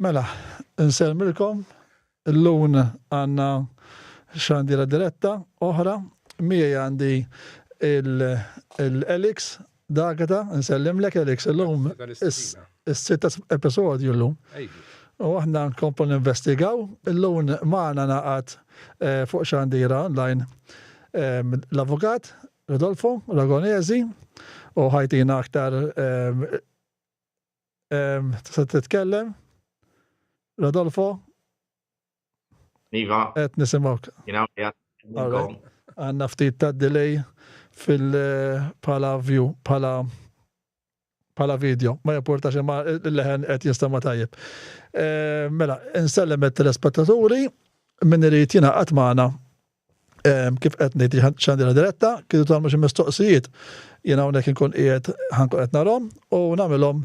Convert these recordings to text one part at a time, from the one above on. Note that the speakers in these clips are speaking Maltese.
Mela, insellmilkom. Illum għandna xandira diretta oħra. Miegħi għandi il-Elix D'Agata, nsellimlek Elix, illum is-sitta episodju llum. U aħna nkomplu ninvestigaw. Illum magħna naqgħad eh, fuq xandira online eh, l-avukat Rodolfo Ragonesi u ħajtina aktar eh, Tista' titkellem? Rodolfo? Iva. Qed nisimgħuk. Għandna ftit ta' delay fil bħala view, bħala bħala video, ma jimportax imma l-leħen qed jinstema' tajjeb. Mela, insellem it-telespettaturi min irid jingħaqad magħna kif qed ngħid xandira diretta, kienu tagħmlu xi mistoqsijiet. Jien hawnhekk inkun qiegħed ħankun qed narhom u nagħmilhom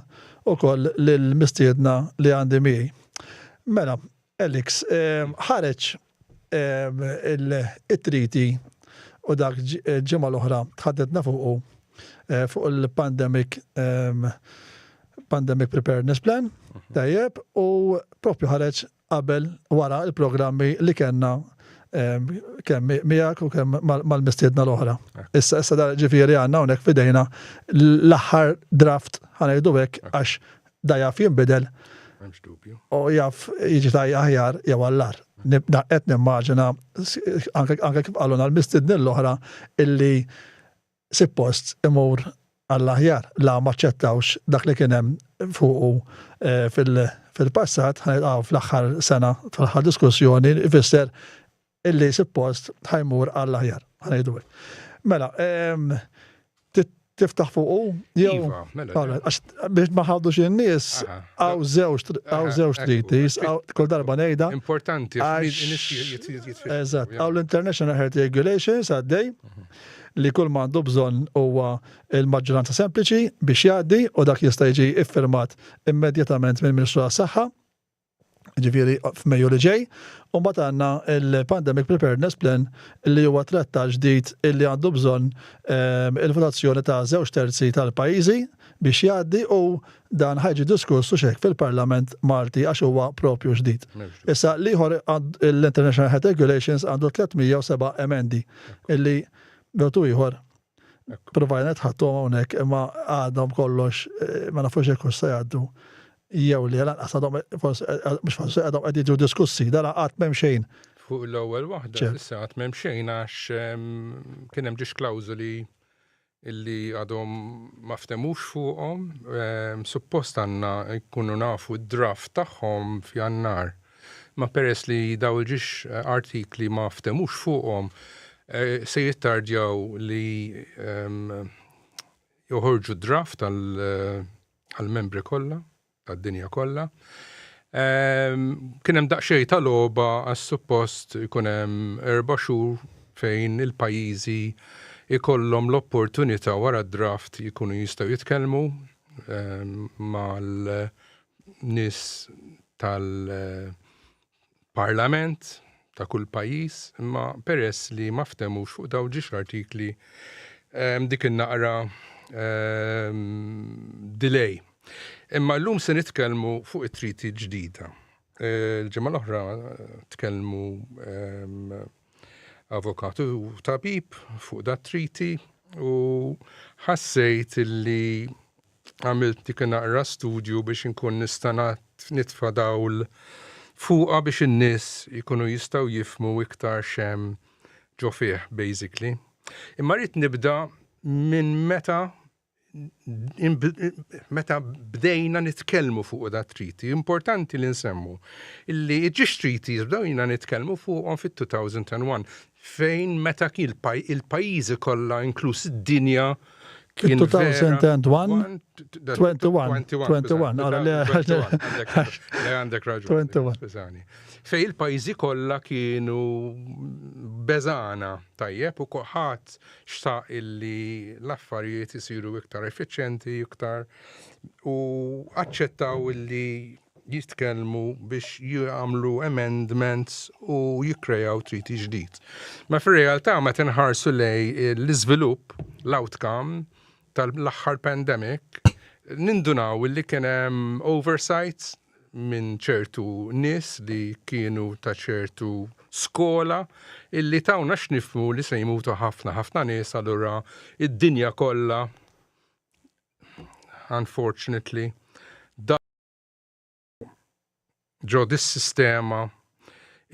ukoll lill-mistiedna li għandi miegħi. Mela, Alex, ħareġ it-treaty u dak ġimgħa l-oħra tħaddetna fuqu eh, fuq il-pandemic Pandemic Preparedness Plan, tajjeb, u propju ħareġ qabel wara l-programmi li kellna kemm miegħek u kemm mal-mistiedna l-oħra. Issa issa da ġifieri għandna hawnhekk f'idejna l-aħħar draft ħanejdu hekk għax da jaf jinbidel. U jaf jiġi taj aħjar jew għallar. Qed nimmaġina anke kif qaluna l-mistiedni l-oħra illi suppost imur għall-aħjar la m'aċċettawx dak li kien hemm fuqu eh, fil-passat, ħanilqgħu fl-aħħar sena, fl-aħħar diskussjoni, ifisser illi suppost ħajmur għall-aħjar, ħanejdu Mela, ehm, tiftaħ fuqu jew iva, mela, għax biex ma ħadux in-nies għaw żewġ għaw żewġ treaties, kull darba ngħidha. Importanti, Eżatt, għaw l-International Health Regulations għaddej. Mhm. li kull ma għandu bżonn huwa l-maġġoranza sempliċi biex jgħaddi u dak jista' jiġi iffirmat immedjatament mill-Ministru tas-Saħħa, ġifieri f'Mejju li ġej, u mbagħad għandna l-Pandemic Preparedness Plan li huwa trattat ġdid illi għandu bżonn ehm, il-votazzjoni ta' żewġ terzi tal-pajjiżi biex jgħaddi u dan ħa jiġi diskuss u xek fil-Parlament Malti għax huwa propju ġdid. Issa l-ieħor l-International Health Regulations għandu 307 emendi illi b'mod ieħor provajna tħattuhom hawnhekk imma għadhom kollox eh, ma nafux jekk se jgħaddu jew li lanqas għadhom forsi eh, mhux forsi għadhom qed jiġu diskussi dan qatt m'hemm xejn. Fuq l-ewwel waħda issa qatt m'hemm xejn għax ehm, kien hemm ġiex klawżoli illi għadhom ma ftemux fuqhom. Ehm, suppost għandna jkunu nafu d-draft tagħhom f'Jannar. Ma peress li daw il-ġiex eh, artikli ma ftemux fuqhom, eh, se jittardjaw li ehm, joħorġu draft eh, għal-membri kollha tad-dinja kollha. Ehm, kien hemm daqsxejn ta' logħba għas suppost ikun hemm erba' xhur fejn il-pajjiżi ikollhom l-opportunità wara d-draft jkunu jistgħu jitkellmu ehm, mal-nies tal- parlament ta' kull pajjiż, imma peress li ma ftemux fuq dawn ġiex artikli ehm, dik in-naqra ehm, delay. Imma llum se nitkellmu fuq it-treaty ġdida. Eh, il-ġimgħa l-oħra eh, tkellmu ehm, avukat u tabib fuq dat treaty u ħassejt li għamilt dik naqra studju biex inkun nista' nitfa' dawl fuqha biex in-nies ikunu jistgħu jifhmu iktar x'hemm ġo fih basically. Imma rrid nibda minn meta meta bdejna nitkellmu fuq da treaty, importanti li nsemmu illi ġiex treaties bdejna nitkellmu fuqhom fit-2001 fejn meta kien il-pajjiżi kollha inkluż id-dinja kien 2001 21 21 għara li għandek raġun 21 Fej il-pajjiżi kollha kienu beżana tajjeb u kulħadd xtaq illi l-affarijiet isiru iktar effiċjenti iktar u aċċettaw illi jitkellmu biex jagħmlu amendments u jikkrejaw treaty ġdid. Ma fir-realtà meta nħarsu lej l-iżvilupp, l-outcome tal-aħħar pandemic, nindunaw illi kien hemm oversight. minn ċertu nies li kienu ta' ċertu skola illi tawna x'nifhmu li se jmutu ħafna ħafna nies allura id-dinja kollha unfortunately ġo dis-sistema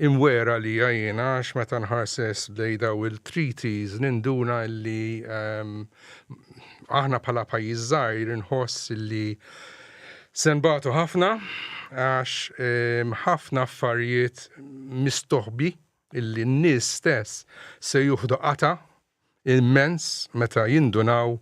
imwera li jiena għax meta nħarses lej daw il-treaties ninduna li aħna bħala pajjiż żgħir inħoss li se nbatu ħafna għax ħafna affarijiet mistoħbi illi n-nies stess se juħdu qata immens meta jindunaw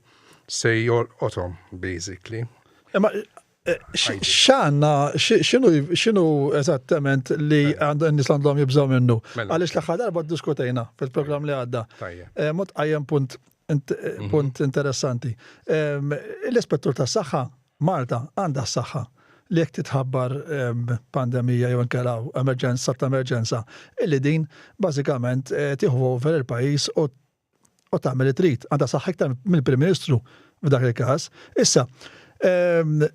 se jolqothom basically. Imma eh, x'għandna x'inhu x'inhu eżattament li mela. għandu n-nies għandhom jibżgħu minnu? Mela. Għaliex l-aħħar darba ddiskutejna fil-programm li għadda. Eh, mod qajjem punt eh, mhm. punt interessanti. Ehm, l-ispettur tas-saħħa Malta għandha s-saħħa li jekk titħabbar ehm, pandemija jew inkella emerġenza ta' emerġenza, illi din bażikament eh, tieħu over il-pajjiż u u tagħmel li trid. Għandha saħħa iktar mill-Prim Ministru f'dak il-każ. Issa, ehm,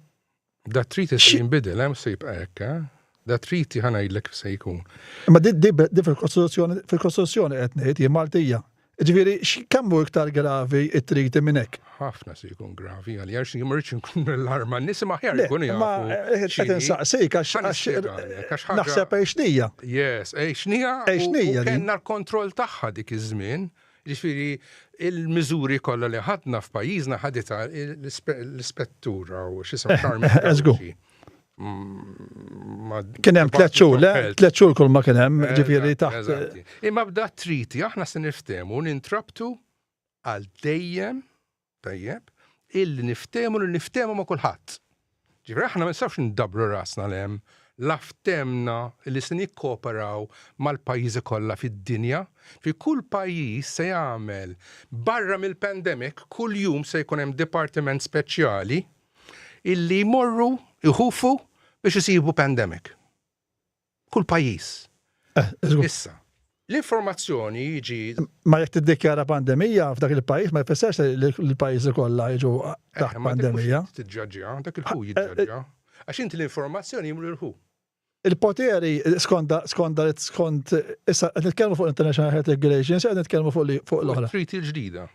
Da treaty se jinbidel, hemm se jibqa' hekk, eh? Da treaty ħa ngħidlek se jkun. Imma di fil-Kostituzzjoni fil-Kostituzzjoni qed ngħid jien Maltija. Ġifieri kemm hu iktar gravi it-treaty minn hekk? Ħafna se jkun gravi għalija għax ma rridx nkun l-arma n-nies imma aħjar jkunu jafu. Ma eh, qed insaqsik għax naħseb għexnija. Yes, għexnija. Għexnija. Kellna l-kontroll tagħha dik iż-żmien. Ġifieri il-miżuri kollha li ħadna f'pajjiżna ħaditha l-ispettura u x'isem eh, Carmen. Eh, mm, kien hemm tliet xhur, le? Tliet xhur kull ma kien hemm, ġifieri taħt. Imma b'da treaty aħna se niftehmu nintrabtu għal dejjem Tajjeb, illi niftehmu li niftehmu ma' kulħadd. Ġifieri aħna ma nistgħux ndabru rasna 'l hemm la ftehmna li se nikkooperaw mal-pajjiżi kollha fid-dinja. Fi kull pajjiż se jagħmel barra mill-pandemic kuljum se jkun hemm dipartiment speċjali illi jmorru jħufu biex isibu pandemic. Kull pajjiż. Eh, Issa, l-informazzjoni jiġi. Ma jekk tiddikjara pandemija f'dak il-pajjiż ma jfissirx li l-pajjiżi kollha jiġu eh, taħt pandemija. Tiġġaġġja, dak il-ħu eh, jiġġaġġja. Għax inti l-informazzjoni jimlu l-ħu. Il-poteri skonda skonda skont issa qed nitkellmu fuq International Health Regulations, qed nitkellmu fuq l-oħra. Treaty l-ġdida.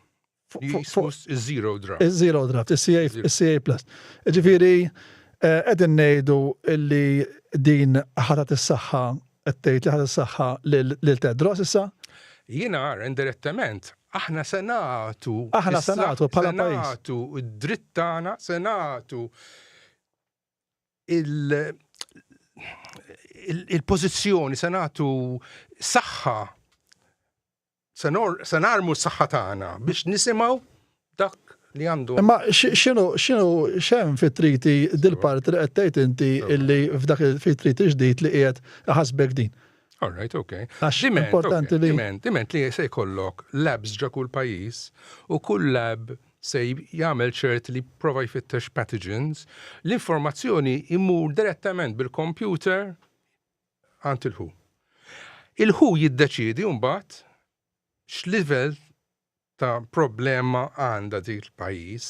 Zero draft. Zero draft, il-CA plus. Ġifiri, eh, qegħdin ngħidu illi din ħatat is-saħħa qed tgħid li ħatat is-saħħa lil Tedros issa? Jiena indirettament, aħna se nagħtu. Aħna se nagħtu bħala pajjiż. Se nagħtu id-dritt tagħna, se nagħtu il-pożizzjoni, se nagħtu saħħa Se narmu s-saħħa tagħna biex nisimgħu dak li għandu. Imma x'inhu x'inhu x'hemm fit-treaty dil-parti li qed tgħid inti illi f'dak fit-treaty ġdid li qiegħed iħassbek din? All right, okay. Għax importanti li. Diment, diment li se jkollok labs ġo kull pajjiż u kull lab se jagħmel ċert li prova jfittex pathogens, l-informazzjoni imur direttament bil-computer għand il-WHO. Il-WHO jiddeċiedi mbagħad x'livell ta' problema għandha dik il-pajjiż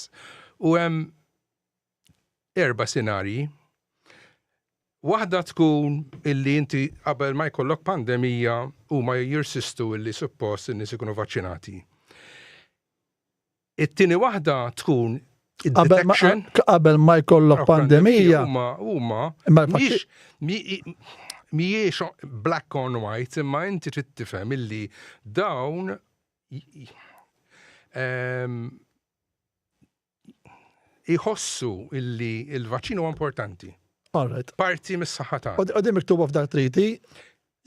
u hemm erba' senarji. Waħda tkun illi inti qabel ma jkollok pandemija huma jirsistu illi suppost in-nies ikunu vaċċinati. It-tieni waħda tkun id-detection. Qabel ma jkollok pandemija. Huma mhijiex black on white, imma inti trid tifhem illi dawn ehm, jħossu illi il-vaċċin huwa importanti. All right. Parti mis-saħħa tagħna. U din miktuba f'dak treaty,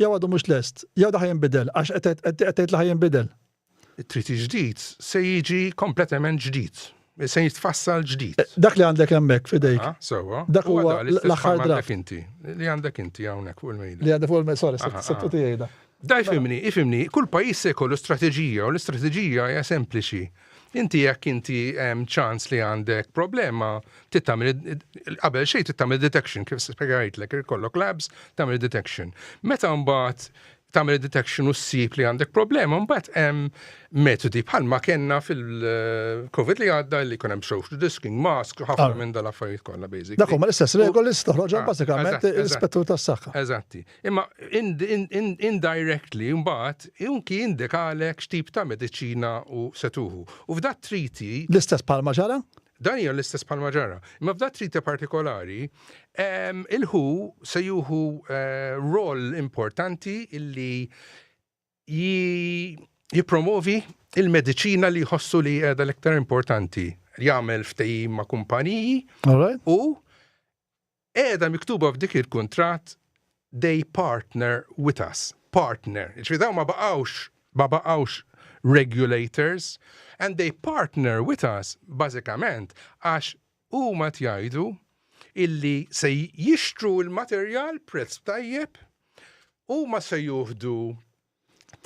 jew għadu mhux lest, jew da jinbidel, għax qed tgħid li jinbidel. It-treaty ġdid se jiġi kompletament ġdid. Se jitfassal ġdid. Eh, dak li għandek hemmhekk f'idejk. Ah, sewwa. Dak huwa l-aħħar draft. Inti, li għandek inti hawnhekk fuq il-mejda. Li għandek fuq il-mejda, sorry, settu tiegħi da. Da jfimni, ifimni, kull pajjiż se jkollu strateġija u l-istrateġija hija sempliċi. Inti jekk inti hemm ċans li għandek problema, trid tagħmel qabel xejn trid tagħmel detection kif spjegajtlek, ikollok labs tagħmel detection. Meta mbagħad tagħmel detection u ssib li għandek problema, mbagħad hemm metodi bħalma kellna fil-COVID li għadda li jkun hemm social distancing, mask, ħafna ah. minn dal-affarijiet kollha basically. Dak huma l-istess regoli li toħroġ ah, bażikament l-ispettur tas-saħħa. Eżatti. Imma indirectly mbagħad unki jindikalek x'tip ta' mediċina u se tuħu. U f'dat treaty. L-istess bħalma ġara? Dan hija l-istess bħalma ġara. Imma f'dat treaty partikolari, il-WHO se juhu eh, rol importanti illi jippromovi il-mediċina li jħossu li qiegħda l-iktar importanti. Jagħmel ftehim ma' kumpaniji u Qiegħda miktuba f'dik il-kuntratt they partner with us. Partner. Jiġifieri dawn ma baqgħux ma baqgħux regulators and they partner with us bażikament għax huma qed jgħidu illi se jixtru l-materjal prezz tajjeb huma se juħdu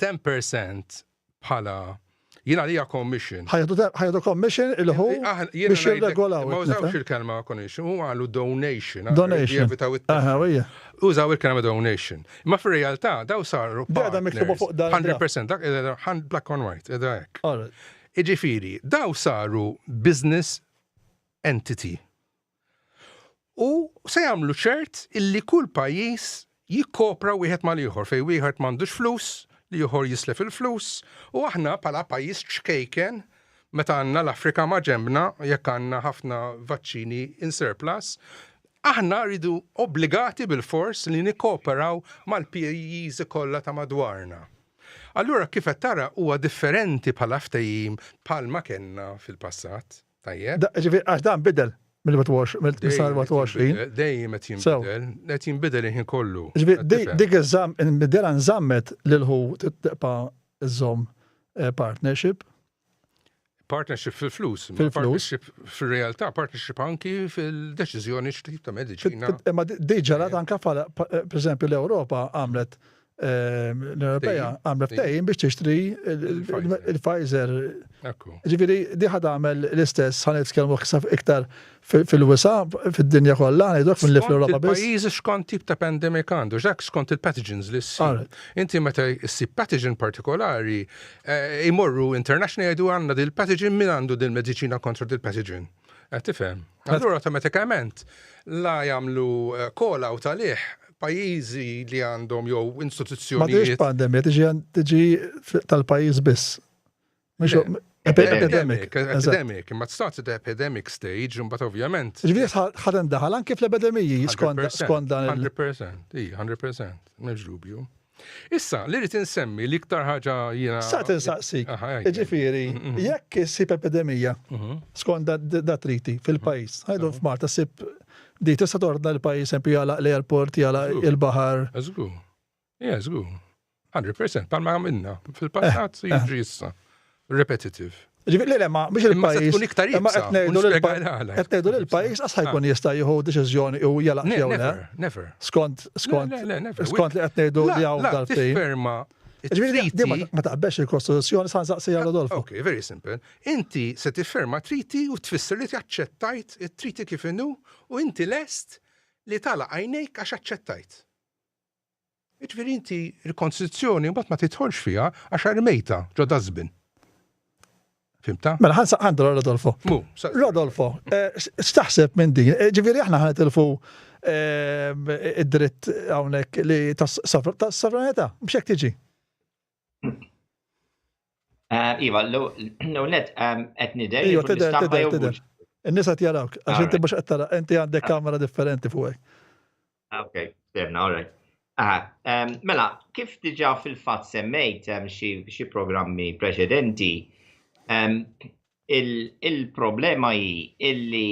10% bħala jien għalija commission. Ħajdu commission il-ħu eh, biex jirregolaw. Ma użawx il-kelma commission, u għalu donation. Donation. Użaw il-kelma donation. Ma fil-realtà daw saru. Dada miktuba fuq dan. 100% dak black on white, edha hekk. Iġifieri, daw saru business entity. U se jagħmlu ċert illi kull pajjiż jikkopra wieħed mal-ieħor fejn wieħed m'għandux flus, l-ieħor jislef il-flus u aħna bħala pajjiż ċkejken meta għandna l-Afrika ma' ġenbna jekk għandna ħafna vaċċini in surplus, aħna rridu obbligati bilfors li nikkooperaw mal-pajjiżi kollha ta' madwarna. Allura kif qed tara huwa differenti bħala ftehim bħalma kellna fil-passat. Tajjeb. Ġifieri għax dan bidel mill-21. Dejjem qed jinbidel, qed jinbidel il-ħin kollu. Ġifieri dik iż-żamm il-bidela nżammet lil hu tibqa' żżomm eh, partnership. Partnership fil-flus. Fil-flus. Partnership fil-realtà, partnership anki fil-deċiżjoni x'tip ta' mediċina. Imma di ġarat anka per eżempju l-Ewropa għamlet Ehm, l-Ewropea għamlet ftehim biex tixtri il-Pfizer. Ġifieri di ħad għamel l-istess ħan nitkellmu iktar fil-wisa fid-dinja kollha ngħiduk mill-li fl-Ewropa biss. Pajjiżi skont tip ta' pandemic għandu, dak skont il-pathogens li ssib. Inti meta ssib pathogen partikolari, eh, imorru international jgħidu għandna dil-pathogen min għandu dil-mediċina kontra dil-pathogen. Qed tifhem? Allura awtomatikament la jagħmlu eh, call out għalih pajjiżi li għandhom jew istituzzjonijiet. Ma tiġix pandemija, tiġi tiġi tal-pajjiż biss. Epidemic. Epidemic, imma starts at the epidemic stage, imbagħad ovvjament. Ġifieri ħaden daħal anke fl-epidemiji skont dan. 100%, 100%, m'hemmx dubju. Issa, li rrid insemmi l-iktar ħaġa jiena. Sa tinsaqsik. Ġifieri, mm-hmm. jekk issib epidemija mm-hmm. skont da triti fil-pajjiż, ħajdu mm-hmm. f'Malta ssib di tista' tordna l-pajjiż esempio jagħlaq l-airport, jagħlaq il-baħar. Żgur. Ja, żgur. 100% palma għamilna fil-passat eh, eh. jiġri issa. Repetitive. Ġifieri le, ma biex il-pajjiż. Tkun iktar Imma qed ngħidu qed ngħidu li l-pajjiż qas ħajkun ah. jista' jieħu deċiżjoni u jalaq jew le. Never. Skont skont skont li qed ngħidu li hawn dal-ftehim. Tifferma. Ġifieri ma taqbex il-Kostituzzjoni sa nsaqsija Rodolfo. Ok, very simple. Inti se tifferma treaty u tfisser li aċċettajt it-treaty kif inhu u inti lest li tagħlaq għajnejk għax aċċettajt. Jiġifieri inti l-Kostituzzjoni mbagħad ma tidħolx fiha għax armejtha ġo dustbin. Fimta? Mela ħansa għandu Rodolfo. Mu, Rodolfo, eh, x'taħseb minn din? Eh, ġifieri aħna ħanitilfu eh, id-dritt hawnhekk li tas-sovranità, mhux hekk tiġi. Eh, iva, l-ewwel ehm, qed nidher. Iva, tidher, tidher, tidher. In-nies qed jarawk, għax inti mhux qed tara, inti għandek kamera differenti fuqek. Ah, ok, ferna, all right. Aha, ehm, mela, kif diġà fil-fatt semmejt ehm, xi programmi preċedenti, il-problema hi illi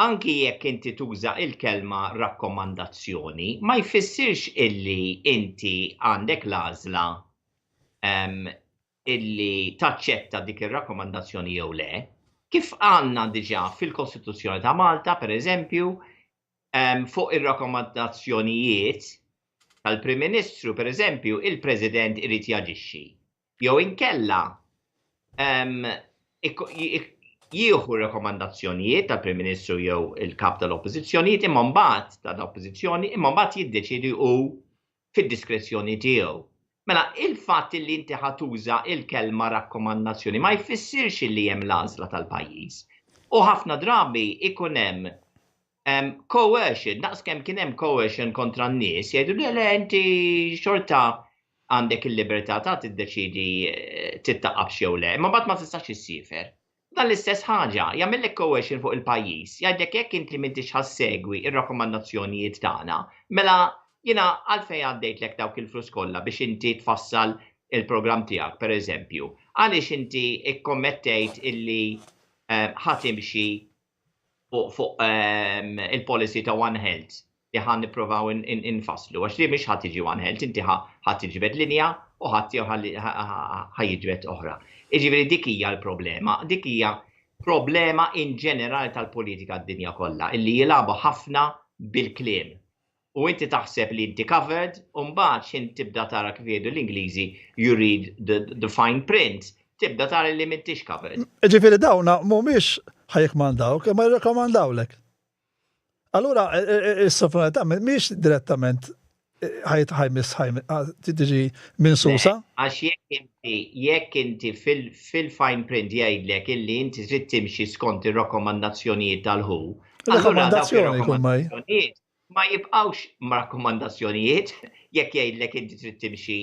anki jekk inti tuża il-kelma rakkomandazzjoni, ma jfissirx illi inti għandek l-għażla illi taċċetta dik ir-rakkomandazzjoni jew le. Kif għandna diġà fil-Kostituzzjoni ta' Malta, per eżempju, fuq ir-rakkomandazzjonijiet tal-Prim Ministru, per eżempju, il-President irid jaġixxi. Jew inkella jieħu rekomandazzjonijiet tal-Prim Ministru jew il-kap tal-Oppożizzjonijiet imma mbagħad tal-Oppożizzjoni imma mbagħad jiddeċiedi hu fid-diskrezzjoni tiegħu. Mela, il-fatt li inti ħa tuża il-kelma rakkomandazzjoni ma jfissirx li hemm l-għażla tal-pajjiż. U ħafna drabi ikun hemm coercion, daqs kemm kien hemm coercion kontra n-nies, jgħidu le le inti xorta għandek il-libertà ta' tiddeċidi eh, tittaqabx jew le, imma mbagħad ma tistax issiefer. Dan l-istess ħaġa, jagħmillek coercion fuq il-pajjiż, jgħidlek jekk inti m'intix ħa ssegwi r-rakkomandazzjonijiet tagħna, mela jiena għalfejn għaddejtlek dawk il-flus kollha biex inti tfassal il-programm tiegħek, pereżempju. Għaliex inti kkommettejt illi eh, ħa timxi fuq ehm, il-policy ta' One Health li ħa nipprovaw infasslu, għax li mhix ħa tiġi One Health, inti ħa tiġbed linja u ħadd jew ħa jiġbed oħra. Jiġifieri dik hija l-problema, dik hija problema in ġenerali tal-politika d-dinja kollha, illi jilagħbu ħafna bil-kliem. U inti taħseb li inti covered, u mbagħad x'in tibda tara kif jgħidu l-Ingliżi, you read the, the fine print, tibda tara li m'intix covered. Ġifieri dawna mhumiex ħa jikkmandawk, imma jirrakkomandawlek. Allura, is-sovranità mhix direttament ħajmiss tiġi minn susa. Għax jekk inti jekk inti fil-fine print jgħidlek illi inti trid timxi skont ir-rakkomandazzjonijiet tal-WHO. Rakkomandazzjoni jkun ma Ma jibqgħux rakkomandazzjonijiet jekk jgħidlek inti trid timxi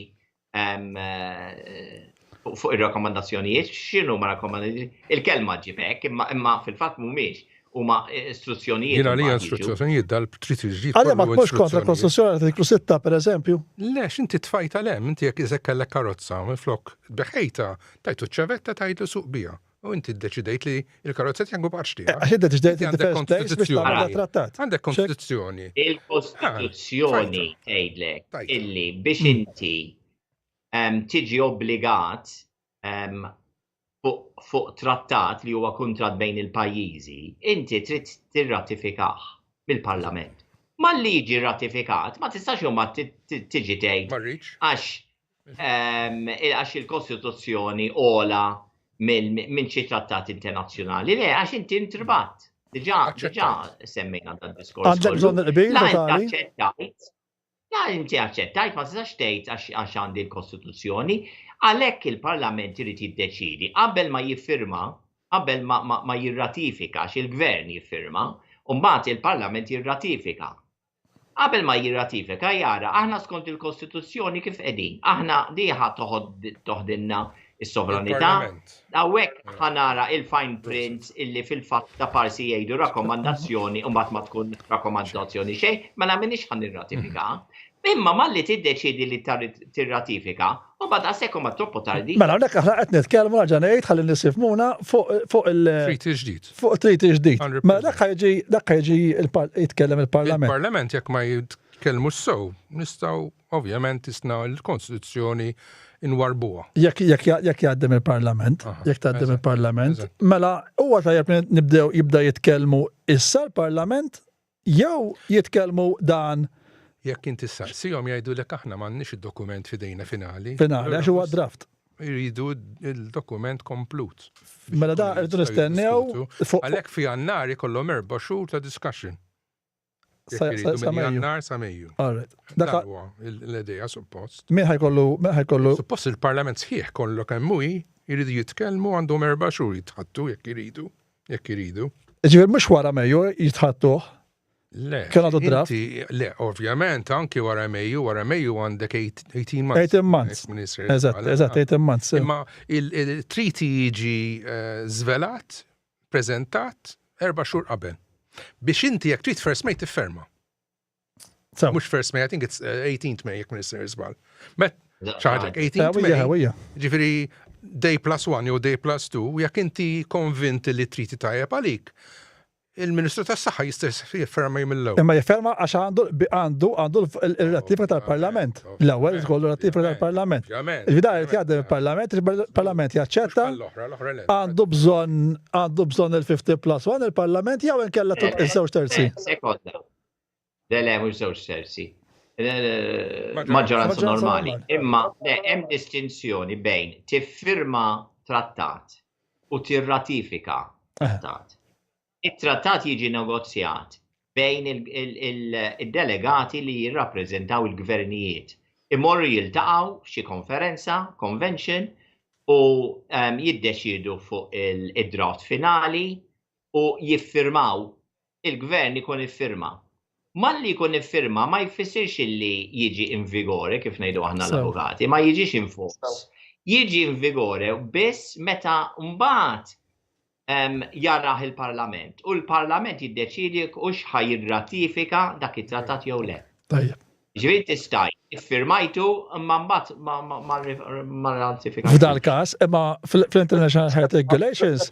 Eh, fuq ir-rakkomandazzjonijiet, x'inhu ma rakkomandazzjonijiet? Il-kelma ġib hekk, imma imma fil-fatt mhumiex huma istruzzjonijiet. Jiena li istruzzjonijiet dal-trit il-ġdid. Għalja ma tmux kontra Kostituzzjoni artiklu 6 per eżempju. Le, x'inti tfajta lem, inti jekk iżek kellek karozza, minflok beħejta, tajtu ċavetta tajtu suq bija. U inti ddeċidejt li il-karozza tiegħek ma baqgħetx tiegħek. Għax inti ddeċidejt in the first place biex tagħmel trattat. Għandek kostituzzjoni. Il-Kostituzzjoni tgħidlek illi biex hmm. inti tiġi obbligat fuq trattat li huwa kuntratt bejn il-pajjiżi, inti trid tirratifikah mill-Parlament. Malli jiġi ratifikat, ma tistax huma tiġi tgħid. Għax għax il-Kostituzzjoni ola minn xi trattat internazzjonali. Le, għax inti intribat. Diġà, diġà semmejna dan diskors. Għandek bżonn il-qbil totali? Aċċettajt. La inti aċċettajt, ma tistax tgħid għax għandi l-Kostituzzjoni. Għalhekk il-Parlament irid jiddeċidi qabel ma jiffirma, qabel ma jirratifika, għax il-Gvern jiffirma, u mbagħad il-Parlament jirratifika. Qabel ma jirratifika jara aħna skont il-Kostituzzjoni kif qegħdin. Aħna di ħa toħdilna s-sovranità. Hawnhekk ħa nara il-fine print illi fil-fatt ta' parsi jgħidu rakkomandazzjoni u mbagħad ma tkun rakkomandazzjoni xejn, mela m'iniex ħa nirratifika. Imma malli tiddeċiedi li tirratifika, u mbagħad daqshekk huma troppo tardi. Mela hawnhekk aħna qed nitkellmu nerġa' ngħid ħalli n-nies jifhmuna fuq il- Treaty ġdid. Fuq treaty ġdid. Mela dak ħajġi dak ħajġi jitkellem il-Parlament. Il-Parlament jekk ma jitkellmux sew, nistgħu ovvjament isna l-Kostituzzjoni nwarbuha. Jekk jekk jekk jgħaddi mill-Parlament, jekk tgħaddi mill-Parlament, mela huwa tajjeb nibdew jibda jitkellmu issa l-Parlament Jew jitkellmu dan. Jekk inti ssaqsihom jgħidulek aħna m'għandniex id-dokument f'idejna finali. Finali, għax huwa draft. Iridu il-dokument komplut. Mela da rridu nistennew. Għalhekk fi Jannar ikollhom erba' xhur ta' discussion. Sa Jannar sa Mejju. Dak huwa l-idea suppost. Min ħajkollu min ħajkollu. Suppost il-Parlament sħiħ kollu kemm hu jridu jitkellmu għandhom erba' xhur jitħattu jekk iridu. Jekk iridu. Ġifieri mhux wara Mejju jitħattuh. Le. Kien għadu draft. Le, ovvjament, anki wara Mejju, wara Mejju għandek 18 months. 18 months. Eżatt, eżatt, 18 months. Imma il-treaty jiġi eh, zvelat, prezentat, erba' xhur qabel. Biex inti jekk trid first May tifferma. Mhux first May, I think it's 18th eh, May jekk minn żball. Met ċaħġa, 18th May. Ġifieri day plus one jew day plus two, jekk inti konvinti li triti tajjeb għalik, il-Ministru tas-Saħħa jista' jifferma jum mill-ewwel. Imma jifferma għax għandu għandu għandu il-ratifika tal-Parlament. L-ewwel ikollu ratifika tal-Parlament. Ġifieri irid jgħaddi mill-Parlament, il-Parlament jaċċetta. Għandu bżonn għandu bżonn il-50 plus 1 il-Parlament jew inkella iż-żewġ terzi. Sekonda. Le, le, mhux żewġ terzi. Maġġoranza normali. Imma le, hemm distinzjoni bejn tiffirma trattat u tirratifika eh. trattat. It-trattat jiġi negozjat bejn il-delegati li jirrappreżentaw il-gvernijiet. Imorru jiltaqgħu f'xi konferenza, convention, u jiddeċiedu fuq id-draft finali u jiffirmaw, il-gvern ikun iffirma. Malli jkun iffirma ma jfissirx illi jiġi in vigore, kif ngħidu aħna l-avukati, ma jiġix in force. Jiġi in vigore biss meta mbagħad jarah il-Parlament u l-Parlament jiddeċiedi jekk hux ħa jirratifika dak it-trattat jew le. Tajjeb. Ġifieri tista' iffirmajtu imma mbagħad ma ratifikajtu. F'dal każ, imma fl-International Health Regulations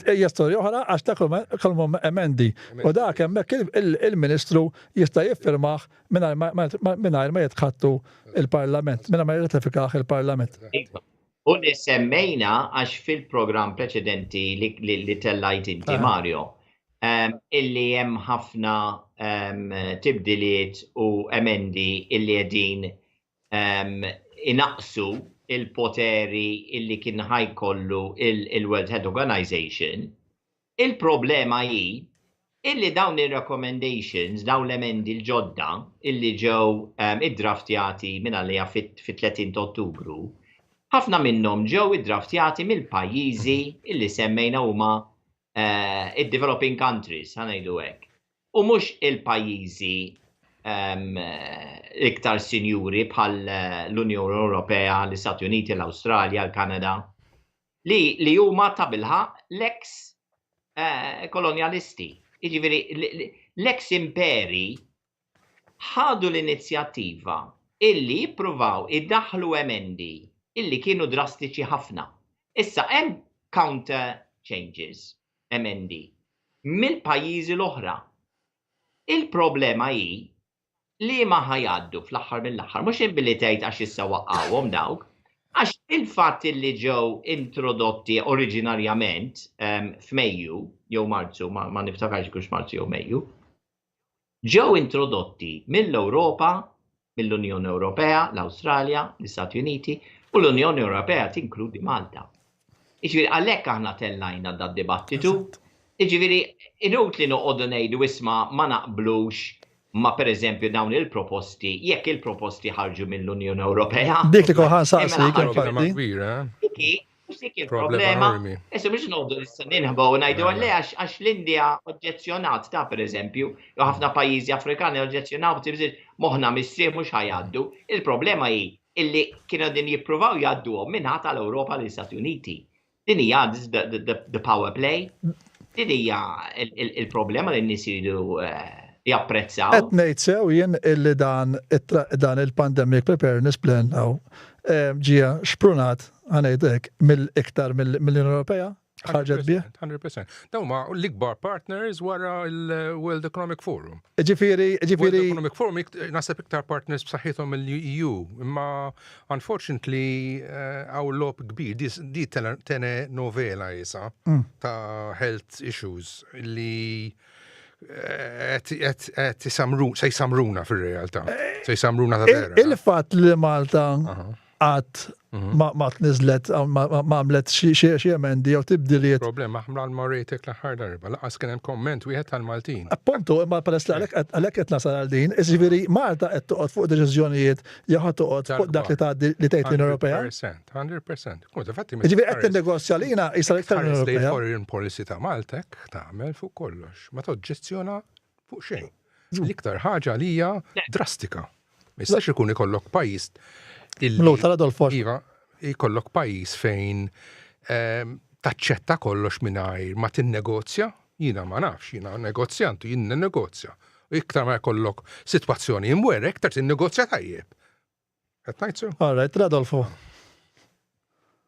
hija storja oħra għax dak huma emendi. U dak hemmhekk il-Ministru jista' jiffirmah mingħajr ma jitħattu il-Parlament, mingħajr ma jirratifikah il-Parlament. Iva. U li semmejna għax fil-programm preċedenti li tellajt inti Mario, illi hemm ħafna tibdiliet u emendi illi qegħdin inaqqsu il-poteri illi kien ħa jkollu il-World Health Organization. Il-problema hi illi dawn ir-recommendations, dawn l-emendi l-ġodda illi ġew iddraftjati minn għalija fit-30 ta' Ottubru, ħafna minnhom ġew iddraftjati mill-pajjiżi illi semmejna huma id-developing countries, ħa ngħidu hekk. U mhux il-pajjiżi iktar sinjuri bħal l-Unjoni Ewropea, l-Istati Uniti, l-Awstralja, l-Kanada. li li huma tabilħaqq l-eks eh, kolonjalisti. Jiġifieri l-eks imperi ħadu l-inizjattiva illi jippruvaw idaħħlu emendi illi kienu drastiċi ħafna. Issa hemm counter changes, emendi, mill-pajjiżi l-oħra. Il-problema hi liema ħa jgħaddu fl-aħħar mill-aħħar, mhux billi tgħid għax issa waqqgħuhom dawk, għax il-fatt li ġew introdotti oriġinarjament f'Mejju jew Marzu, ma niftakarx kux Marzu jew Mejju, ġew introdotti mill-Ewropa, mill-Unjoni Ewropea, l-Awstralja, l-Istati Uniti, u l-Unjoni Ewropea tinkludi Malta. Jiġifieri għalhekk aħna tellajna dad-dibattitu. Jiġifieri inutli noqogħdu ngħidu isma' ma naqblux ma' pereżempju dawn il-proposti jekk il-proposti ħarġu mill-Unjoni Ewropea. Dik li kont ħa nsaqsik Problema kbira. Dik dik il-problema. Issa mhux noqogħdu issa ninħbu u ngħidu le għax l-Indja oġġezzjonat ta' pereżempju, jew ħafna pajjiżi Afrikani oġġezzjonaw b'tibżil moħħna mistrieħ mhux ħa jgħaddu. Il-problema hi illi kienu qegħdin jippruvaw jgħadduhom minn-naħa tal-Ewropa l-Istati Uniti. Din hija the power play, din hija il-problema li n-nies jridu eh, japprezzaw. Qed ngħid sew jien illi dan dan il-pandemic preparedness plan now eh, ġie xprunat ħa ngħid mill-iktar mill-Unjoni Ewropea? ħarġet bih? 100%. Dawn huma l-ikbar partners wara l-World Economic Forum. Ġifieri, ġifieri. World Economic Forum naħseb iktar partners b'saħħithom mill-EU, imma unfortunately eh, hawn logħob kbir di telenovela jisa mm. ta' health issues li eh, qed se jsamruna fir-realtà. Eh, se jsamruna ta' vera. Il-fatt li Malta qatt mhm. ma tniżlet ma għamlet xi emendi jew tibdiliet. Problema ħmra l-marejtek l-aħħar darba, laqas kien hemm komment wieħed tal-Maltin. Appuntu, imma peress li għalhekk qed nasal għal din, jiġifieri Malta qed toqgħod fuq deċiżjonijiet jew ħadd toqgħod fuq dak li tgħaddi li tgħid l-Unjoni Ewropea. 100%. Jiġifieri qed tinnegozja lina jisal iktar l-Unjoni Ewropea. Foreign policy ta' Malta tagħmel fuq kollox, ma toġġezzjona fuq xejn. L-iktar ħaġa li hija drastika. Ma jistax ikun ikollok pajjiż illi. Tal-Adolfo. Iva, ikollok pajjiż fejn ehm, taċċetta kollox mingħajr ma tinnegozja, jiena ma nafx, jiena negozjant u jien negozja. U iktar ma jkollok sitwazzjoni imwerek, iktar tinnegozja tajjeb. Qed ngħid sew? All right, Radolfo.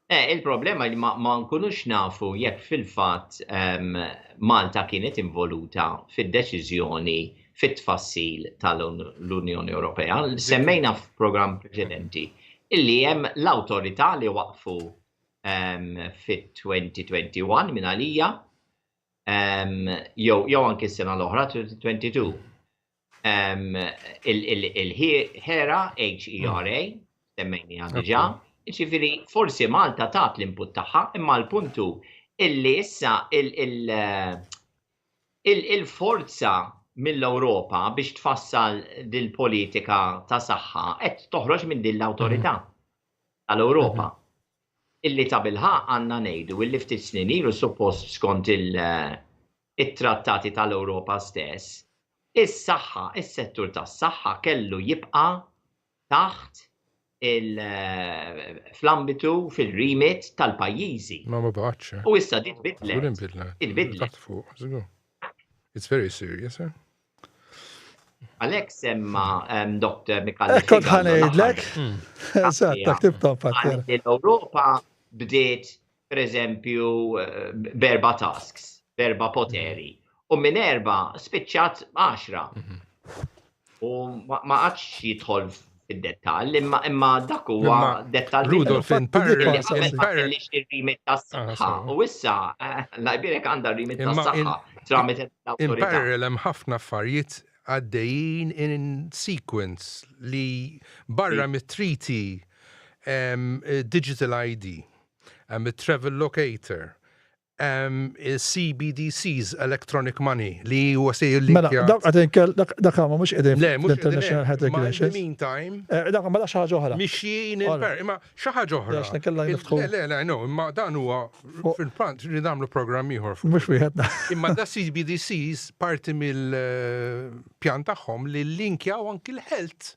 Eh, il-problema li ma, ma nkunux nafu jekk fil-fatt um, Malta kienet involuta fid-deċiżjoni fit-tfassil tal-Unjoni Ewropea. Semmejna f'programm preċedenti illi hemm l-awtorità li waqfu um, fit-2021 minn għalija um, jew jew anki s-sena l-oħra 2022 il-HERA, H-E-R-A, semmejniha diġà, ġifieri forsi Malta tat l-input tagħha, imma l-puntu illi issa il-forza mill-Ewropa biex tfassal dil-politika ta' saħħa qed toħroġ minn din l-awtorità tal-Ewropa. Illi tabilħaqq għandna ngħidu illi ftit snin ilu suppost skont it-trattati tal-Ewropa stess, is-saħħa, is-settur tas-saħħa kellu jibqa' taħt il fl-ambitu fil-remit tal-pajjiżi. Ma ma baqgħetx. Eh. U issa di tbidlet. Tbidlet. Taħt fuq, żgur. It's very serious, eh? Għalhekk semma Dr. Mikhail. Kont ħanejdlek. Eżatt, dak tibta infatti. L-Ewropa bdiet pereżempju berba tasks, berba poteri. U minn erba spiċċat 10. Mhm. U ma qatx jidħol fid-dettall, imma imma dak huwa dettall. Rudolf in parallel. Ir-rimit tas-saħħa. Ah, u issa eh, l-Ibirek għandha r-rimit tas-saħħa tramite In parallel hemm ħafna affarijiet għaddejjin in sequence li barra mit-treaty digital ID, hemm travel locator, hemm il-CBDCs, electronic money, li huwa se jillinkja. Mela, dak qed inkel, dak ma mhux qegħdin Le, mhux International Health Regulations. In the meantime. Eh, dak ma xi ħaġa oħra. Mixjin il-per, imma xi ħaġa oħra. Għax nkella jiftħu. Le, le, no, imma dan huwa fil-plant li nagħmlu programm ieħor. Mhux wieħed. Imma da CBDCs parti mill-pjan tagħhom li linkjaw anki l-health.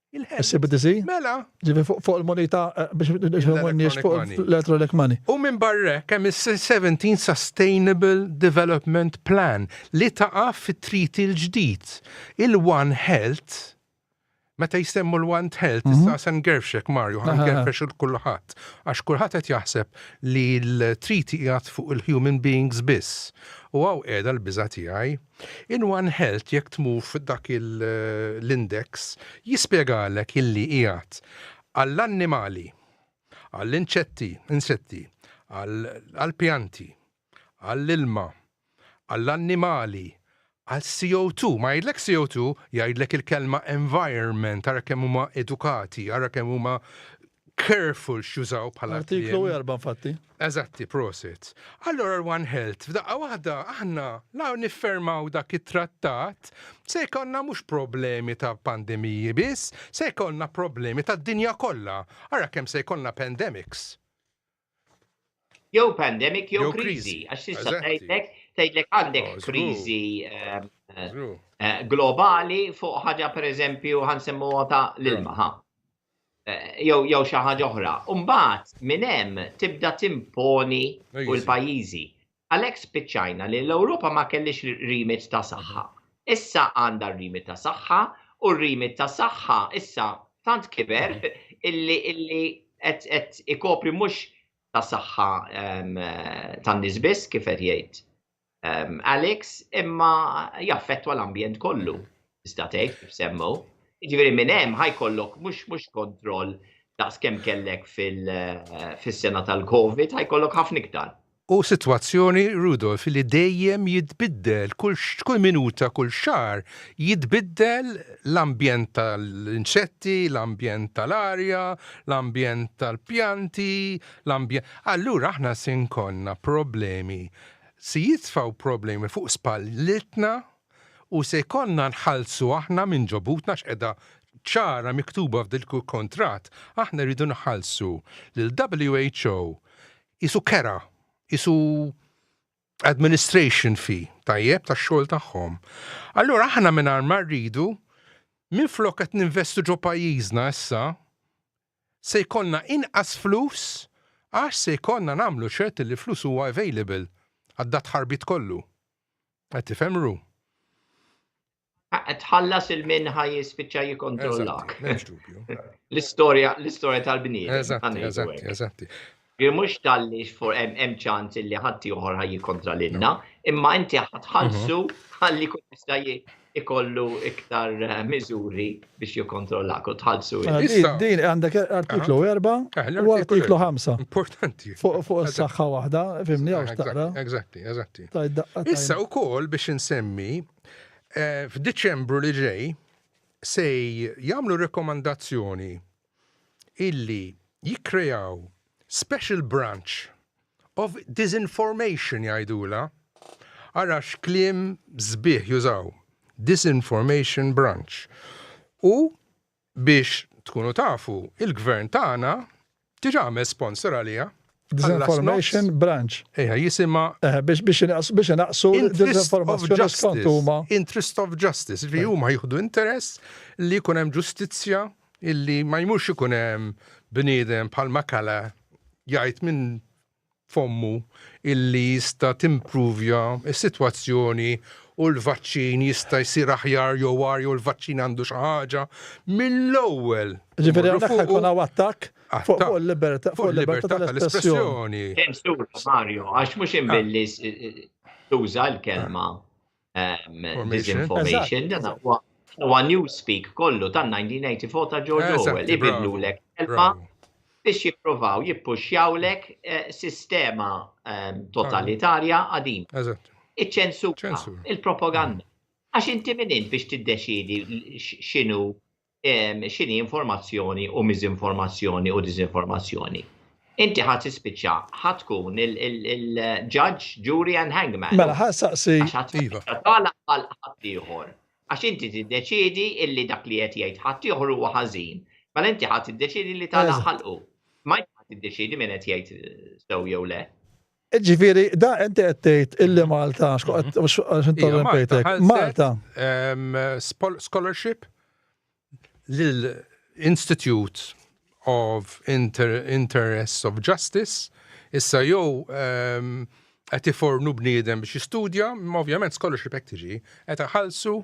Il-CBDC? Mela. Ġifi fuq il-moneta eh, biex il-monniex fuq l-electronic money. U minn barra kemm is-17 Sustainable Development Plan li taqa' fit-treaty l-ġdid. Il-One Health meta jsemmu l-One Health, mhm. issa se ngerfxek Mario, ngerfxek il kulħadd. Għax kulħadd qed jaħseb li l-treaty qiegħed fuq il-human beings biss. U hawn qiegħda l-biża' tiegħi. In One Health jekk tmur f'dak l-index jispjegalek illi qiegħed għall-annimali, għall-inċetti, insetti, għall-pjanti, għall-ilma, għall-annimali, għal CO2, ma jgħidlek CO2, jgħidlek il-kelma environment, ara kemm huma edukati, ara kemm huma careful x'jużaw bħala Artiklu 4 infatti. Eżatti, prosit. Allora One Health, f'daqqa waħda aħna la niffermaw dak it-trattat, se jkollna mhux problemi ta' pandemiji biss, se jkollna problemi tad-dinja kollha. Ara kemm se jkollna pandemics. Jew pandemic jew kriżi, għax tista' tgħidlek tgħidlek għandek oh, kriżi ehm, eh, globali fuq ħaġa pereżempju ħansemmuha ta' l-ilma ħa. Eh, jew jew xi ħaġa oħra. Umbagħad minn hemm tibda timponi u l-pajjiżi. Għalhekk spiċċajna li l-Ewropa ma kellix remit ta' saħħa. Issa għandha r-remit ta' saħħa u r-remit ta' saħħa issa tant kiber illi illi qed ikopri mhux ta' saħħa ehm, tan-nies biss kif qed jgħid ehm, Alex, imma jaffettwa l-ambjent kollu, tista' tgħid kif semmew. Jiġifieri minn hemm ħajkollok mhux mhux kontroll daqs kemm kellek fis-sena tal-Covid, ħajkollok ħafna iktar. U sitwazzjoni, Rudolf, li dejjem jitbiddel, kull, kull minuta, kull xahar, jitbiddel l-ambjent tal-insetti, l-ambjent tal-arja, l-ambjent tal-pjanti, l-ambjent. Allura aħna se nkollna problemi, se jitfgħu problemi fuq spallitna u se jkollna nħallsu aħna minn ġo butna x'qiegħda ċara miktuba f'dil-kuntratt, aħna rridu nħallsu lil WHO Qisu kera, qisu administration fee, tajjeb, tax-xogħol tagħhom. Allura aħna mingħajr ma rridu, minflok qed ninvestu ġo pajjiżna issa, se jkollna inqas flus għax se jkollna nagħmlu ċert li l-flus huwa available għad dat-tħarbit kollu. Qed tifhem Ru? Tħallas il-min ħaj jispiċċa jikontrollak. L-istorja, l-istorja tal-bniedem. Eżatti, eżatti, eżatti. Mhux talli for hemm ċans illi ħadd ieħor ħaj jikkontrollinna, imma inti ħatħallsu mhm. ħalli kun jista' ikollu iktar eh, miżuri biex jikkontrollak u tħallsu. Mela, din għandek artiklu 4 eh, u artiklu 5. Importanti. Fuq is-saħħa waħda, fimni għax taqra. Eżatti, eżatti. Issa wkoll biex insemmi F'Diċembru li ġej se jagħmlu rekomandazzjoni illi jikkreaw special branch of disinformation jgħidulha. Ara x'kliem sbieħ jużaw. Disinformation Branch. U biex tkunu tafu, il-gvern tagħna diġà għamel sponsor għaliha. Disinformation Branch. Ejja, jisimha. Eh, biex biex biex inaqsu disinformazzjoni skont huma. Interest of Justice, li huma jieħdu interess li jkun hemm ġustizzja illi ma jmurx ikun hemm bniedem bħal Makala jgħid minn fommu illi jista' timpruvja s-sitwazzjoni u l-vaċċin jista' jsir aħjar jew agħar jew il-vaċċin għandu xi ħaġa, mill-ewwel. Ġifieri hawnhekk ħa jkun hawn attakk fuq il-libertà fuq il-libertà tal-espressjoni. Ċensura, Mario, għax mhux imbilli tuża l-kelma disinformation, dan huwa newspeak kollu tan-1984 ta' George Orwell, ibidlulek kelma biex jipprovaw jippuxjawlek eh, sistema ehm, totalitarja qadim. Iċ-ċensura, il-propaganda. Għax inti minn int biex tiddeċidi x'inhu ehm, x'inhi informazzjoni u miżinformazzjoni u diżinformazzjoni. Inti ħadd tispiċċa ħadd tkun il-judge, jury and hangman. Mela ħa saqsi. Iva. Tagħlaq għal ħadd ieħor. Għax inti tiddeċiedi illi dak li qed jgħid ħaddieħor huwa ħażin. Mela inti ħa tiddeċiedi li tagħlaq ħalqu. Ma inti ħa tiddeċiedi min qed jgħid sew jew le. Ġifieri, da inti qed tgħid illi Malta, għax interrompejtek. Malta. Scholarship lil Institute of Interests of Justice, issa jew qed ifornu bniedem biex jistudja, imma ovvjament scholarship hekk tiġi, qed iħallsu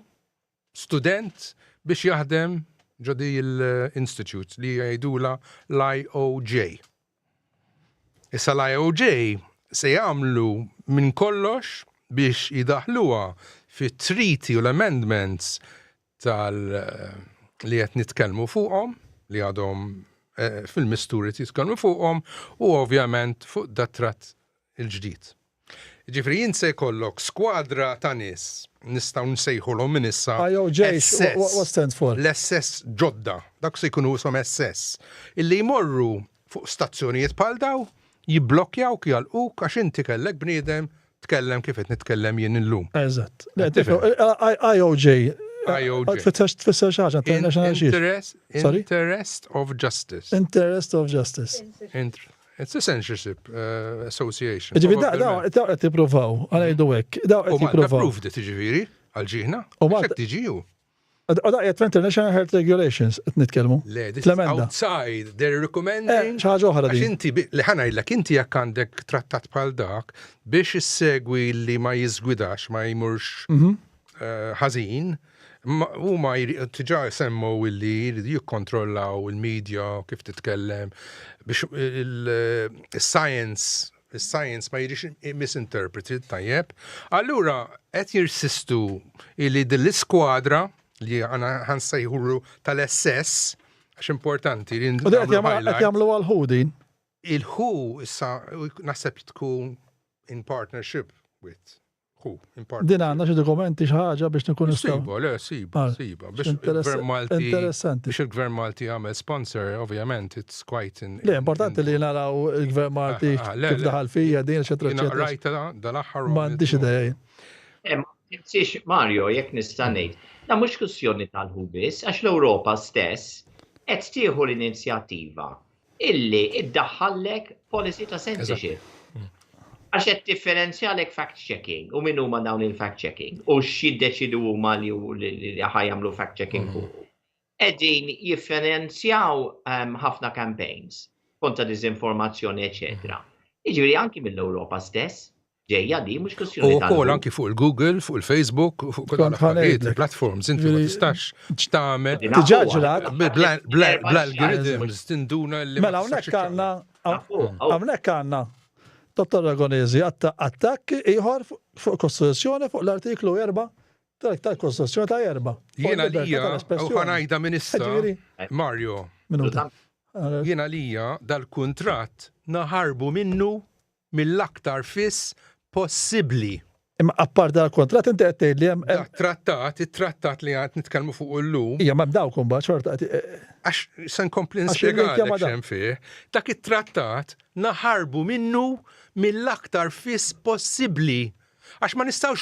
student biex jaħdem ġo di l-institute li jgħidulha l-IOJ. Issa l-IOJ se jagħmlu minn kollox biex jidaħluha fit-treaty u l-amendments tal li qed nitkellmu fuqhom, li għadhom eh, fil-misturi jitkellmu fuqhom u ovvjament fuq dat-tratt il-ġdid. Ġifri jien se jkollok skwadra ta' nies nistgħu nsejħulhom minn issa. IOJ, what stands for? L-SS ġodda, dak se jkunu isom SS, illi jmorru fuq stazzjonijiet bħal daw, jibblokjawk jagħlquk għax inti kellek bniedem tkellem kif qed nitkellem jien illum. Eżatt. IOJ. IOJ. Tfisser xi ħaġa international Interest, interest of Justice. Interest of Justice. It's a censorship uh, association. Ġifieri da da qed jippruvaw, għal hekk. Da qed jippruvaw. Approved it ġifieri għal ġieħna. U ma tiġi ju. U da qiegħed International Health Regulations qed nitkellmu. Le, this is outside, they're recommending. Eh, xi ħaġa oħra din. Inti li ħa ngħidlek inti jekk għandek trattat bħal dak biex issegwi li ma jiżgwidax, ma jmurx mhm. eh, ħażin, huma diġà semmu illi jridu jikkontrollaw il-media kif titkellem biex il-science Is-science ma jiġix misinterpreted, tajjeb. Allura qed jirsistu li din l-iskwadra li għana ħansejħulu tal-SS, għax importanti li U qed jagħmlu għal hu din. Il-hu issa naħseb tkun in partnership with. Hu, in partnership. Din għandna xi dokumenti xi ħaġa biex nkun nistgħu. Siba, le, siba, ah, siba. Biex il-Gvern Malti. Interessanti. Biex il-Gvern Malti għamel sponsor, ovvjament, it's quite in. Le, importanti li naraw il-Gvern Malti ah, ah, kif daħal fija din, eċetera, eċetera. Rajta dal-aħħar. M'għandix idea. Eh, ma tinsiex, Mario, jekk nista' ngħid, da mhux kwistjoni tal-hu biss, għax l-Ewropa stess qed tieħu l-inizjattiva illi iddaħħallek policy ta' censorship. Għax qed tiffinanzjalek fact checking u min huma dawn il-fact checking u x'jiddeċidu huma li ħa jagħmlu fact checking mm. fuq. Qegħdin jiffinanzjaw ehm, ħafna campaigns kontra diżinformazzjoni, eċetera. Jiġifieri anki mill-Ewropa stess ġejja di mhux kwestjoni ta' U wkoll anki fuq il-Google, fuq il-Facebook, fuq kull affarijiet, il-platforms, inti ma tistax x'tagħmel. Diġà ġrat. Bl-algorithms tinduna li. Mela hawnhekk għandna hawnhekk għandna Dottor Ragonesi attakk ieħor fuq Kostituzzjoni fuq l-artiklu 4 tal-Kostituzzjoni ta' erba. Jiena lija, u ħanajda minn issa, Mario. Minuta. Jiena lija dal-kuntratt naħarbu minnu mill-aktar fis possibbli. Imma apparti dal-kuntratt inti qed tgħid li hemm. Dat-trattat, it-trattat li qed nitkellmu fuqu llum. Ija, m'hemm dawk imbagħad xorta qed. Għax se nkompli nispjegalek x'hemm fih. Dak it-trattat naħarbu minnu mill-aktar fis possibbli. Għax ma nistgħux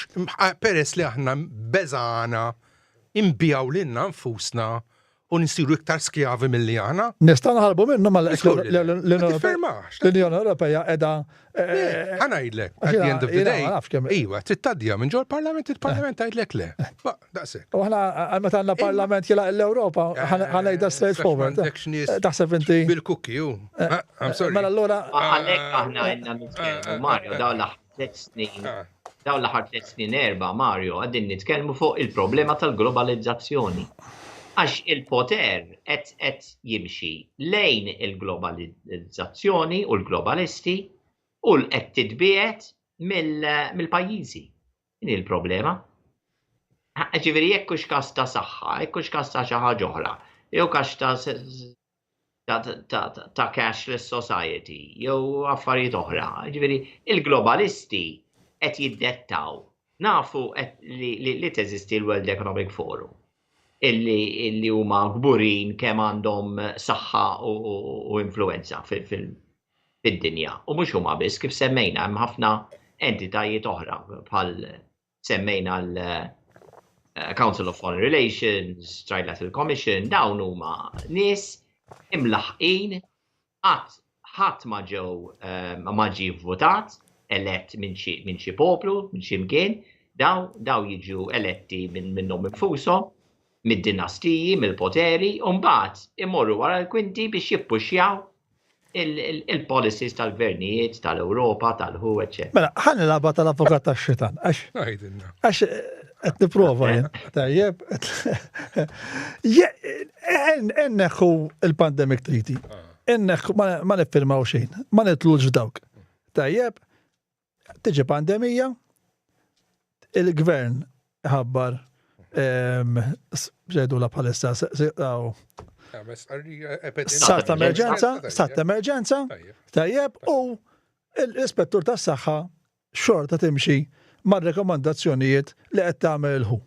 peress li aħna beżana inbijaw lilna nfusna u nsiru iktar skjavi milli aħna. Nistgħu naħarbu minnu ma l-Unjoni Ewropea qiegħda. Eh, Ħa ngħidlek, at the end of the day. Iva, trid tgħaddiha minn ġol-Parlament, il-Parlament tgħidlek le. Daqshekk. U aħna meta għandna Parlament jilaq l-Ewropa, ħa ngħidha straight forward. Taħseb inti. Bil-kukki, ju. Ah, I'm sorry. Mela allura. Għalhekk aħna għandna nitkellmu Mario dawn l-aħħar tliet snin. Ah. Dawn l-aħħar tliet snin erba' Mario għaddin nitkellmu fuq il-problema tal-globalizzazzjoni. Għax il-poter qed qed jimxi lejn il-globalizzazzjoni u l-globalisti u qed titbiegħed mill-pajjiżi. Din hi l-problema. Ġifieri jekk hux każ ta' saħħa, jekk hux każ ta' xi ħaġa oħra, jew każ ta' ta' cashless society jew affarijiet oħra. Ġifieri il-globalisti qed jiddettaw nafu li, li teżisti l-World Economic Forum illi, illi huma kburin kemm għandhom saħħa u, u, u influenza fid-dinja. U mhux huma biss kif semmejna hemm ħafna entitajiet oħra bħal semmejna l-Council of Foreign Relations, Trilateral Commission, dawn huma nies imlaħqin qatt ħadd ma ġew eh, ma ġie votat elett minn xi poplu, minn xi mkien, daw daw jiġu eletti minn minnhom infushom, mid-dinastiji, mill-poteri, u mbagħad imorru wara l-kwinti biex jippuxjaw il-policies tal-gvernijiet, tal-Ewropa, tal-hu, etc. Mela, ħa nilgħabha tal-avukat tax-xitan, għax. Għax qed nipprova jien. Tajjeb. Inneħħu il-pandemic treaty. Ah. Inneħħu ma niffirmaw xejn, ma nitlux f'dawk. Tajjeb, tiġi pandemija, il-gvern ħabbar ġedu la bħalissa stat emerġenza, stat emerġenza, tajjeb, u l-ispettur tas-saħħa xorta timxi mar-rekomandazzjonijiet li qed tagħmel il-ħu.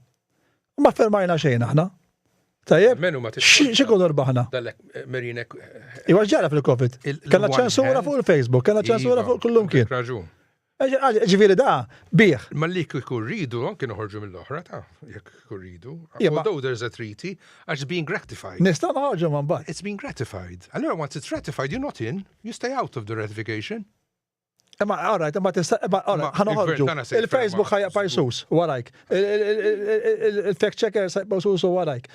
Ma fermajna xejn aħna. Tajjeb, x'ikun rbaħna? Iwa ġara fil-Covid. Kellna ċensura fuq il-Facebook, kellna ċensura fuq kullum kien. Ġifieri da, bih. Ma li kieku rridu, kienu ħorġu mill-oħra ta' jekk kieku rridu. Although there's a treaty, għax being ratified. Nistgħu noħorġu ma mbagħad. It's being ratified. Allura once it's ratified, you're not in, you stay out of the ratification. Imma, all right, imma tista' imma, all right, ħa noħorġu. Il-Facebook ħa jaqpa' jsus warajk. Il-fact checker sa jaqpa' jsus warajk.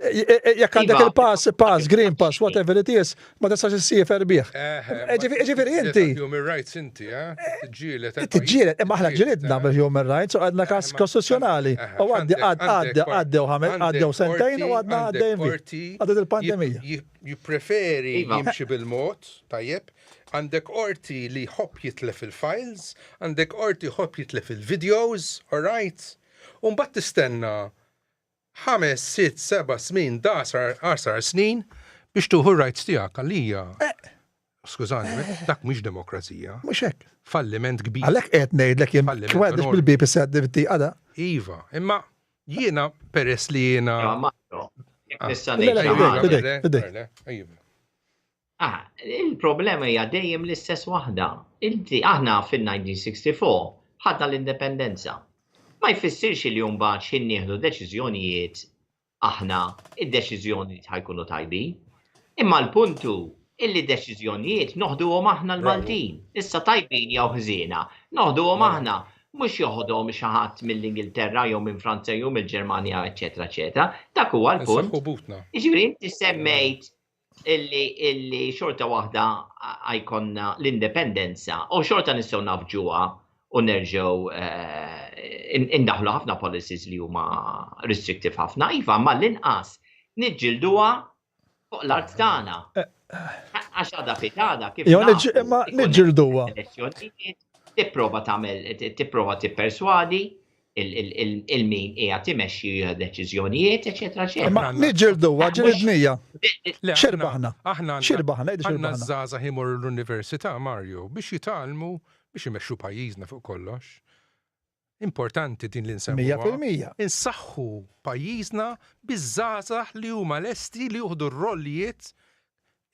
Jekk għandek iva. il-pass, pass, green pass, whatever it is, ma tistax issiefer bih. Ġifieri inti. Human rights inti, eh? Tiġġieled. Tiġġieled, imma aħna ġilidna bil-human rights u għadna kas kostituzzjonali. U għaddi għaddi għaddew għaddew sentejn u għadna għaddejn. Għaddet il-pandemija. Jippreferi iva. jimxi bil-mod, tajjeb, għandek qorti li jħobb jitlef il-files, għandek qorti jħobb jitlef il-videos, all right? U mbagħad tistenna ħames, sitt, seba' snin, dasar, għasar snin biex tuħu r-rights tiegħek għalija. Eh. Skużani, dak mhux demokrazija. Mhux hekk. Falliment kbir. Għalhekk qed ngħidlek jien kwadx bil-bib issa għada. Iva, imma jiena peress li jiena. Ah, il-problema hija dejjem l-istess waħda. Inti aħna fil-1964 ħadna l-indipendenza. Ma jfissirx li mbagħad x'ħin nieħdu deċiżjonijiet aħna id-deċiżjonijiet ħajkunu tajbin. Imma l-punt hu illi deċiżjonijiet noħduhom aħna l-Maltin. Issa tajbin jew ħżiena, noħduhom aħna mhux joħodhom xi ħadd mill-Ingilterra jew minn Franza jew mill-Ġermanja, eċetera, eċetera. Dak huwa l-punt. Jiġifieri inti semmejt illi illi xorta waħda għajkonna l-indipendenza u xorta nistgħu nafġuha u nerġgħu eh, indaħlu ħafna policies li huma restrictive ħafna, iva, ma l-inqas niġġilduha fuq l-art tagħna. Eh. Għax għada fit għada kif. Imma niġġilduha. Tipprova tagħmel tipprova tipperswadi il-min qiegħed imexxi jieħu deċiżjonijiet, eċetera, eċetera. Ma niġġielduha ġilidnija. X'irbaħna? Aħna x'irbaħna? Għandna żgħażagħ imorru l-università, Mario, biex jitgħallmu biex imexxu pajjiżna fuq kollox. Importanti din li nsemmu. 100%. Insaħħu pajjiżna biż-żgħażagħ li huma lesti li jieħdu r-rollijiet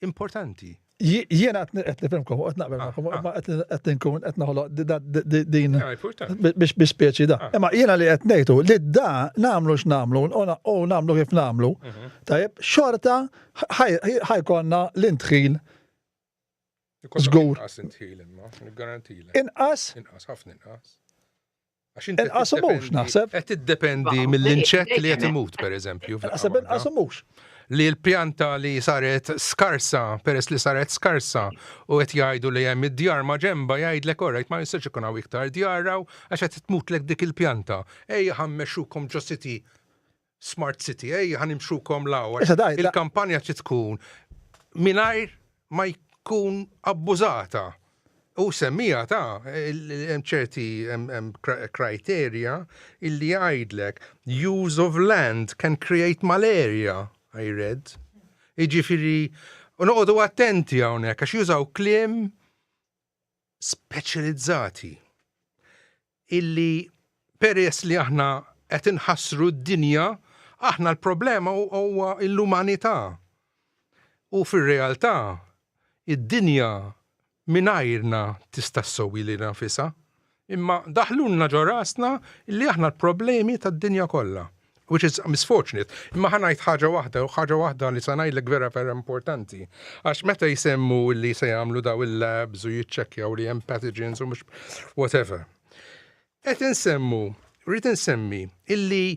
importanti. Jiena qed nifhimkom u qed naqbel magħkom, imma qed inkun qed noħloq din biex biex speċi da. Imma jiena li qed ngħidu li da nagħmlu x'nagħmlu u nagħmlu kif nagħmlu, tajjeb, xorta ħajkonna l-indħil żgur. Inqas indħil imma, niggarantilek. Inqas? Inqas, ħafna inqas. Inqas u mhux naħseb. Qed tiddependi mill-inċett li qed imut pereżempju. Naħseb inqas u mhux. Li l-pjanta li saret skarsa, peress li saret skarsa, u qed jgħidu li hemm id-djar ma' ġenba jgħidlek orajt ma jistax ikun hawn iktar djar hawn għax qed tmutlek dik il-pjanta. Ejja ħa mmexxukom ġo city Smart City, ejja ħa nimxukom 'l hawn. Il-kampanja trid tkun mingħajr ma jkun abbużata. U semmija ta' hemm ċerti hemm criteria illi jgħidlek use of land can create malaria, I read. Jiġifieri, u noqogħdu attenti hawnhekk għax jużaw kliem speċjalizzati illi peress li aħna qed inħassru d-dinja, aħna l-problema huwa l-umanità. U fir-realtà, id-dinja mingħajrna tista' ssewwi lilha nfisha. Imma daħlulna ġo rasna illi aħna l-problemi tad-dinja kollha. Which is misfortunate. Imma ħa ngħid ħaġa waħda, u ħaġa waħda li sa ngħidlek vera vera importanti. Għax meta jsemmu li se jagħmlu daw il-labs u jiċċekkjaw li hemm pathogens u mhux whatever. Qed insemmu, rrid insemmi illi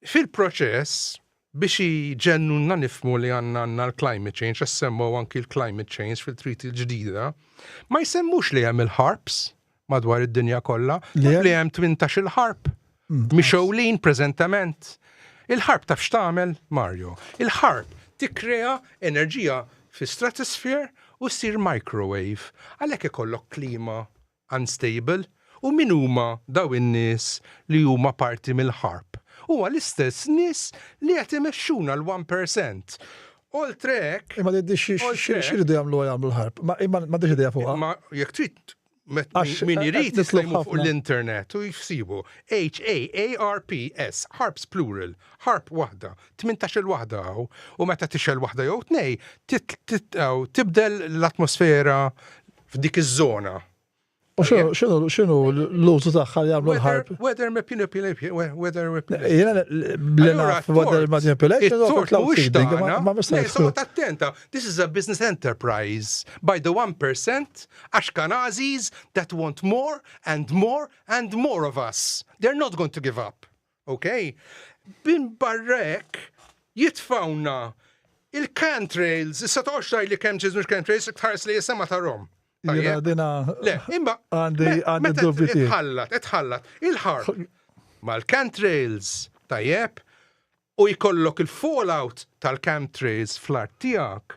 fil-proċess biex iġennunna nifhmu li għandna għandna l-climate change, għax semmew anki l-climate change fil-treaty l-ġdida, ma jsemmux li hemm il-HAARPs madwar id-dinja kollha, li hemm 18 il-HAARP mixgħulin preżentament. Il-HAARP taf x'tagħmel, Mario? Il-HAARP tikkrea enerġija fi stratosphere u ssir microwave. Għalhekk ikollok klima unstable. U min huma daw in-nies li huma parti mill-HAARP? Huwa l-istess nies li qed imexxuna l-1%. Oltre hekk. Imma di x'iridu jagħmlu jagħmlu l-HAARP? Ma m'għandix idea fuqha. Ma jekk trid min irid jista' jmur fuq l-internet u jsibu H-A-A-R-P-S, HAARPs plural, HAARP waħda, 18-il waħda hawn, u meta tixgħel waħda jew tnej, tibdel l-atmosfera f'dik iż-żona. U x'inhu x'inhu l-użu tagħha li jagħmlu l-HAARP? Weather manipulation, weather manipulation. Jiena li naf weather manipulation. It-tort mhuwiex tagħna. Ma Soqgħod attenta, this is a business enterprise by the 1% Ashkenazis that want more and more and more of us. They're not going to give up. Ok? Bin barra hekk jitfawna il-chemtrails, issa toqgħodx tgħid li chemtrails mhux chemtrails, tħares li issa ma tarhom. Jiena dina. Le, imma. Għandi għandi dubbi tiegħi. Itħallat, itħallat. Il-HAARP mal-chemtrails, tajjeb, u jkollok il-fallout tal-chemtrails fl-art tiegħek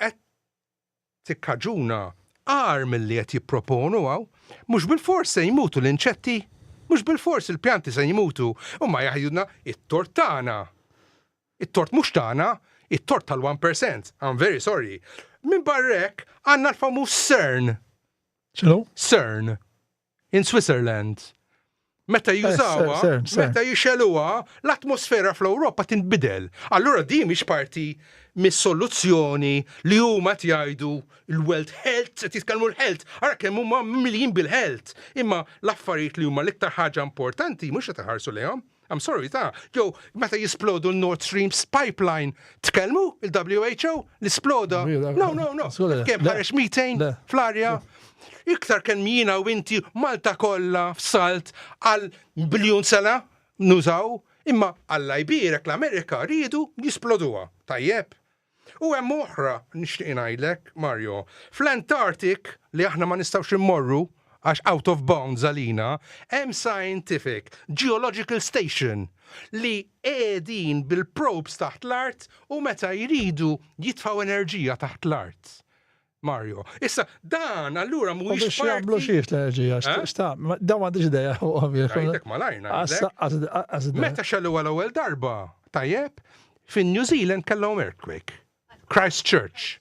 qed tikkaġuna agħar milli qed jipproponu hawn. Mhux bilfors se jmutu l-inċetti, mhux bilfors il-pjanti se jmutu, huma jgħidulna it-tort tagħna. It-tort mhux tagħna, it-tort tal-1%. I'm very sorry. Minn barra hekk għandna l-famuż CERN. X'inhu? CERN. In Switzerland. Meta jużawha, meta jixeluha, l-atmosfera fl-Ewropa tinbidel. Allura din mhix parti mis-soluzzjoni li huma qed jgħidu l-World Health, qed jitkellmu l-health, ara kemm huma mimlijin bil-health. Imma l-affarijiet li huma l-iktar ħaġa importanti mhux qed iħarsu lejhom. I'm sorry ta' jew meta jisplodu l-Nord Stream pipeline, tkellmu il-WHO li sploda? No, no, no. Kemm ħareġ methane fl-arja? Iktar kemm jiena u inti Malta kollha f'salt għal biljun sena nużaw, imma Alla jbierek l-Amerika riedu jisploduha. Tajjeb. U hemm oħra nixtieq ngħidlek, Mario, fl-Antarctic li aħna ma nistgħux immorru għax out of bounds għalina, hemm scientific geological station li qegħdin bil-probes taħt l-art u meta jridu jitfgħu enerġija taħt l-art. Mario. Issa, dan allura mhuwiex. Biex jagħmlu xiex l-enerġija, x'ta' dan m'għandix idea. Ngħidlek malajr ngħidlek. Meta xelluha l-ewwel darba, tajjeb, fin New Zealand kellhom earthquake. Christchurch.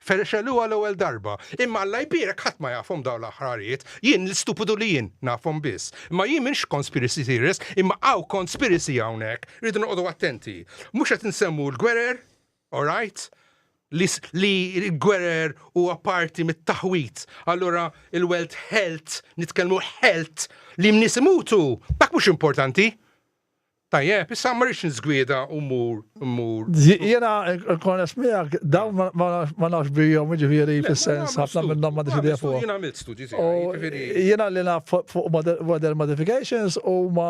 Xelluha l-ewwel darba. Imma Alla jbierek ħadd ma jafhom dawn l-aħrarijiet. Jien l-istupidu li jien nafhom biss. Imma jien m'iniex conspiracy theorist, imma hawn conspiracy hawnhekk. Rridu noqogħdu attenti. Mhux qed insemmu l-gwerer, all right? Li li l-gwerer huwa parti mit-taħwid. Allura il-World Health, nitkellmu health, li n-nies imutu, dak mhux importanti. Tajjeb, issa ma rridx niżgwieda u mmur, mmur. Jiena nkun onest miegħek, dawn ma nafx bihom, jiġifieri fis-sens ħafna minnhom m'għandix idea fuqhom. Jiena għamilt studji tiegħi, jiġifieri. Jiena li naf fuq weather modifications huma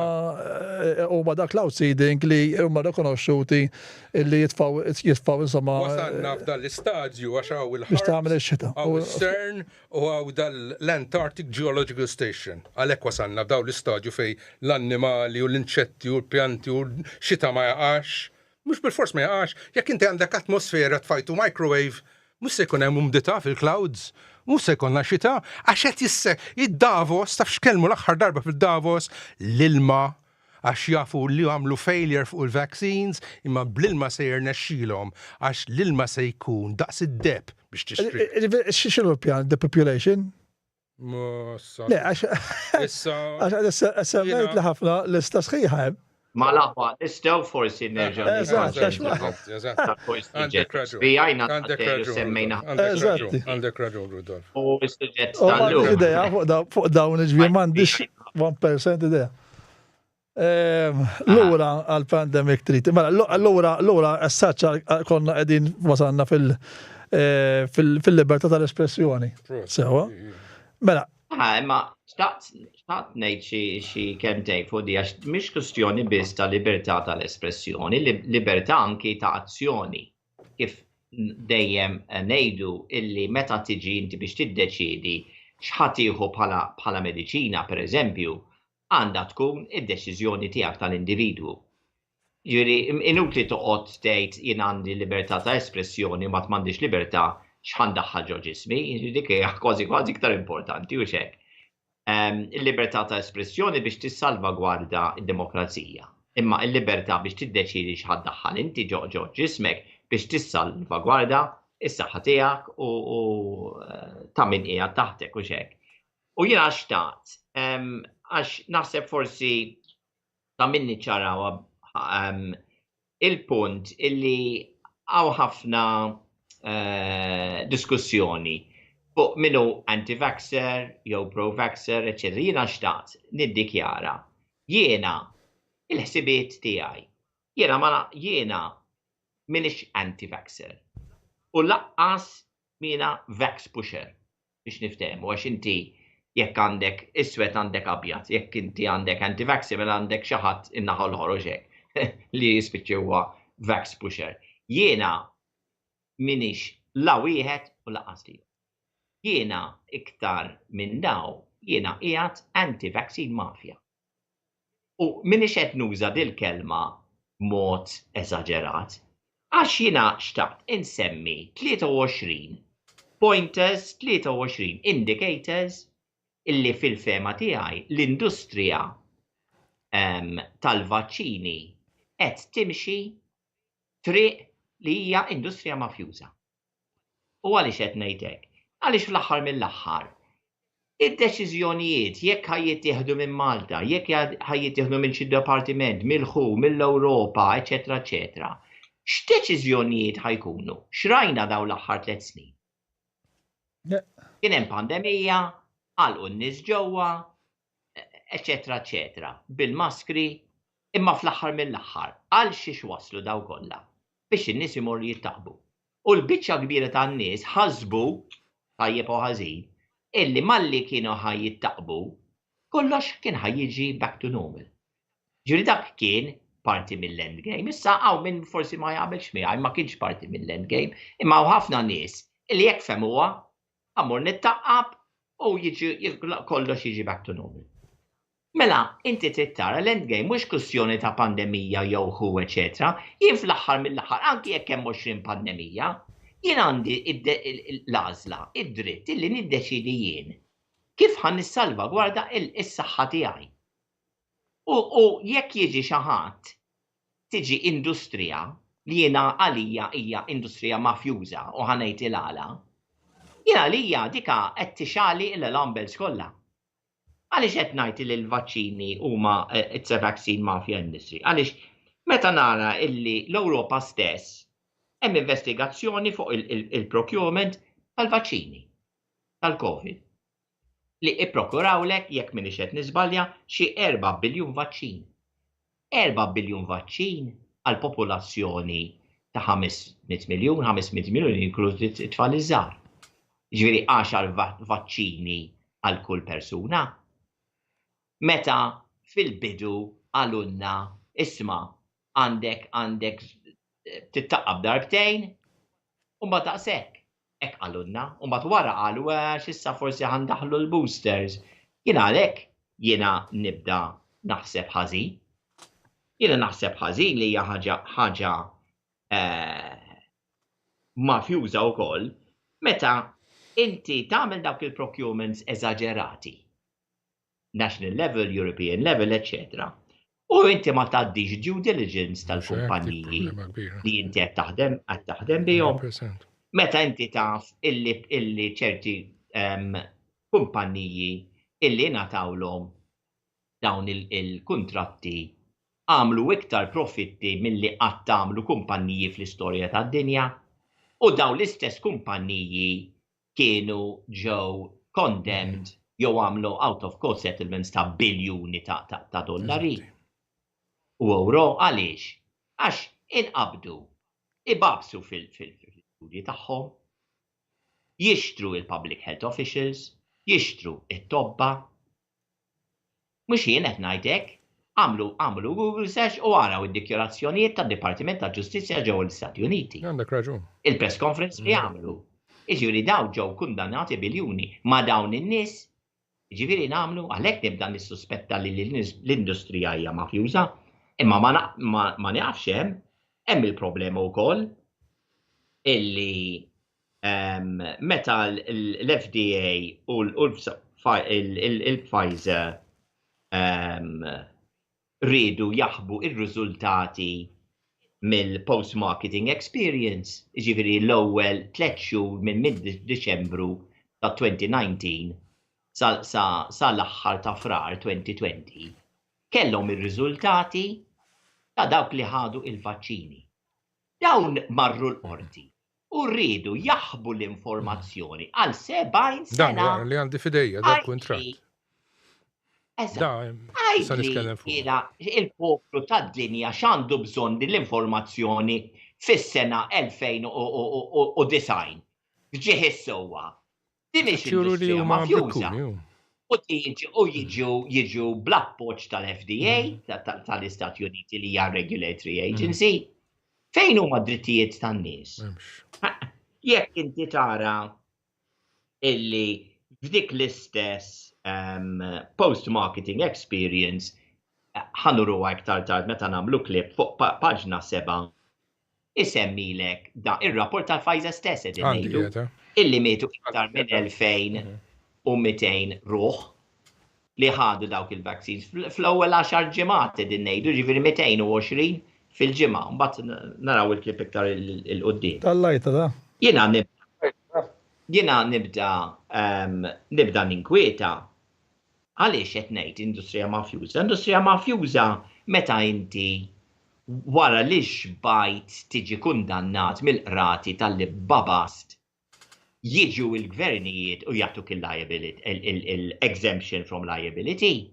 huma dak cloud seeding li huma rikonoxxuti li jitfgħu jitfgħu insomma. Wasalna f'dan l-istadju għax hawn il-ħart. Biex tagħmel ix-xita. Hawn is-CERN U hawn dal-Antarctic Geological Station. Għalhekk wasalna f'dawn l-istadju fejn l-annimali u l-inċetti u l-pjanti u xita ma jaqax. Mhux bilfors ma jaqax. Jekk inti għandek atmosfera tfajtu microwave, mhux se jkun hemm umdità fil-clouds, mhux se jkollna xita, għax qed jisse id-Davos, taf x'kellmu l-aħħar darba fil-Davos? L-ilma għax jafu li għamlu failure fuq il-vaccines, imma bl-ilma se jirnexxilhom għax l-ilma se jkun daqs id-deheb biex tixtrih. X'inhu l-pjan? Depopulation? Le, għax. Issa. Għax semmejt li ħafna lista sħiħa hemm. Ma l-aħwa nistgħu forsi nerġgħu. Eżatt, Għandek raġun. Semmejna. Għandek raġun, Rudolf. U s-suġġett tal-lum. Idea fuq dawn iġbi m'għandix 1% idea. Ehm, lura għal-pandemic treaty. Mela, lura, lura, s-saċ konna qegħdin wasalna fil- eh, fil-libertà tal-espressjoni. Sewa. Mela. Ah, imma xtaqt ngħid xi kemtejn fuq di għax mhix kwestjoni biss ta' libertà tal-espressjoni, libertà anki ta' azzjoni. Kif dejjem ngħidu illi meta tiġi inti biex tiddeċiedi x'ħa tieħu bħala mediċina, pereżempju, għandha tkun id-deċiżjoni tiegħek tal-individwu. Jiġifieri inutli toqgħod tgħid jien għandi libertà ta' espressjoni u mbagħad m'għandix libertà x'ħa ndaħħal ġo ġismi, jiġifieri dik hija kważi kważi iktar importanti hux hekk. Ehm, il-libertà ta' espressjoni biex tissalvagwarda d-demokrazija, imma il-libertà biex tiddeċiedi x'ħa ddaħħal inti ġo ġo ġismek biex tissalvagwarda is-saħħa tiegħek u eh, ta' min qiegħed taħtek u xek. U jiena xtaqt, għax naħseb forsi ta' min niċċarawha il-punt illi hawn ħafna eh, diskussjoni fuq minu anti-vaxxer jew pro-vaxxer, eċetera. Jiena xtaqt niddikjara jiena il-ħsibiet tiegħi. Jiena ma jiena minix anti-vaxxer. U laqqas mina vax pusher. biex niftehmu għax inti jekk għandek iswed għandek abjad, jekk inti għandek anti-vaxxer mela għandek xi ħadd in-naħa l-oħra u hekk li jispiċċi huwa vax pusher. Jiena minix la wieħed u laqas li. Jiena iktar minn daw, jiena qiegħed anti-vaccine mafia. U m'iniex qed nuża dil-kelma b'mod eżaġerat, għax jiena xtaqt insemmi 23 pointers, 23 indicators illi fil-fehma tiegħi l-industrija tal-vaċċini qed timxi triq li hija industrija mafjuża. U għaliex qed ngħid hekk? Għaliex fl-aħħar mill-aħħar, id-deċiżjonijiet jekk ħa jittieħdu minn Malta, jekk ħa jittieħdu minn xi dipartiment, mill-WHO, mill-Ewropa, eċetera, eċetera, x'deċiżjonijiet ħa jkunu? X'rajna dawn l-aħħar tliet snin? Kien hemm pandemija, għalqu n-nies ġewwa, eċetera, eċetera, bil-maskri, imma fl-aħħar mill-aħħar, għal xiex waslu daw kollha? Biex in-nies imorru jittaqbu. U l-biċċa kbira tan-nies ħasbu, tajjeb u ħażin, illi malli kienu ħa jittaqbu, kollox kien ħa jiġi back to normal. Ġifieri dak kien parti mill-end game. Issa hawn min forsi ma jaqbilx miegħi ma kienx parti mill-end game, imma hawn ħafna nies illi jekk fehmuha, ħa mmur nittaqqab u jiġi kollox jiġi back to normal. Mela, inti trid tara l-end game mhux kwistjoni ta' pandemija jew hu eċetera. Jien fl-aħħar mill-aħħar anki jekk hemm 20 pandemija, jien għandi l-għażla, id-dritt illi niddeċiedi jien kif ħa nissalvagwarda is-saħħa tiegħi. U jekk jiġi xi ħadd tiġi industrija li jiena għalija hija industrija mafjuża u ħa ngħid il-għala, jien għalija dika qed tixgħali l-alarm bells kollha. Għaliex qed ngħid li l-vaċċini huma eh, it's a vaccine mafia industry? Għaliex meta nara illi l-Ewropa stess Hemm investigazzjoni fuq il-procurement tal-vaċċini tal-Covid li ipprokurawlek, jekk m'iniex qed niżbalja, xi 4 biljun vaċċin. 4 biljun vaċċin għal popolazzjoni ta' 500 miljun, 500 miljun inkluż it-tfal iż-żgħar. Jiġifieri għaxar vaċċini għal kull persuna. Meta fil-bidu qalulna isma' għandek għandek tittaqqab darbtejn u mbagħad daqshekk. Hekk qalulna, u mbagħad wara qalu għax issa forsi ħa ndaħħlu l-boosters. Jiena għalhekk jiena nibda naħseb ħażin. Jiena naħseb ħażin li hija ħaġa ħaġa eh, mafjuża wkoll meta inti tagħmel dawk il-procurements eżaġerati. National level, European level, etc. U inti ma tgħaddix due diligence tal-kumpaniji li inti qed taħdem qed taħdem bihom. Meta inti taf illi illi ċerti um, kumpaniji illi ngħatawlhom dawn il-kuntratti għamlu iktar profitti milli qatt għamlu kumpaniji fl-istorja tad-dinja u dawn l-istess kumpaniji kienu ġew condemned jew għamlu out of court settlements ta' biljuni ta', ta, ta dollari u euro għaliex? Għax inqabdu ibabsu fil-studji tagħhom, jixtru il-public health officials, jixtru it-tobba, Mhux jien qed ngħid hekk. Agħmlu agħmlu Google search u araw id-dikjarazzjonijiet tad-Dipartiment tal-Ġustizzja ġewwa l-Istati Uniti. Għandek raġun. Il-press conference li għamlu. Jiġifieri dawn ġew kundannati biljuni ma' dawn in-nies. Jiġifieri nagħmlu għalhekk nibda nissuspetta li l-industrija hija mafjuża. Imma ma ma nieqafx hemm. Hemm il-problema wkoll illi meta l-FDA u l-Pfizer riedu jaħbu r-riżultati mill-post-marketing experience, jiġifieri l-ewwel tliet xhur minn mid-Diċembru ta' 2019 sa l-aħħar ta' Frar 2020, kellhom ir-riżultati ta' dawk li ħadu l-vaċċini. Dawn marru l-qorti u riedu jaħbu l-informazzjoni għal 70 sena. Dan li għandi fidejja dal kuntratt. Għidli il-poplu tad-dinja x'għandu bżonn din l-informazzjoni fis-sena 2009. F'ġieħ is-sewwa. Din mhix industrija mafjuża. U u jiġu jiġu bl-appoġġ tal-FDA mm. tal-Istati Uniti li hija regulatory mm. agency. Fejn huma drittijiet tan-nies? Jekk inti tara illi f'dik l-istess um, post-marketing experience ħanuruha iktar tard meta nagħmlu klip fuq paġna 7 isemmilek da ir-rapport tal-Pfizer stess qegħdin ngħidu illi mietu iktar minn 2200 ruħ li ħadu dawk il-vaccines fl-ewwel 10 ġimgħat qegħdin ngħidu, ġifieri 220 fil-ġimgħa, mbagħad naraw il-klip iktar il-qudiem. Tal-lajta da. Jiena jiena nibda ehm, nibda ninkwieta Għaliex qed ngħid industrija mafjuża? Industrija mafjuża meta inti wara li xbajt tiġi kundannat mill-qrati talli babast jiġu l-gvernijiet u jagħtuk il-liability, il-exemption from liability.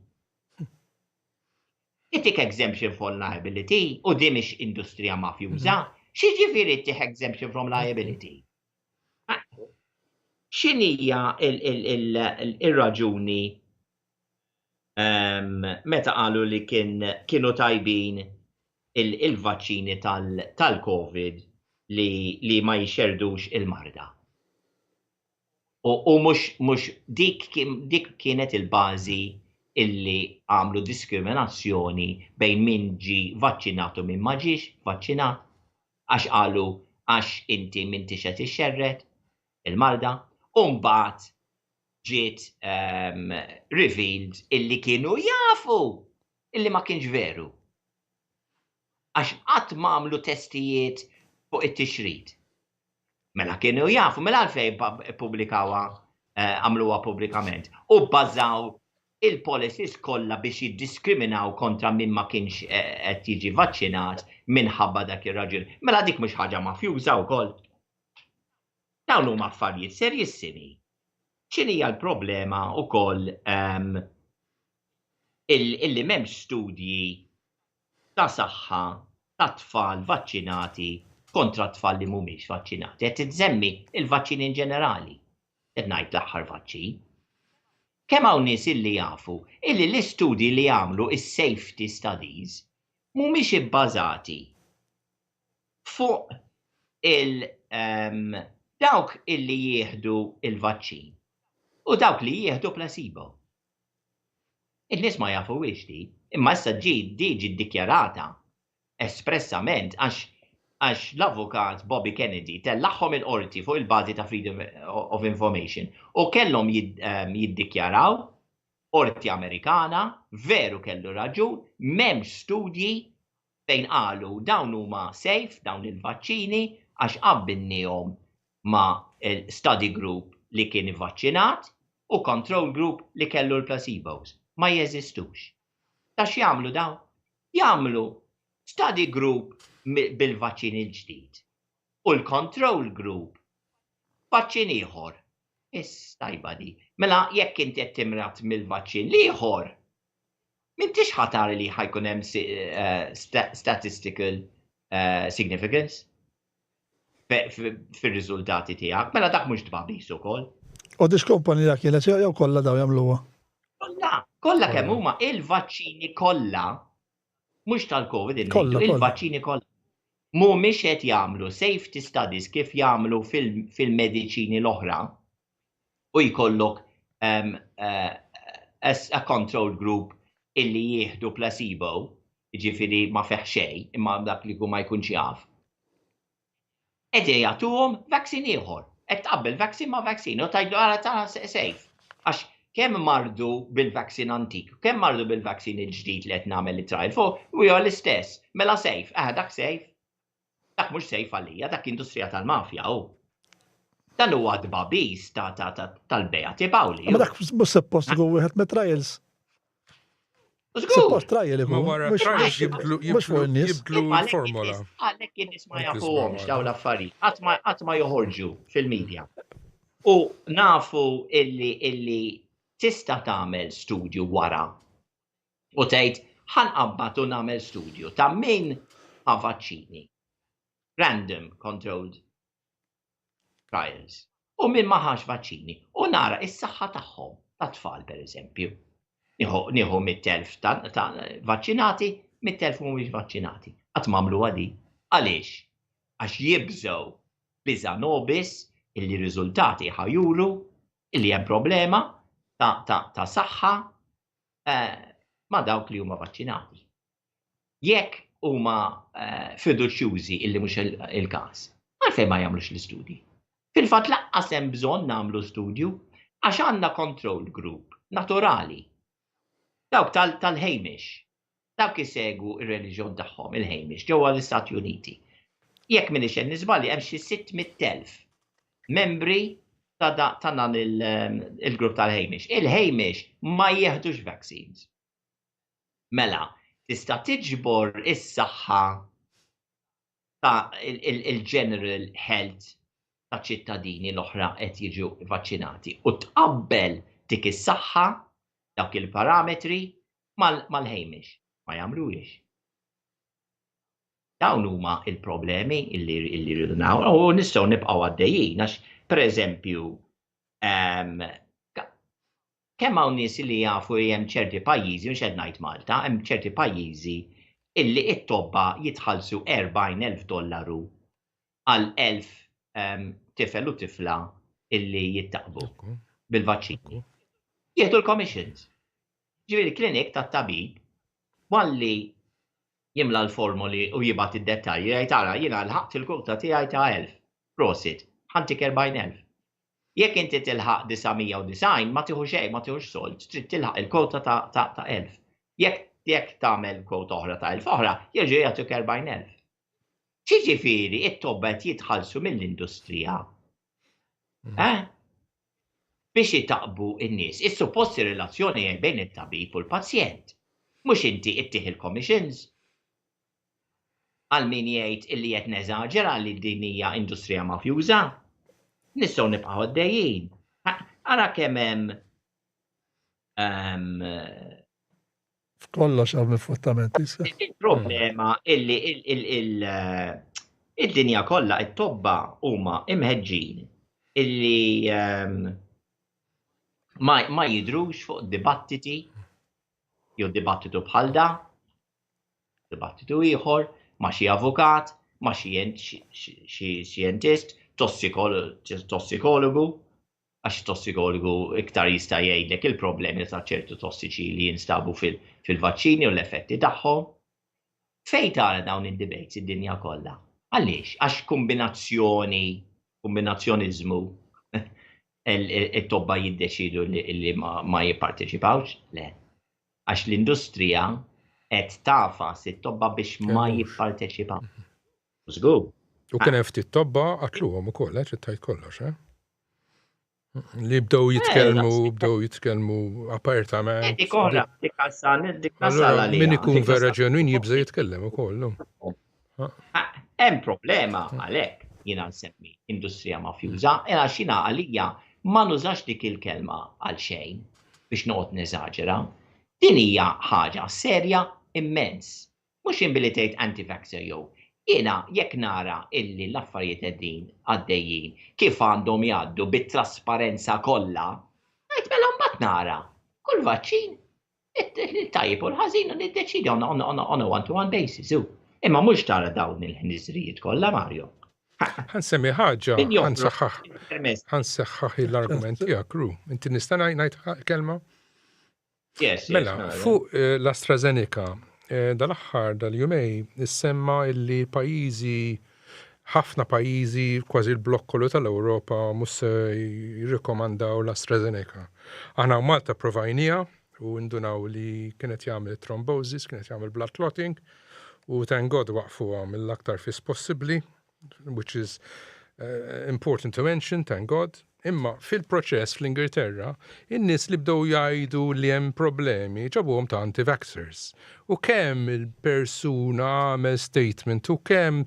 Itik exemption from liability u din mhix industrija mafjuża. X'jiġifieri ttih exemption from liability? X'inhija ir-raġuni ehm, meta qalu li kienu tajbin il-vaċċini tal-Covid li ma jxerdux il-marda? U mhux dik kienet il-bażi illi għamlu diskriminazzjoni bejn min ġie vaċċinat u min ma ġiex vaċċinat. Għax qalu għax inti m'intix qed ixxerred il-marda u mbagħad ġiet ehm, revealed illi kienu jafu illi ma kienx veru. Għax qatt ma għamlu testijiet fuq it-tixrid. Mela kienu jafu, mela għalfejn ippubblikawha eh, għamluha pubblikament u bbażaw il-policies kollha biex jiddiskriminaw kontra min ma kienx eh, qed jiġi vaċċinat minħabba dak ir-raġun. Mela dik mhux ħaġa mafjuża wkoll. Dawn huma affarijiet serjissimi. X'inhija l-problema wkoll ehm, illi m'hemmx studji ta' saħħa ta' tfal vaċċinati kontra tfal li mhumiex vaċċinati. Qed insemmi il-vaċċini in ġenerali. Qed ngħid l-aħħar vaċċin. Kemm hawn nies illi jafu illi l-istudji li jagħmlu is-safety studies mhumiex ibbażati fuq il ehm, dawk illi jieħdu il-vaċċin u dawk li jieħdu placebo. In-nies ma jafuhiex di, imma issa ġi di ġiet dikjarata espressament għax għax l-avukat Bobby Kennedy tellagħhom il-qorti fuq il-bażi ta' Freedom of Information u kellhom ehm, jiddikjaraw qorti Amerikana veru kellu raġun m'hemmx studji fejn qalu dawn huma safe dawn il-vaċċini għax qabbilniehom ma' study group li kien ivvaċċinat u control group li kellu l-placebos. Ma jeżistux. Ta' x'jagħmlu dawn? Jagħmlu study group bil-vaċċin il-ġdid u l-control group vaċċin ieħor. Is tajba di. Mela jekk inti qed timrad mill-vaċċin l-ieħor, m'intix ħa tara li ħa jkun hemm eh, statistical eh, significance fir-riżultati tiegħek. Mela dak mhux tbabis ukoll. U dix kumpanija kienet jew kollha daw jagħmluha? Kollha, kollha kemm huma il-vaċċini kollha mhux tal-COVID il-vaċċini kollha mhumiex qed jagħmlu safety studies kif jagħmlu fil-mediċini l-oħra u jkollok um, uh, a control group illi jieħdu placebo, ġifiri ma feħ xejn, imma dak li ma jkunx jaf. Qegħdin jagħtuhom vaccine ieħor. Qed tqabbel vaccine ma' vaccine u tgħidlu ara ta' safe. Għax kemm mardu bil-vaccine antik, kemm mardu bil-vaccine il-ġdid li qed nagħmel it-trial fuq, u l-istess. Mela safe, eh dak safe. Dak mhux safe għalija, dak industrija tal-mafja u. Dan huwa dbabis tal-Beati Pauli. Ma dak mhux suppost ikun wieħed mit-trials. Suppost trial ikun. Ma wara trials jibdlu jibdlu l-formola. Għalhekk in-nies ma jafuhomx dawn l-affarijiet, qatt ma joħorġu fil-medja. U nafu illi illi tista' tagħmel studju wara u tgħid ħa nqabbad u nagħmel studju ta' min ħa vaċċini. Random controlled trials. U min ma ħax vaċċini u nara is-saħħa tagħhom tat-tfal pereżempju. Nieħu 100,000 ta' vaċċinati, 100,000 mhumiex vaċċinati. Qatt m'għamluha di. Għaliex? Għax jibżgħu biża' nobis illi riżultati ħa juru illi hemm problema ta', ta, ta saħħa eh, ma' dawk li huma vaċċinati. Jekk huma eh, fiduċjużi illi mhux il-każ, għalfejn ma jagħmlux l-istudji. Fil-fatt laqqas hemm bżonn nagħmlu studju għax għandna control group naturali. Dawk tal-Ħejmix, dawk isegwu ir-reliġjon tagħhom, il-Ħejmix, ġewwa l-Istati Uniti. Jekk m'iniex qed niżbalja hemm xi 600,000 membri ta' dan il-grupp tal-Ħejmix. Il-Ħejmix ma jieħdux vaccines. Mela, tista' tiġbor is-saħħa ta' il-general health ta' ċittadini l-oħra qed jiġu vaċċinati u tqabbel dik is-saħħa dawk il-parametri mal-Ħejmix. Ma jagħmluhiex. Dawn huma il-problemi illi rridu nagħmlu u nistgħu nibqgħu għaddejjin għax pereżempju ehm, kemm hawn nies li jafu li hemm ċerti pajjiżi, mhux qed ngħid Malta, hemm ċerti pajjiżi illi it-tobba jitħallsu 40,000 dollaru għal 1000 ehm, tifel u tifla illi jittaqbu bil-vaċċini. Jieħdu l-commissions. Ġifieri klinik tat-tabib malli jimla l-formoli u jibgħat id-dettalji jgħid ara jiena lħaqt il-kwota tiegħi ta' 1000. Prosit, ħa ntik 40,000. Jekk inti tilħaq 990 ma tieħu xejn, ma tieħux sold, trid tilħaq il-kwota ta' 1000. Jekk jekk tagħmel kwota oħra ta' 1000 oħra, jerġgħu jagħtuk 40,000. X'jiġifieri it-tobba qed jitħallsu mill-industrija? Mhm. Eh? Biex itaqqbu n-nies. Is-suppost ir-relazzjoni hija bejn it-tabib u l-pazjent. Mhux inti ittih il-commissions. Għal min jgħid illi qed neżaġera li din hija industrija mafjuża, nistgħu nibqgħu għaddejjin. Ara kemm hemm ehm, F'kollox hawn il-fottamenti. Il-problema illi id-dinja kollha it-tobba huma imħeġġin illi ehm, ma jidrux fuq dibattiti jew dibattitu bħal da, dibattitu ieħor ma' xi avukat, ma' xi xjentist, tossikologu, għax it-tossikologu iktar jista' jgħidlek il-problemi ta' ċertu tossiċi li jinstabu fil-vaċċini u l-effetti tagħhom. Fejn tara dawn id-debates id-dinja kollha? Għaliex? Għax kombinazzjoni, kombinazzjoniżmu it-tobba jiddeċidu li ma jipparteċipawx? Le. Għax l-industrija qed tagħfas it-tobba biex ma jipparteċipaw. Żgur. U kien hemm ftit tobba qatluhom ukoll, eh, trid tgħid kollox, eh? Li bdew eh, jitkellmu, bdew jitkellmu apertament. Eh, dik oħra, dik għasal, dik għasal Min ikun vera ġenwin jibża jitkellem ukoll. Ah, hemm problema għalhekk jiena nsemmi industrija mafjuża, għax jiena għalija ma nużax dik il-kelma għal xejn biex noqgħod neżaġera. Din hija ħaġa serja immens. Mhux jien billi tgħid anti-vaxxer jew. Jiena jekk nara illi l-affarijiet qegħdin għaddejjin kif għandhom jgħaddu bit-trasparenza kollha, ngħid mela mbagħad nara kull vaċċin it-tajjeb u l-ħażin u niddeċidi on, on, on, on a one-to-one basis. Imma mhux tara dawn il-ħniżrijiet kollha, Mario. Ħansemmi ħaġa, ħansaħħaħ ħansaħħaħ l-argument tiegħek, Ru. Inti nista' ngħid kelma? Yes, mela, mela, fuq eh, l-AstraZeneca, eh, dal-aħħar dal-jumej, issemma illi pajjiżi ħafna pajjiżi kważi l-blokk kollu tal-Ewropa mhux se jirrikomandaw l-AstraZeneca. Aħna u Malta provajnija u ndunaw li kienet jagħmel thrombosis, kienet jagħmel blood clotting u thank God waqfuha mill-aktar fis possibbli which is uh, important to mention, thank God. Imma fil-proċess fl-Ingilterra, in-nies li bdew jgħidu li hemm problemi ġabuhom ta' anti-vaxxers. U kemm il-persuna għamel statement u kemm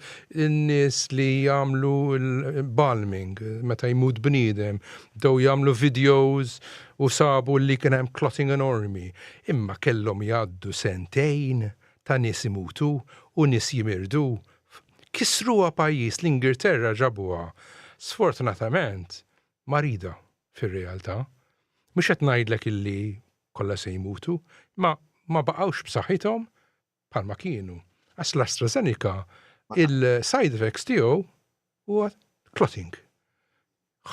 in-nies li jagħmlu l-balming meta jmut bniedem bdew jagħmlu videos u sabu li kien hemm clotting enormi. Imma kellhom jgħaddu sentejn ta' nies imutu u nies jimirdu Kissruha pajjiż l-Ingilterra ġabuha sfortunatament marida fir-realtà. Mhux qed ngħidlek illi kollha se jmutu, imma ma baqgħux b'saħħithom bħalma kienu. Għax l-AstraZeneca il-side effects tiegħu huwa clotting.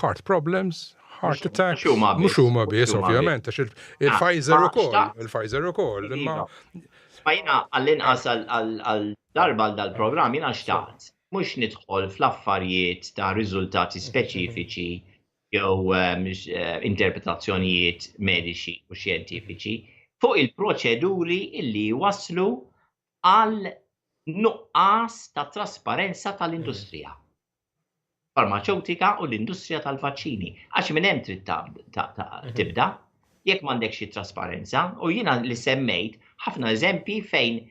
Heart problems, heart attacks. Mhux huma biss, ovvjament, għax il-Pfizer ah, ukoll, il-Pfizer ukoll, imma. Ma jiena għall-inqas għal darba għal dal-programm jiena xtaqt mhux nidħol fl-affarijiet ta' riżultati speċifiċi jew ehm, eh, interpretazzjonijiet mediċi u xjentifiċi fuq il-proċeduri illi waslu għal nuqqas ta' trasparenza tal-industrija. Farmaċewtika u l-industrija tal-vaċċini. Għax minn hemm trid mhm. tibda, jekk m'għandekx xi trasparenza, u jiena li semmejt ħafna eżempji fejn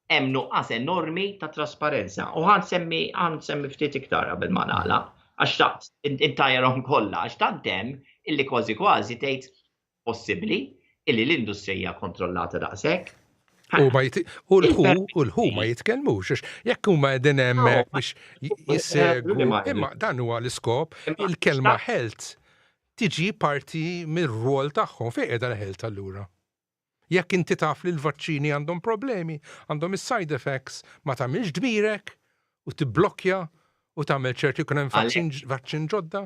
hemm nuqqas enormi ta' trasparenza. U ħan semmi ħan semmi ftit iktar qabel ma nagħlaq, għax taqt intajjarhom kollha, għax tant hemm illi kważi kważi tgħid possibbli illi l-industrija hija kontrollata daqshekk. U ma u l-ħu u l-ħu ma jitkellmux għax jekk huma qegħdin hemmhekk biex jissegwu imma dan huwa l-iskop il-kelma health tiġi parti mir-rwol tagħhom fejn qiegħda l-health allura. Jekk inti taf li l-vaċċini għandhom problemi, għandhom is-side effects, ma tagħmilx dmirek u tibblokkja u tagħmel ċert li jkun hemm vaċċin ġodda?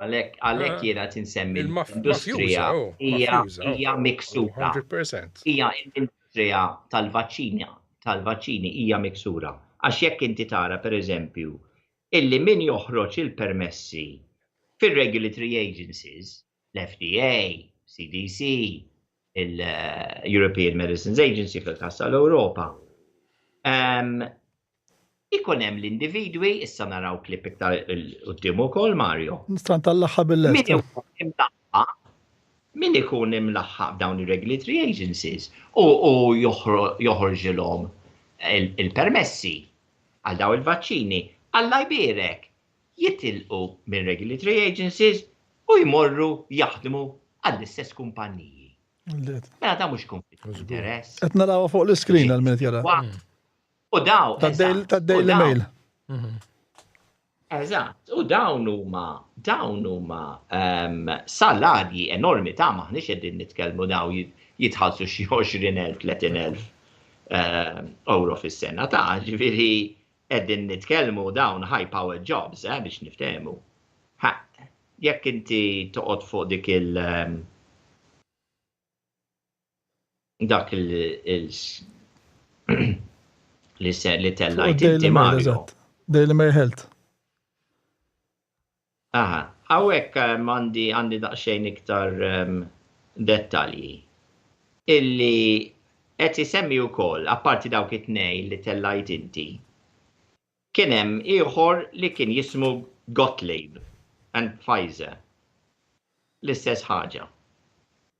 Għalhekk għalhekk eh, jiena tinsemmi l-industrija oh, hija oh. hija miksura. 100%. Hija l-industrija tal-vaċċini tal-vaċċini hija miksura. Għax jekk inti tara pereżempju illi min joħroġ il-permessi fir-regulatory agencies, l-FDA, CDC, il-European Medicines Agency fil-każ tal-Ewropa. Ehm, ikun hemm l-individwi, issa naraw klip iktar quddiem ukoll Mario. Nista' ntallaħħa bil-lest. Min huwa imlaħħam? Min ikun imlaħħaq dawn ir-regulatory agencies u joħorġilhom il-permessi għal dawn il-vaċċini, Alla jbierek, jitilqu minn regulatory agencies u jmorru jaħdmu għall-istess kumpanniji. Mela da mhux konflitt ta' interess. Qed narawha fuq l-iskrin għal min jara. U daw. Tad-Daily Mail. Mhm. Eżatt, u dawn huma dawn huma ehm, salarji enormi ta' maħniex qegħdin nitkellmu daw jitħallsu xi 20,000, 30,000 ehm, euro fis-sena ta' ġifieri qegħdin nitkellmu dawn high power jobs eh, biex niftehmu. Jekk inti toqgħod fuq dik il- ehm, dak il li se li tellajt inti Mario. Daily Mail Health. Aha, hawnhekk ehm, għandi għandi daqsxejn iktar ehm, dettalji illi qed isemmi wkoll apparti dawk it-tnejn li tellajt inti. Kien hemm ieħor li kien jismu Gottlieb and Pfizer. L-istess ħaġa.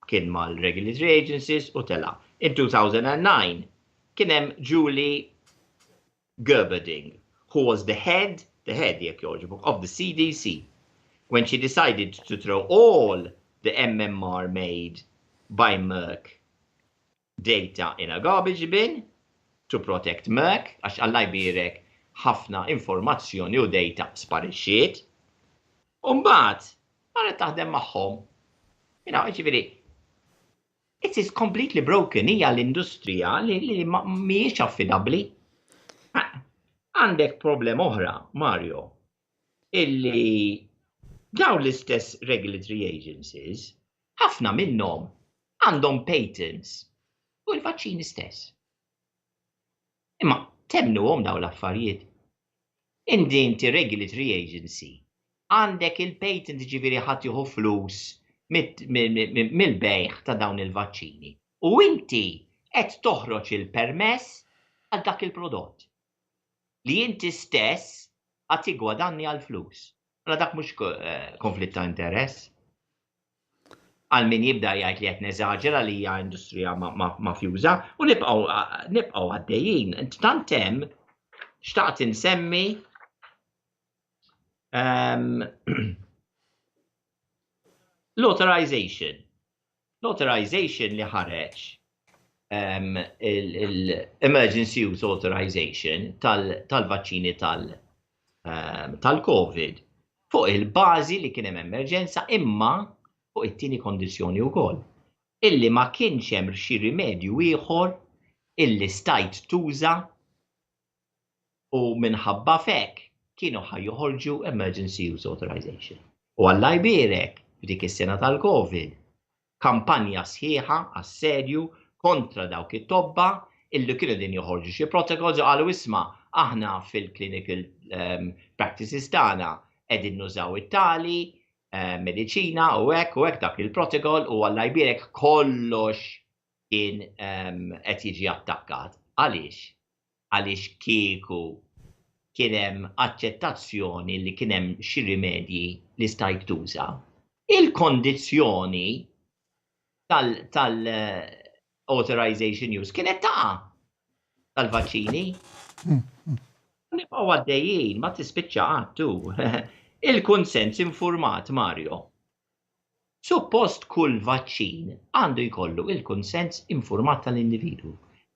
Kien mal-regulatory agencies u tela'. In 2009 kien hemm Julie Gerberding, who was the head, the head jekk jogħġbok, of the CDC when she decided to throw all the MMR made by Merck data in a garbage bin to protect Merck, għax Alla jbierek ħafna informazzjoni u data sparixxiet. U mbagħad marret taħdem magħhom. You know, ġifieri, it is completely broken, hija l-industrija li, li mhijiex affidabbli. Għandek problem oħra, Mario, illi dawn l-istess regulatory agencies, ħafna minnhom għandhom patents fuq il-vaċċini stess. Imma temmnuhom dawn l-affarijiet? Inti inti regulatory agency għandek il-patent ġifieri ħadd jieħu flus mill-bejgħ ta' dawn il-vaċċini u inti qed toħroġ il-permess għal dak il-prodott li inti stess qed tiggwadanni għall-flus. Mela dak mhux eh, konflitt ta' interess? Għal min jibda jgħid li qed neżaġera li hija industrija mafjuża u nibqgħu nibqgħu għaddejjin. Tant hemm xtaqt insemmi ehm, l-authorization. L-authorization li ħareġ ehm, l-emergency use authorization tal-vaċċini ehm, tal-COVID fuq il-bażi li kien hemm emerġenza imma fuq it-tieni kondizzjoni wkoll illi ma kienx hemm xi rimedju ieħor illi stajt tuża u minħabba f'hekk kienu ħa joħorġu emergency use authorization. U Alla jbierek f'dik is-sena tal-Covid, kampanja sħiħa għas-serju kontra dawk it-tobba illi kienu din joħorġu xi protocols u qalu isma' aħna fil-clinical ehm, practices tagħna qegħdin nużaw it-tali eh, mediċina u hekk u hekk dak il-protocol u Alla jbierek kollox kien ehm, qed jiġi attakkat. Għaliex? Għaliex kieku kien hemm aċċettazzjoni li kien hemm xi rimedji li stajt tuża, il-kondizzjoni tal-authorization use kienet taqa' tal-vaċċini. Nibqgħu għaddejjin, ma tispiċċa qatt tu. Il-kunsens infurmat, Mario. Suppost kull vaċċin għandu jkollu il-kunsens infurmat tal-individwu.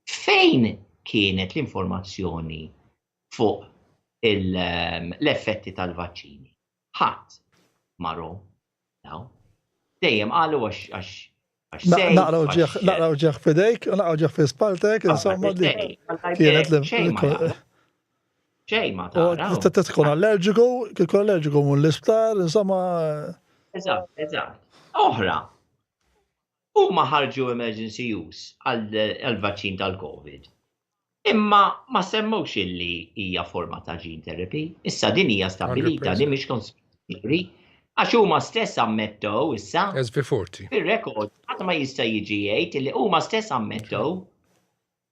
Fejn kienet l-informazzjoni fuq l-effetti tal-vaċċini? Ħadd ma ra dawn. Dejjem qalu għax għax Naqraw ġeħ fidejk, naqraw ġeħ fi spaltek, insomma dik. Kienet li. Xejn ma tara. Tkun allerġiku, tkun allerġiku mun l-isptar, insomma. Eżatt, eżatt. Oħra, huma ħarġu emergency use għal-vaċċin tal-COVID. Imma ma semmux illi hija forma ta' gene therapy. Issa din hija stabilita, din mhix conspiracy. Għax huma stess ammettew issa. SV40. Fir-rekord, ħadd ma jista' jiġi jgħid illi huma stess ammettew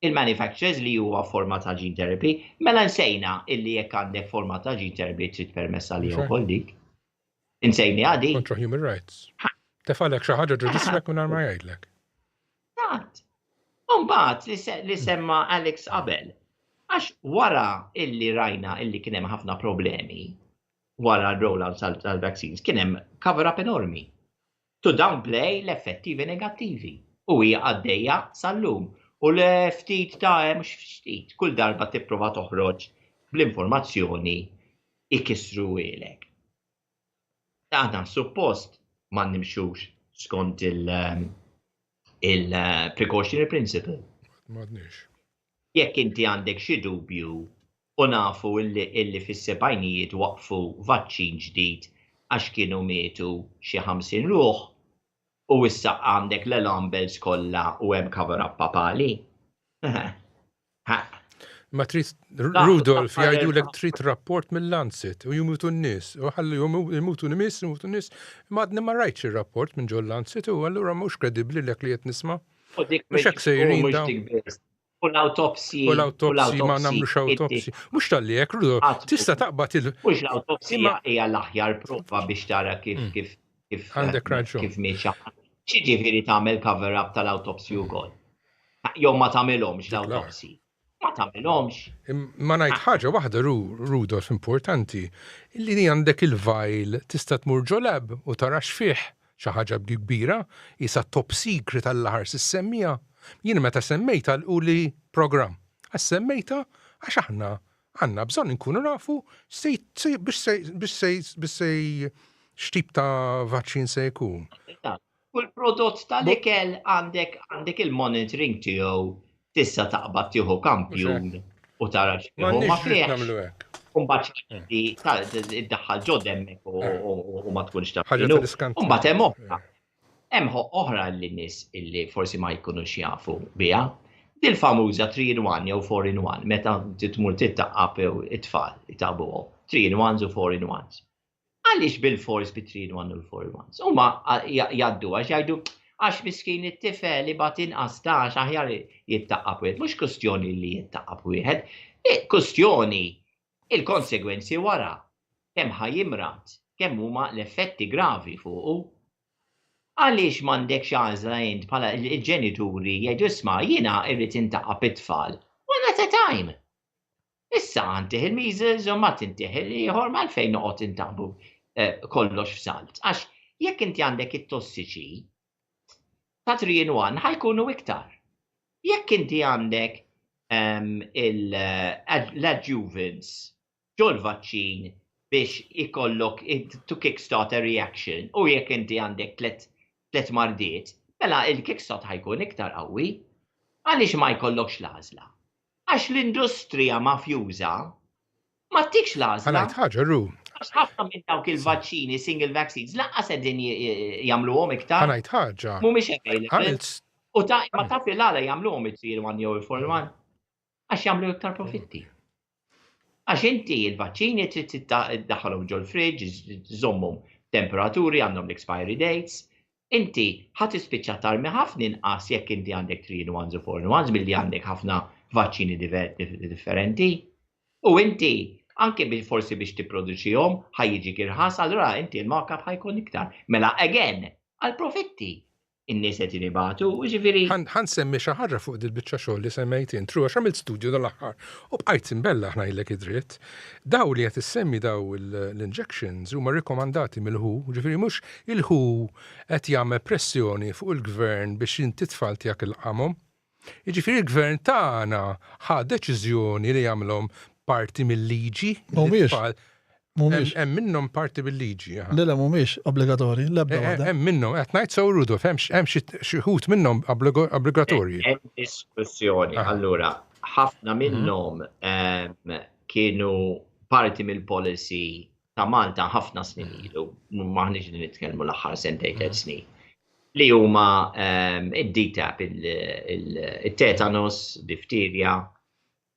il-manufacturers li huwa forma ta' gene therapy, mela nsejna illi jekk għandek forma ta' gene therapy trid permess għalija wkoll dik. Insejni għadi. Kontra human rights. Tefalek xi ħaġa ġo ġismek mingħajr ma jgħidlek. Eżatt. U mbagħad li semma Alex qabel. Għax wara illi rajna illi kien hemm ħafna problemi wara l-rollout tal-vaccines kien hemm cover-up enormi. To downplay l-effettivi negattivi. U hija għaddejja sal-lum. U le ftit ta' hemm mhux ftit, kull darba tipprova toħroġ bl-informazzjoni ikissruhielek. Aħna suppost ma nimxux skont il-precautionary principle. M'għadniex. Jekk inti għandek xi dubju u nafu illi fis-sebgħinijiet waqfu vaċċin ġdid għax kienu mietu xi 50 ruħ u issa għandek l-alarm bells kollha u hemm cover up papali. Ha. Ma trid Rudolf jgħidulek trid rapport mill-Lancet u jmutu n-nies u ħallu jmutu n-nies, jmutu n-nies. Ma għadni ma rajtx ir-rapport minn ġol Lancet u allura mhux kredibbli lek li qed nisma'. Mhux hekk sejrin dawn. U l-autopsy. U l-autopsy ma nagħmlux autopsy. Mhux talli hekk, Rudolf, tista' taqbad il. Mhux l-autopsy hija l-aħjar prova biex tara kif mm. kif kif Għandek raġun. Kif miet xi ħadd. X'jiġifieri tagħmel cover up tal-autopsy wkoll? Jew ma tagħmilhomx l-autopsy. Ma tagħmilhomx. Ma ngħid ħaġa waħda Rudolf importanti, li għandek il-vial tista' tmur ġo lab u tara x'fih, xi ħaġa kbira, qisha top secret għall-aħħar issemmija. Jien meta semmejtha qaluli programm. Għax semmejtha għax aħna Għandna bżonn inkunu nafu biex se x'tip ta' vaċċin se jkun. Kull prodott tal-ikel għandek għandek il-monitoring tiegħu tista' taqbad tieħu kampjun u tara x'fih ma fih. Umbagħad iddaħħal ġo demmek u ma tkunx taf. Umbagħad hemm oħra. Hemm ħoqq oħra li nies illi forsi ma jkunux jafu biha. Dil-famuża 3 in 1 jew 4 in 1 meta tmur tittaqqab it-tfal itabuhom. 3 in 1s u 4 in 1s. Għaliex bil-fors bi 3 in 1 u l-4 in 1s? Huma jgħaddu għax jgħidu għax miskin it-tifel ibgħat inqas tax aħjar jittaqqab wieħed. Mhux kustjoni li jittaqqab wieħed, kustjoni il-konsegwenzi wara, kemm ħa jimrad, kemm huma l-effetti gravi fuqu. Għaliex m'għandekx għażla int bħala l-ġenituri jgħidu isma' jiena rrid intaqqab it-tfal one at a time. Issa ntih il-measles u mbagħad intih l-ieħor ma għalfejn noqgħod intaqqbu kollox f'salt. Għax jekk inti għandek it-tossiċi ta' 3 in 1 ħa jkunu iktar. Jekk inti għandek l-adjuvants ġol-vaċċin biex ikollok to kickstart a reaction u jekk inti għandek tlet mardiet, mela il-kickstart ħa jkun iktar qawwi. Għaliex ma jkollokx l-għażla? Għax l-industrija mafjuża ma ttikx l-għażla. Ħa ngħid ħaġa, Ru. Għax ħafna minn dawk il-vaċċini, single vaccines, lanqas qegħdin jagħmluhom iktar. Ħa ngħid ħaġa. Mhumiex available. U ta' ma taf il-għala jagħmluhom it-3 in 1 jew il-4 in 1? Għax jagħmlu iktar profitti. Għax inti il-vaċċini trid tiddaħħalhom ġol-fridge, żommhom temperaturi, għandhom l-expiry dates. Inti ħa tispiċċa tarmi ħafna inqas jekk inti għandek 3 in 1 u 4 in 1 milli għandek ħafna vaċċini differenti. U inti anke forsi biex tipproduċihom ħa jiġik irħas, allura inti l-markup ħa jkun iktar. Mela again, għal profitti in-nies qed ibatu, jiġifieri. Ħa nsemmi xi ħaġa fuq dil-biċċa xogħol li semmejt int, Ru, għax għamilt studju dal-aħħar u bqajt imbellah ngħidlek id-dritt. Daw li qed issemmi daw l-injections huma rikkomandati mill-WHO, jiġifieri mhux il-WHO qed jagħmel pressjoni fuq il-gvern biex inti t-tfal tiegħek ilqamhom. Jiġifieri l-gvern tagħna ħa deċiżjoni li jagħmilhom parti mil-liġi. Mhumiex. Mhumiex. Hemm minnhom parti bil-liġi. Le le mhumiex obbligatorji, l-ebda eh, eh, waħda. Hemm minnhom, qed ngħid sew Rudolf, hemm xi wħud minnhom obbligatorji. Hemm diskussjoni, ah. allura ħafna mhm. minnhom kienu parti mill-policy ta' Malta ħafna snin ilu, maħniex li nitkellmu l-aħħar sentejn tliet mhm. snin, li huma ehm, id-DTaP, il-tetanus, difterja,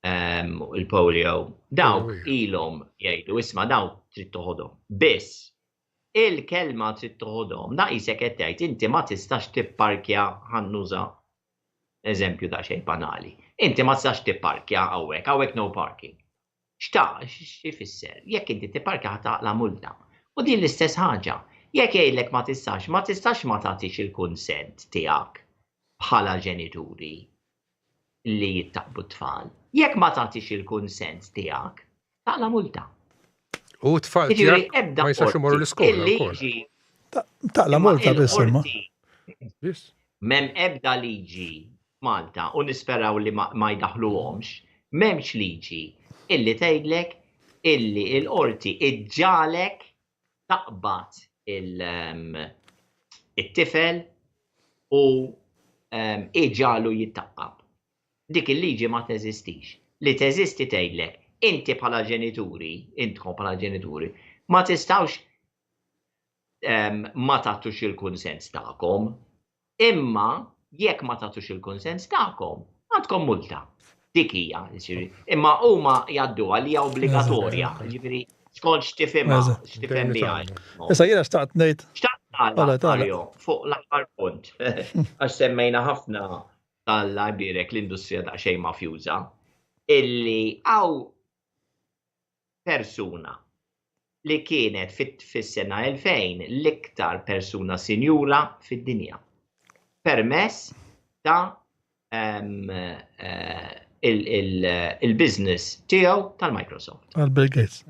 ehm, il-polio, dawk ilhom jgħidu isma' dawk trid toħodhom. Biss il-kelma trid toħodhom, da qisek qed tgħid inti ma tistax tipparkja ħannuża eżempju daqsxejn banali. Inti ma tistax tipparkja hawnhekk, hawnhekk no parking. X'ta, x'ifisser? Jekk inti tipparkja ħa taqla' multa. U din l-istess ħaġa. Jekk jgħidlek ma tistax, ma tistax ma tagħtix il-kunsent tiegħek bħala ġenituri li jittaqbu t-tfal. Jekk ma tagħtix il-kunsent tiegħek, taqla' multa. U t-tfal tiegħek ma jistax imorru l-iskola wkoll. Taqla' multa biss imma. M'hemm ebda liġi f'Malta u nisperaw li ma jdaħħluhomx, m'hemmx liġi illi tgħidlek illi l-qorti iġġagħlek taqbad it-tifel u iġagħlu jittaqqab. Dik il-liġi ma teżistix. Li teżisti tgħidlek inti bħala ġenituri, intkom bħala ġenituri, ma tistgħux ma tagħtux il-kunsens tagħkom. Imma jekk ma tagħtux il-kunsens tagħkom, għandkom multa. Dik hija, imma huma jgħadduha li hija obbligatorja, ġifieri skont x'tifhimha, x'tifhem biha. Issa jiena xtaqt ngħid. Xtaqt nagħlaq fuq l-aħħar punt, għax semmejna ħafna tal jbierek l-industrija daqsxejn mafjuża, illi hawn persuna li kienet fis-sena 2000 l-iktar persuna sinjura fid-dinja. Permess ta' eh, il-business tiegħu tal-Microsoft. Għal Bill Gates.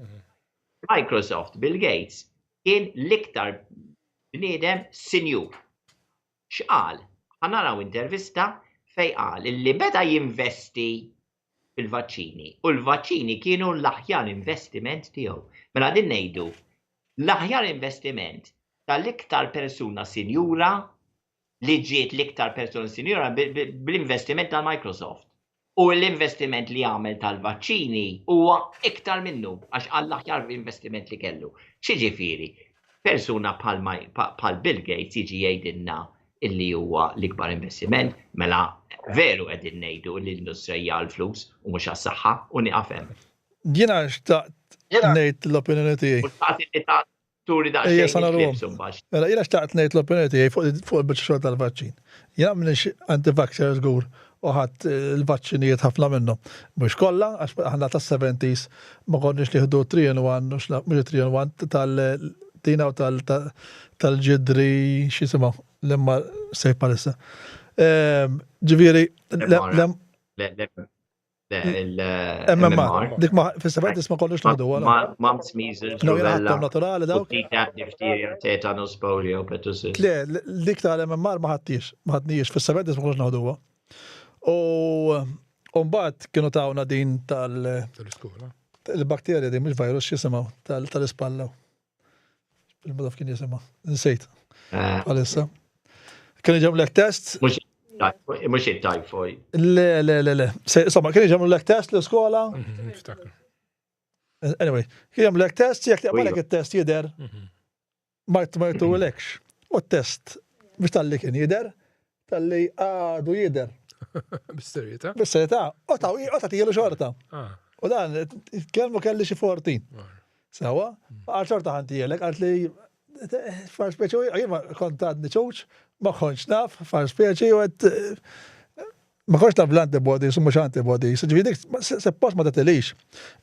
Microsoft, Bill Gates, kien l-iktar bniedem sinjur. X'qal? Ħa naraw intervista fej qal illi beda jinvesti fil-vaċċini u l-vaċċini kienu l-aħjar investiment tiegħu. Mela din ngħidu l-aħjar investiment tal-iktar persuna sinjura li ġiet l-iktar persuna sinjura bl-investiment tal-Microsoft. U l-investiment li għamel tal-vaċċini huwa iktar minnu għax għall-aħjar investiment li kellu. X'jiġifieri? Persuna bħal Bill Gates jiġi jgħidilna illi huwa l-ikbar investiment, mela veru qegħdin ngħidu li l-industrija hija għall-flus u mhux għas-saħħa u nieqaf hemm. Jiena xtaqt ngħid l-opinjoni tiegħi. U xtaqt li turi daqsxejn il-clips imbagħad. Mela jiena xtaqt ngħid l-opinjoni tiegħi fuq il-biċċa xogħol tal-vaċċin. Jiena m'iniex anti-vaxxer żgur u ħadt il-vaċċinijiet ħafna minnhom. Mhux kollha, għax aħna tas-70s ma konniex nieħdu 3 in 1, mhux 3 in 1 tal-tina u tal-ġidri x'jisimha l-imma sejf palissa. Ehm, ġifieri, MMR. Dik ma fis-70s ma konniex nieħdu. Mumps, measles, No, jiena ħadthom naturali dawk. Diphtheria, tetanus, polio, pertussis. Le, dik tal-MMR ma ħadtix, ma ħadnijiex fis-70s ma konniex nieħduha. U mbagħad kienu tawna din tal- Tal-iskola. Il-bakterja din mhux virus x'jisimgħu tal-ispalla. Il-madaf kien jisimha, nsejt. Eh. Għalissa. Kien ġemlek test. Mux il-typhoid. Le, le, le, le. Insomma, kien ġemlek test l-iskola. Mhm, anyway, kien ġemlek test, jek taqbalek il-test jider, mhm. ma jtulekx. U t-test, biex tal-li kien jider, tal-li għadu jider. Bis-serjetà? Bis-serjetà. U ta' u ta' tielu xorta. Ah. U dan, kelmu kelli xi 14. Sawa, għal xorta ħantijelek, għalt li far speċi, jien ma kont għadni ċuċ, ma kontx naf, far speċi, u għed ma kontx naf l-antibodies u mux antibodies, ġifieri dik suppost ma tatilix.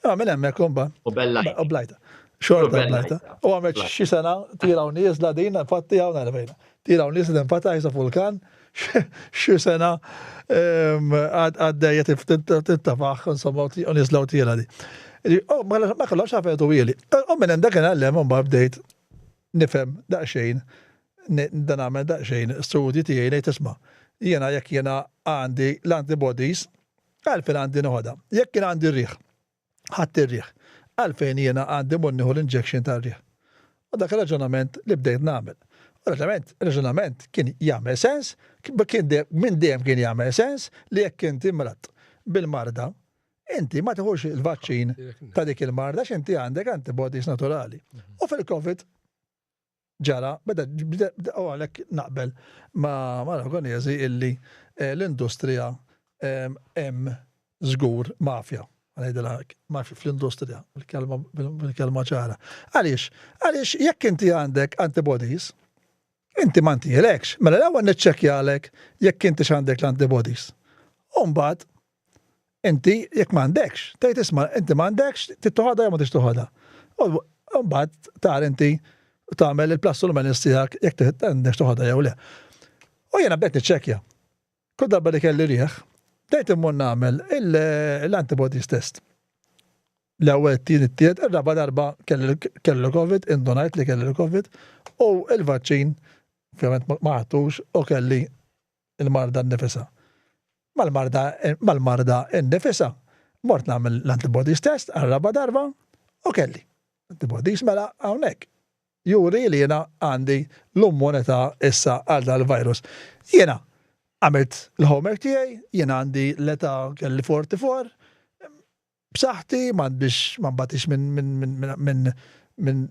Imma minn hemmhekk umba. U bellajta. U blajta. Xorta blajta. U għamet xi sena tira u nieżla din, infatti hawn għalfejna. Tira u nieżla infatti għajsa vulkan, xi sena ehm, għaddejja tintafaħ, insomma, u nieżla u tira di. Ma kellhomx għafetu ili. U minn hemm dak għallem u bdejt nifhem daqsxejn dan għamel daqsxejn studji tiegħi ngħid isma' jiena jekk jiena għandi l-antibodies għalfejn għandi noħodha. Jekk jien għandi r-riħ, ħadt ir-riħ. Għalfejn jiena għandi mmur nieħu l-injection tar-riħ? U dak ir-raġunament li bdejt nagħmel. U raġunament, raġunament kien jagħmel sens, kien minn dejjem kien jagħmel sens li jekk inti mradt bil-marda, inti ma tieħux il-vaċċin ta' dik il-marda għax inti għandek antibodies naturali. U fil-COVID ġara, beda, u għalhekk naqbel ma' Aragonesi illi eh, l-industrija hemm żgur mafja. Ngħidilha mafja fl-industrija, bil-kelma ċara. Għaliex? Għaliex jekk inti għandek antibodies, inti ma ntielekx, mela l-ewwel niċċekkjalek jekk inti x'għandek l-antibodies. U mbagħad Inti jekk m'għandekx, tgħid isma' inti m'għandekx, trid toħodha jew ma tridx toħodha. U mbagħad tara inti. Tagħmel il-plus u l-minus tiegħek jekk għandek toħodha jew le. U jiena bdejt niċċekkja. Kull darba li kelli riħ, bdejt immur nagħmel l-antibodies test. L-ewwel, it-tieni, it-tielet, ir-raba' darba kelli l-Covid, indunajt li kelli l-Covid u l-vaċċin ovvjament ma ħadtux u kelli l-marda nnifisha. Mal-marda mal-marda nnifisha mort nagħmel l-antibodies test għar-raba' darba u kelli antibodies mela hawnhekk juri li jiena għandi l-immunità issa għal dal-virus. Jiena għamilt l-homework tiegħi, jiena għandi l-età kelli 44, b'saħħti, m'għandix ma nbatix minn minn minn minn minn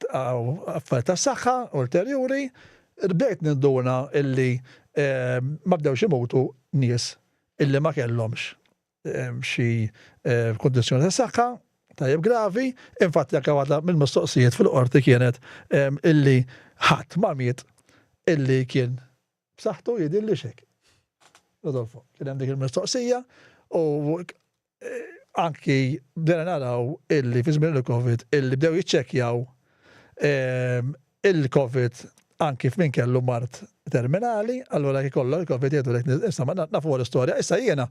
affarijiet tas-saħħa ulterjuri, bdejt ninduna illi ma bdewx imutu nies illi ma kellhomx xi kundizzjoni ta' saħħa tajjeb gravi, infatti anke waħda mill-mistoqsijiet fil-qorti kienet illi ħadd ma miet illi kien b'saħħtu jidhirli x'hekk. Rodolfo, kien hemm dik il-mistoqsija u anki bdejna naraw illi fi żmien il-Covid illi bdew jiċċekkjaw il-Covid anki f'min kellu mard terminali, allura jekk ikollok il-Covid jgħidulek insomma nafu l-istorja. Issa jiena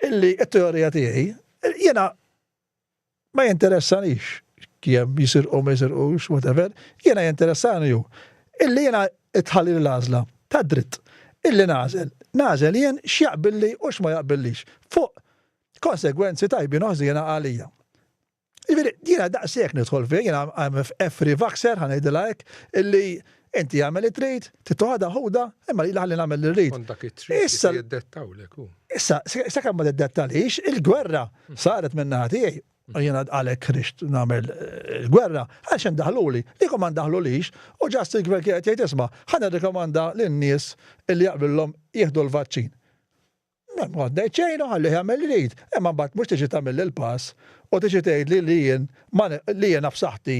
illi t-teorija tiegħi jiena ma jinteressanix kemm jisirqu ma jisirqux, whatever, jiena jinteressani hu illi jiena tħalli l-għażla ta' dritt illi nagħżel, nagħżel jien x'jaqbilli u x'ma jaqbillix fuq konsegwenzi tajbin u ħżiena għalija. Jiġifieri jiena daqshekk nidħol fih, jiena I'm a free vaxxer ħa ngħidilha hekk, illi inti agħmel li trid, trid toħodha ħudha, imma lili ħalli nagħmel li rrid. Skont dak it-trid Issa jiddettawlek hu. Issa, sakemm ma tiddettalix, il-gwerra saret min-naħa tiegħi. U jiena għalhekk ħriġt nagħmel il-gwerra, għaliex indaħluli, kieku ma ndaħlulix, u ġast il-gvern kien qed jgħid isma' ħa nirrikomanda lin-nies illi jaqblilhom jieħdu l-vaċċin. Ma ngħid xejn u ħallih jagħmel li jrid. Imma mbagħad mhux tiġi tagħmilli l-pass u tiġi tgħidli li jien li jiena f'saħħti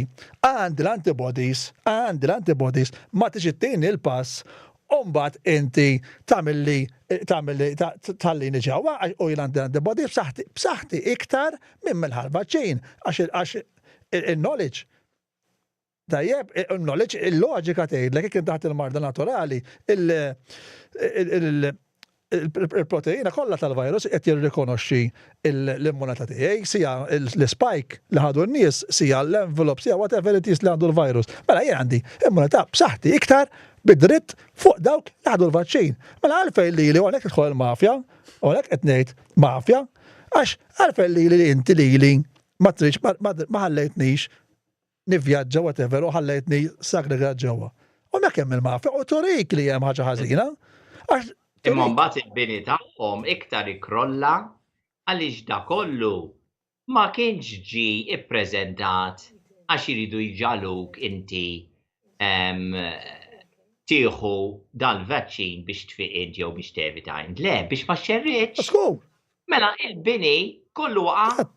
għandi l-antibodies, għandi l-antibodies, ma tiġi ttini l-pass u mbagħad inti tagħmilli tagħmilli tħallini ġewwa u jien għandi l-antibodies b'saħħti b'saħħti iktar minn min ħa l-vaċċin għax għax il-knowledge Tajjeb, il-knowledge, il-loġika tgħidlek jekk taħt il-marda naturali, il-proteina kollha tal-virus qed jirrikonoxxi l-immunità tiegħi, sija l-spike li ħadu n-nies, sija l-envelope, sija whatever it is li għandu l-virus. Mela jien għandi immunità b'saħħti iktar bid-dritt fuq dawk li ħadu l-vaċċin. Mela għalfejn li li għalhekk tidħol il-mafja, għalhekk qed ngħid mafja, għax għalfejn li li inti lili ma tridx ma ħallejtnix nivvjaġġa whatever u ħallejtni sagregat ġewwa. U hemmhekk hemm il-mafja u turik li hemm ħaġa ħażina. Imma mbagħad il-bini tagħhom iktar ikrolla għaliex da kollu ma kienx ġie ippreżentat għax iridu jġagħluk inti tieħu dal-vaċċin biex tfiq int jew biex tevita int. Le, biex ma xxerridx. Mela il-bini kollu waqa'.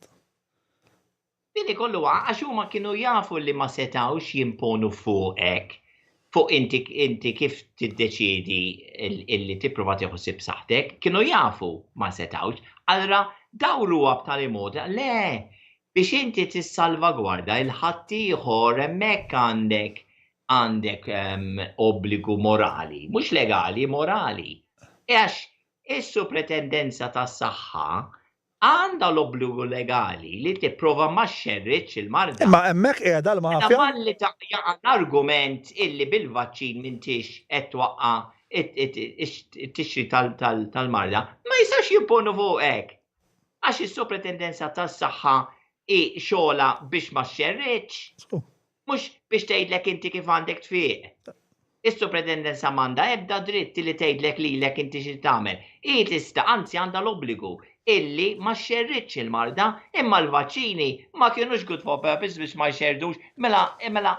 Din ikollu għax huma kienu jafu li ma setgħux jimponu fuqek, fuq inti inti kif tiddeċiedi illi tipprova tieħu ħsieb saħħtek, kienu jafu ma setgħux. Allura dawruha b'tali mod le biex inti tissalvagwarda il ħaddieħor hemmhekk għandek għandek ehm, obbligu morali, mhux legali, morali. Għax is-supretendenza tas-saħħa għandha l-obbligu legali li tipprova ma xxerridx il-marda. Imma hemmhekk qiegħda l-mafja. Mela malli jaqa' l-argument illi bil-vaċċin m'intix qed twaqqa' it-tixrid tal-marda, ma jistax jimponu fuqek. Għax is-Sopratendenza tas-Saħħa hi xogħolha biex ma xxerridx. Mhux biex tgħidlek inti kif għandek tfiq. Is-Supretendenza m'għandha ebda dritt li tgħidlek lilek inti xi tagħmel. Hi tista', anzi għandha l-obbligu, illi ma xxerridx il-marda, imma l-vaċċini ma kinux good for purpose biex ma jxerrdux, mela mela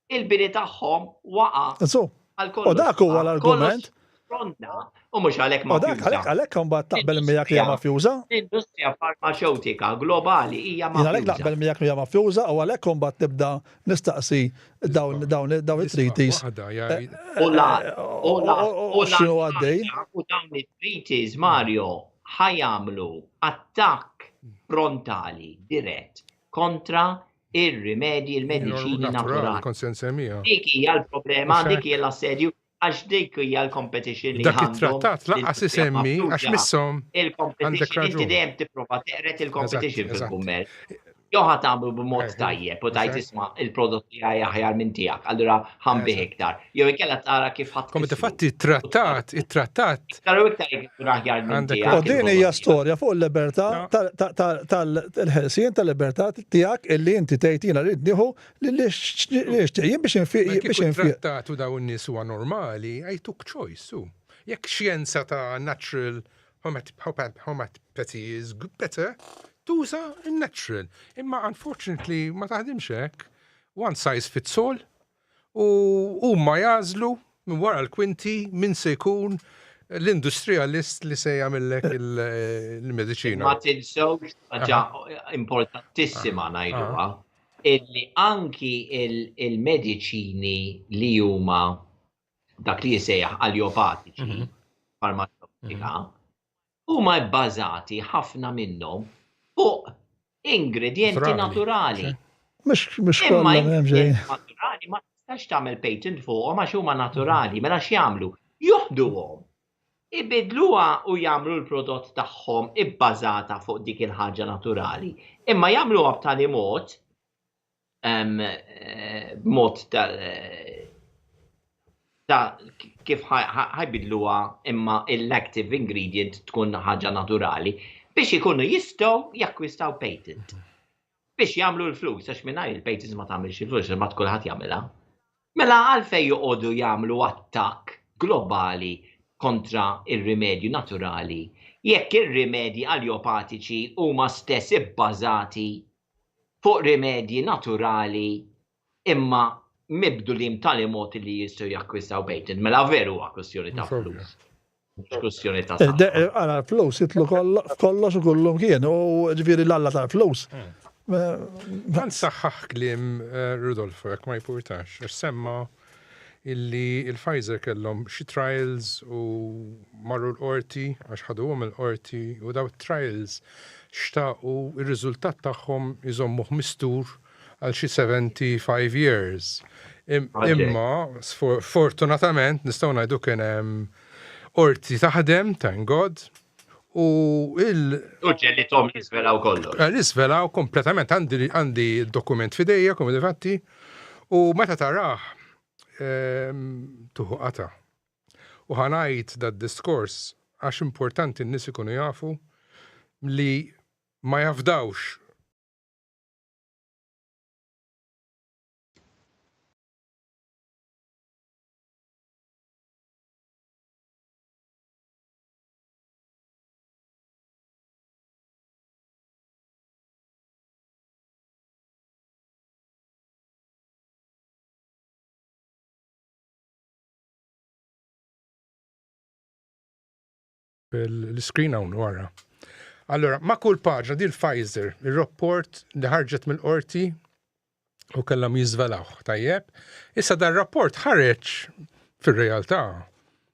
il-bini tagħhom waqa' għal kollox. U dak huwa l-argument. Ronda, u mhux għalhekk mafjuża. U dak għalhekk għalhekk imbagħad taqbel miegħek li hija mafjuża. L-industrija farmaċewtika globali hija mafjuża. Jien għalhekk naqbel miegħek li hija mafjuża u għalhekk imbagħad nibda nistaqsi dawn dawn dawn it-treaties. U la u la u x'inhu għaddej. U dawn it-treaties Mario ħa jagħmlu attakk frontali dirett kontra. ir-rimedji, il-mediċini naturali. Kont se nsemmija. Dik hija l-problema, dik hija l-assedju, għax dik hija l-competition li Dak it-trattat laqqas isemmi għax misshom. Il-competition inti dejjem tipprova teqret il-competition fil-kummerċ. Jew ħa tagħmlu b'mod eh, tajjeb u tajt isma' il-prodott tiegħi aħjar minn tiegħek, allura ħambih iktar. Jew inkella tara kif ħadd. Come fatti it-trattat, it-trattat. Iktar u iktar ikun aħjar minn tiegħek. U din hija storja fuq il-libertà tal-ħelsien tal-libertà tiegħek illi inti tgħid jiena rrid nieħu li nixtieq jien biex infiq biex infiq. Trattat u dawn nies huwa normali, għajtuk choice. Jekk xjenza ta' natural homeopathy is better, tuża natural. Imma unfortunately ma taħdimx hekk. One size fits all. U huma jagħżlu minn wara l-kwinti min se jkun l-industrialist li se jagħmillek il-mediċina. Ma tinsewx ħaġa importantissima ngħiduha illi anki il-mediċini li huma dak li jisejjaħ aljopatiċi, mhm. farmaceutika, mhm. huma bbażati ħafna minnhom fuq ingredienti naturali. Mhux mhux kollha m'hemm xejn. Naturali ma tistax tagħmel patent fuqhom għax huma naturali, mela x'jagħmlu? Joħduhom, ibidluha u jagħmlu l-prodott tagħhom ibbażata fuq dik il-ħaġa naturali. Imma jagħmluha b'tali mod eh, b'mod ta' ta' kif ħajbidluha imma l-active ingredient tkun ħaġa naturali biex ikunu jistgħu jakkwistaw patent. Biex jagħmlu l-flus, għax mingħajr il-patents ma tagħmilx il-flus, ma tkun jagħmilha. Mela għalfejn joqogħdu jagħmlu attakk globali kontra ir-rimedju naturali jekk ir-rimedji aljopatiċi huma stess ibbażati fuq rimedji naturali imma mibdulin b'tali mod li jistgħu jakkwistaw patent. Mela veru huwa kwestjoni ta' flus. Mhux kwestjoni ta' eh, eh, Ara l-flus jitlu kollox u kullum kien u ġifieri l-alla tal-flus. Għan saħħaħ kliem eh, Rudolfo, jekk ma jipurtax, għax semma illi il-Pfizer kellhom xi trials u marru l-qorti għax ħaduhom il-qorti u daw trials xtaqu ir-riżultat tagħhom iżommuh mistur għal xi 75 years. Imma, fortunatament, nistgħu ngħidu kien hemm qorti taħdem, thank God, u il. U ġellithom jiżvelaw kollox. Eh, jiżvelaw kompletament, għandi dokument f'idejja, come difatti, u meta tarah ehm, tuħu qata. U ħa ngħid dad-diskors għax importanti n-nies ikunu jafu li ma jafdawx L-screen hawn wara. Allora, ma' kull paġna di l-Pfizer, il-rapport li ħarġet mill-qorti u kellhom jiżvelawh, tajjeb. Issa dar rapport ħareġ fir-realtà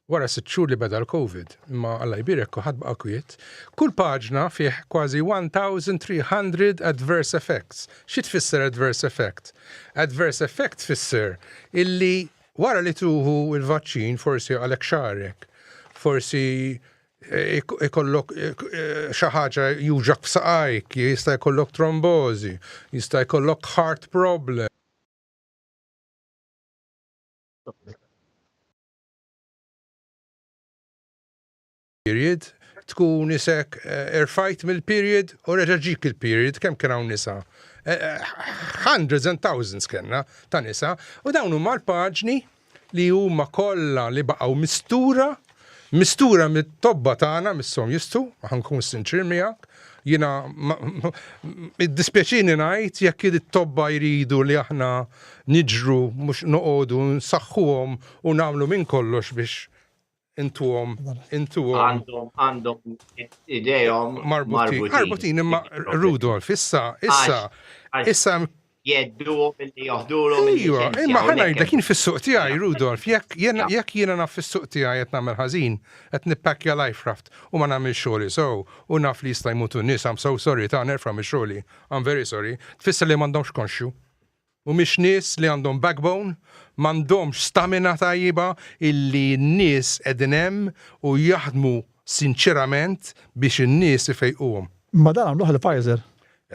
wara sitt xhur li beda l-Covid, imma Alla jbierek kulħadd baqa' kwiet. Kull paġna fih kważi 1300 adverse effects. Xi tfisser adverse effect? Adverse effect tfisser illi Wara li tuħu il-vaċċin forsi għalek xagħrek, forsi ikollok xi ħaġa juġgħek f'saqajk, jista' jkollok trombożi, jista' jkollok heart problem. Period, tkun isek erfajt mill-period u reġa' ġik il-period, kemm kien hawn nisa? Hundreds and thousands kellna ta' nisa u dawn huma l-paġni li huma kollha li baqgħu mistura, mistura mit-tobba tagħna misshom jistu, ħa nkun sinċier miegħek, jiena iddispjaċini ngħid jekk it-tobba jridu li aħna niġru mhux noqogħdu nsaħħuhom u nagħmlu minn kollox biex intuhom intuhom. Għandhom għandhom idejhom marbutin. Marbutin imma Rudolf issa issa issa. Jedduhom illi joħdulhom Ejwa, imma ħa ngħidlek jien fis-suq tiegħi, Rudolf, jekk jekk jiena naf fis-suq tiegħi qed nagħmel ħażin, qed nippakkja life raft u ma nagħmilx xogħli sew u naf li jista' jmutu n-nies, I'm so sorry ta' nerfa' minn xogħli, I'm very sorry, tfisser li m'għandhomx konxju. Mhumiex nies li għandhom backbone, m'għandhomx stamina tajba illi n-nies qegħdin hemm u jaħdmu sinċerament biex in-nies ifejquhom. Imma dan għamluh il-Pfizer.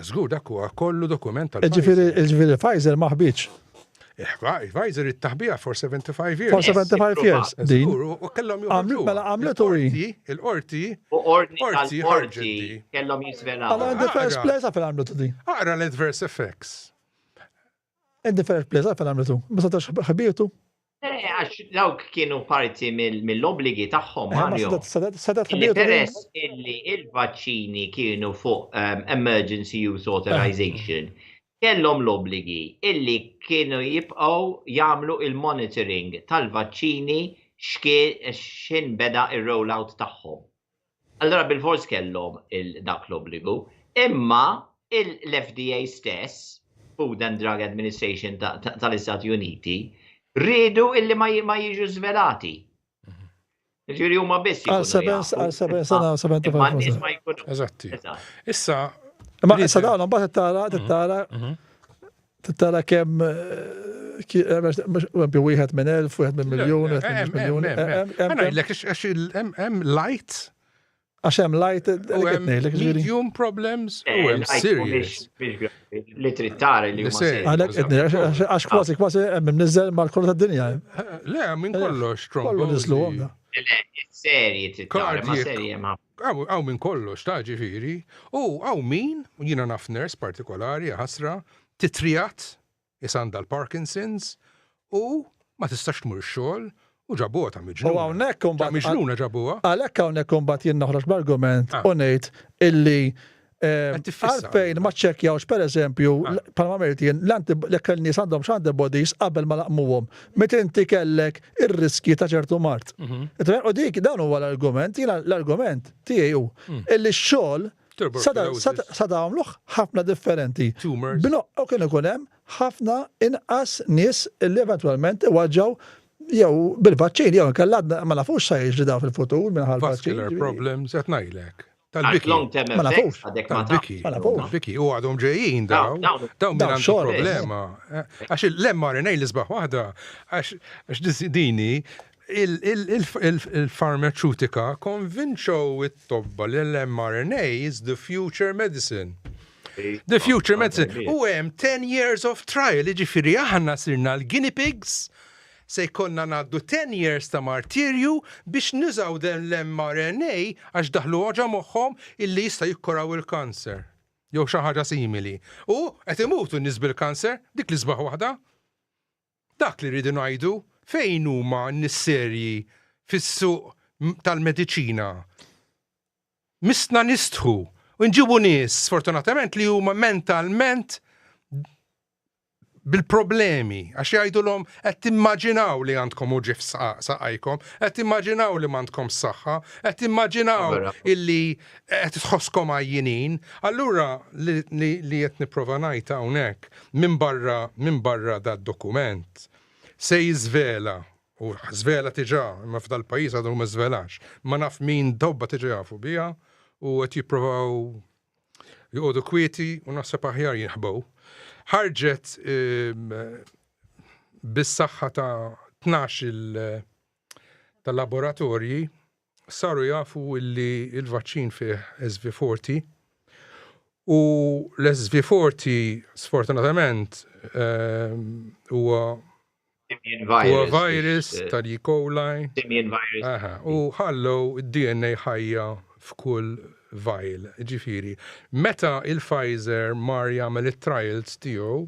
Żgur dak huwa kollu dokument tal-Pfizer. Ġifieri, ġifieri Pfizer ma ħbietx. Pfizer it-taħbija for 75 years. For 75 years. Din. U kellhom joħorġu. Mela għamlet u hi. Il-qorti. U ordni tal-qorti kellhom jiżvelaw. Allora in the first place għalfejn għamlet din. Aqra l-adverse effects. In the first place għalfejn għamletu. Ma setax ħbietu. Eh, għax dawk kienu parti mill-obbligi tagħhom eh, Mario. Peress illi il-vaċċini kienu fuq ehm, emergency use authorization, eh. kellhom l-obbligi illi kienu jibqgħu jagħmlu il-monitoring tal-vaċċini x'in beda ir-rollout tagħhom. Allura bilfors kellhom dak l-obbligu. Imma l-FDA stess, Food and Drug Administration tal-Istati Uniti, riedu illi ma jiġu żvelati. Ġifieri huma biss. Għal 7 sena, 75. Eżatti. Issa. Ma issa dawn mbagħad tara, tara, tara kemm eh, wieħed minn elf, wieħed minn miljun, wieħed minn miljun. Ngħidlek għax hemm light Għax hemm light medium problems u hemm eh, serious. Li trid tara li huma Għax kważi kważi hemm imniżżel mal-kollu tad-dinja. Le, minn kollox Kollu niżlu Serji trid tara, ma serji hemm Hawn minn kollox, ta' ġifieri. U hawn min, jiena naf nurse partikolari, ħasra, titrijat, is għandha l-Parkinson's u ma tistax tmur ix-xogħol u ġabuha ta' miġnuna. U hawnhekk imbagħad. Ta' miġnuna ġabuha. Għalhekk hawnhekk imbagħad jien noħroġ b'argument u ngħid illi għalfejn ma ċċekkjawx pereżempju bħalma għamilt jien jekk in-nies għandhomx antibodies qabel ma laqmuhom meta inti kellek ir-riskji ta' ċertu mard. U dik dan huwa l-argument, jiena l-argument tiegħi hu illi x-xogħol Sada għamluh ħafna differenti. U kien ikun hemm ħafna inqas nies li eventwalment iwaġġaw jew bil-vaċċin jew inkella ma nafux sa jiġri daw fil-futur minħabba vaċċin. Vascular problems qed ngħidlek. Tal-biki. Ma nafux. Tal-biki. Ma nafux. Biki u għadhom ġejjin daw. Daw minn għandu problema. Għax l-mRNA l-isbaħ waħda għax dini Il-farmaċutika konvinċew it-tobba li l-mRNA is the future medicine. The future medicine. U hemm 10 years of trial, jiġifieri aħna sirna l-guinea pigs, se jkollna ngħaddu 10 years ta' martirju biex nużaw dan l-mRNA għax daħlu ġo moħħhom illi jista' jikkuraw il-kanser. Jew xi ħaġa simili. U qed imutu n-nies bil-kanser, dik l-isbaħ waħda. Dak li rridu ngħidu, fejn huma n-nies serji fis-suq tal-mediċina? Missna nistħu u nġibu nies, sfortunatament, li huma mentalment bil-problemi, għax jgħidulhom qed timmaġinaw li għandkom uġigħ f'saqajkom, qed timmaġinaw li m'għandkomx saħħa, qed timmaġinaw illi qed tħosskom għajjinin. Allura li qed nipprova ngħid hawnhekk Minbarra minbarra dad-dokument, se jiżvela, u żvela diġà, imma f'dal-pajjiż għadu ma żvelax, ma naf min tobba diġà jafu biha u qed jipprovaw joqogħdu kwieti u naħseb aħjar jinħbew. Ħarġet bis-saħħa ta' 12-il ta' laboratorji saru jafu illi il-vaċċin fih SV40 u l-SV40 sfortunatament ehm, huwa huwa virus eh, tal-E. coli. U ħallu id-DNA ħajja f'kull vial. Ġifieri, meta il-Pfizer mar jagħmel it-trials tiegħu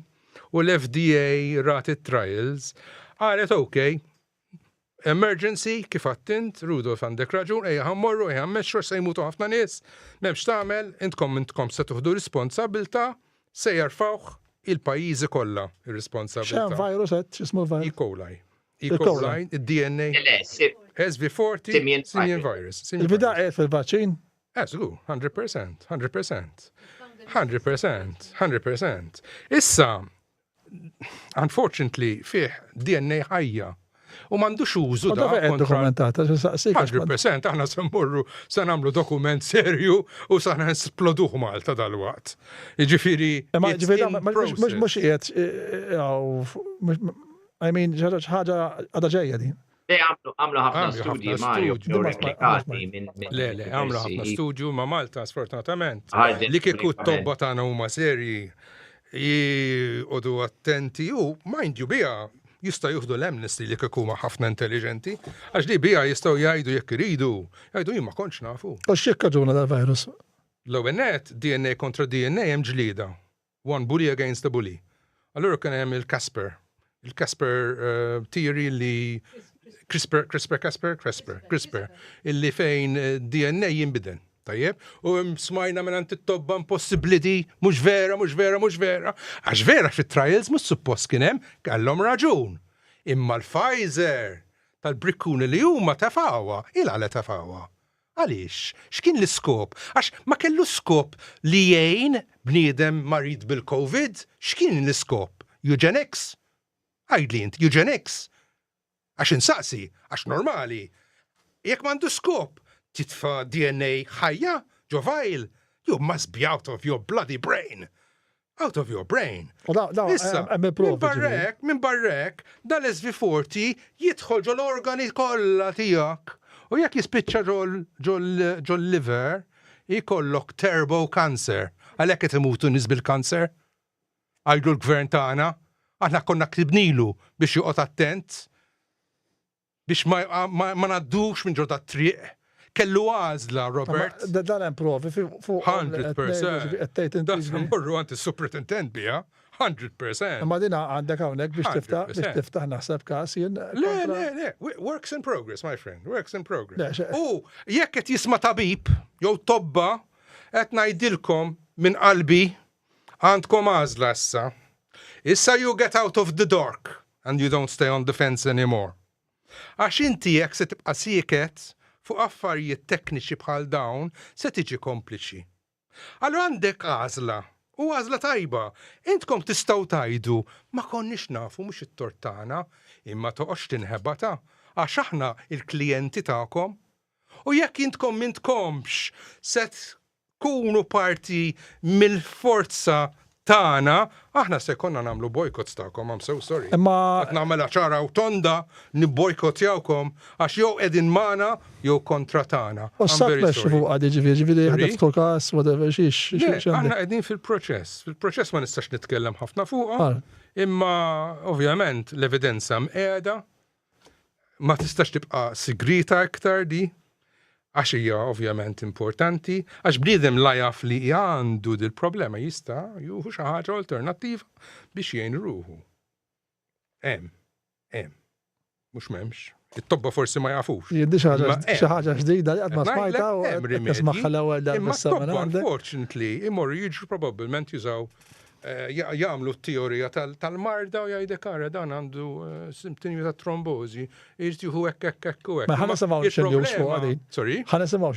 u l-FDA rat it-trials, qalet ok, Emergency, kif għedt int, Rudolf għandek raġun, ejja ħa mmorru, ejja mmexxu għax se jmutu ħafna nies, m'hemmx x'tagħmel, intkom intkom se tuħdu responsabbiltà, se jerfgħuh il-pajjiżi kollha ir-responsabbiltà. X'hemm virus għedt, x'ismu l-virus? E. coli. E. coli, id-DNA. SV40, simian virus. Il-bida qiegħed fil-vaċċin? Eh, żgur, 100%, 100%. 100%, 100%. Issa, Unfortunately, fih DNA ħajja. U m'għandux użu da. Dokumentata, 100% aħna se mmorru se nagħmlu dokument serju u sa nesploduh Malta dal-waqt. Jiġifieri. Ma ġifieri mhux qiegħed eh, eh, I mean, ħaġa għadha ġejja din. Le, għamlu ħafna studji, Mario, replikati minn. Le, le, għamlu ħafna studju ma' Malta, sfortunatament. Li kieku t-tobba tagħna huma serji, jgħodu attenti u mind you bija jista' juhdu l-amnesty li kieku huma ħafna intelligenti, għax li bija jistgħu jgħidu jekk iridu, jgħidu jien ma kontx nafu. U x'jikkaġuna dal-virus? L-ewwel net, DNA kontra DNA hemm ġlieda. One bully against a bully. Allura kien hemm il-Casper. Il-Casper eh, theory li CRISPR, CRISPR, CRISPR, CRISPR, CRISPR, illi fejn eh, DNA jinbidel. Tajjeb, u smajna minn għand it-tobba impossibbli di, mhux vera, mhux vera, mhux vera. Għax vera fit-trials mhux suppost kien hemm, kellhom raġun. Imma l-Pfizer tal-brikkuni li huma tefgħuha, il-għala tefgħuha. Għaliex? X'kien l-iskop? Għax ma kellux skop li jgħin bniedem marid bil-Covid? X'kien l-iskop? Eugenics? Għidli int, eugenics? Għax insaqsi, għax normali. Jekk m'għandux skop, titfa' DNA ħajja ġo vial? You must be out of your bloody brain! Out of your brain. Issa, minn barrek, minn barrek, dal-SV40 jidħol ġol organi kollha tiegħek. U jekk jispiċċa ġol liver, jkollok turbo cancer. Għalhekk qed imutu nies bil-kanser. Għajdu l-gvern tagħna, aħna konna ktibnilu biex joqgħod attent. Biex ma ngħaddux minn ġo dat-triq. Kellu għażla, Robert. Dan hemm provi fuq. 100%. Dan se mmorru għand is-superintendent biha. 100%. Imma din għandek hawnhekk biex tiftaħ biex tiftaħ naħseb każ jien. Le, le, le. Works in progress, my friend. Works in progress. U jekk qed jisma' tabib jew tobba qed ngħidilkom minn qalbi għandkom għażla issa. Issa you get out of the dark. And you don't stay on the fence anymore. Għax inti jekk se tibqa' sieket fuq affarijiet tekniċi bħal dawn se tiġi kompliċi. Allura għandek għażla, u għażla tajba. Intkom tistgħu tgħidu ma konniex nafu mhux it-tort tagħna, imma toqgħodx tinħeba ta' għax aħna l-klijenti tagħkom. U jekk intkom m'intkomx se Kunu parti mill-forza tagħna, aħna se jkollna nagħmlu boycotts tagħkom, I'm so sorry. Imma Qed nagħmilha ċara u tonda, nibbojkottjawkom għax jew qegħdin magħna jew kontra tagħna. U I'm very s-sat mexxi sorry. fuq għadi ġifieri, ġifieri Sorry? ħadet każ, whatever, xiex, Le, xiex għandek. aħna qegħdin fil-proċess. Fil-proċess ma nistax nitkellem ħafna fuqha, Għal. imma ovvjament l-evidenza mqiegħda. Ma tistax tibqa' sigrita iktar di, għax hija ovvjament importanti, għax bniedem la jaf li għandu dil-problema jista' juhu xi ħaġa alternattiva biex jgħin ruħu. Hemm, hemm. Mhux m'hemmx. It-tobba forsi ma jafux. Jiddi xi ħaġa ġdida li qatt ma smajta u nismagħha l-ewwel darba. Imma t-tobba unfortunately imorru jiġru probabbilment jużaw Eh, jagħmlu t-teorija tal-marda u jgħidek ara dan għandu eh, simptimi ta' trombożi, irid jieħu hekk hekk hekk u hekk. Ma ħa nisimgħu xi news fuq għadin. Sorry? Ħa nisimgħu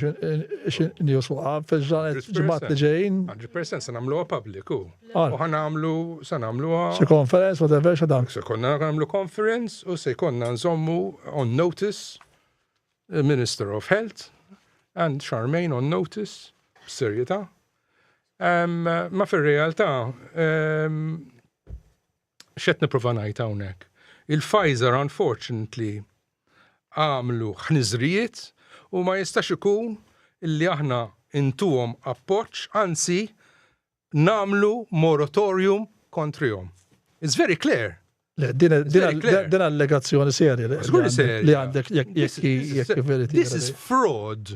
xi news fuq fil-ġranet ġimgħat li ġejjin. 100% se nagħmluha public u. U ħa nagħmlu se nagħmluha. Xi conference whatever xi dan. Se konna nagħmlu conference u se jkollna nżommu on notice Minister of Health and Charmaine on notice, b'serjetà. Ma fir-realtà, x'qed nipprova ngħid hawnhekk? Il-Pfizer unfortunately għamlu ħniżrijiet u ma jistax ikun illi aħna intuhom appoġġ, anzi nagħmlu moratorium kontrihom. It's very clear. Le, din allegazzjoni serja li għandek jekk veriti. This is fraud.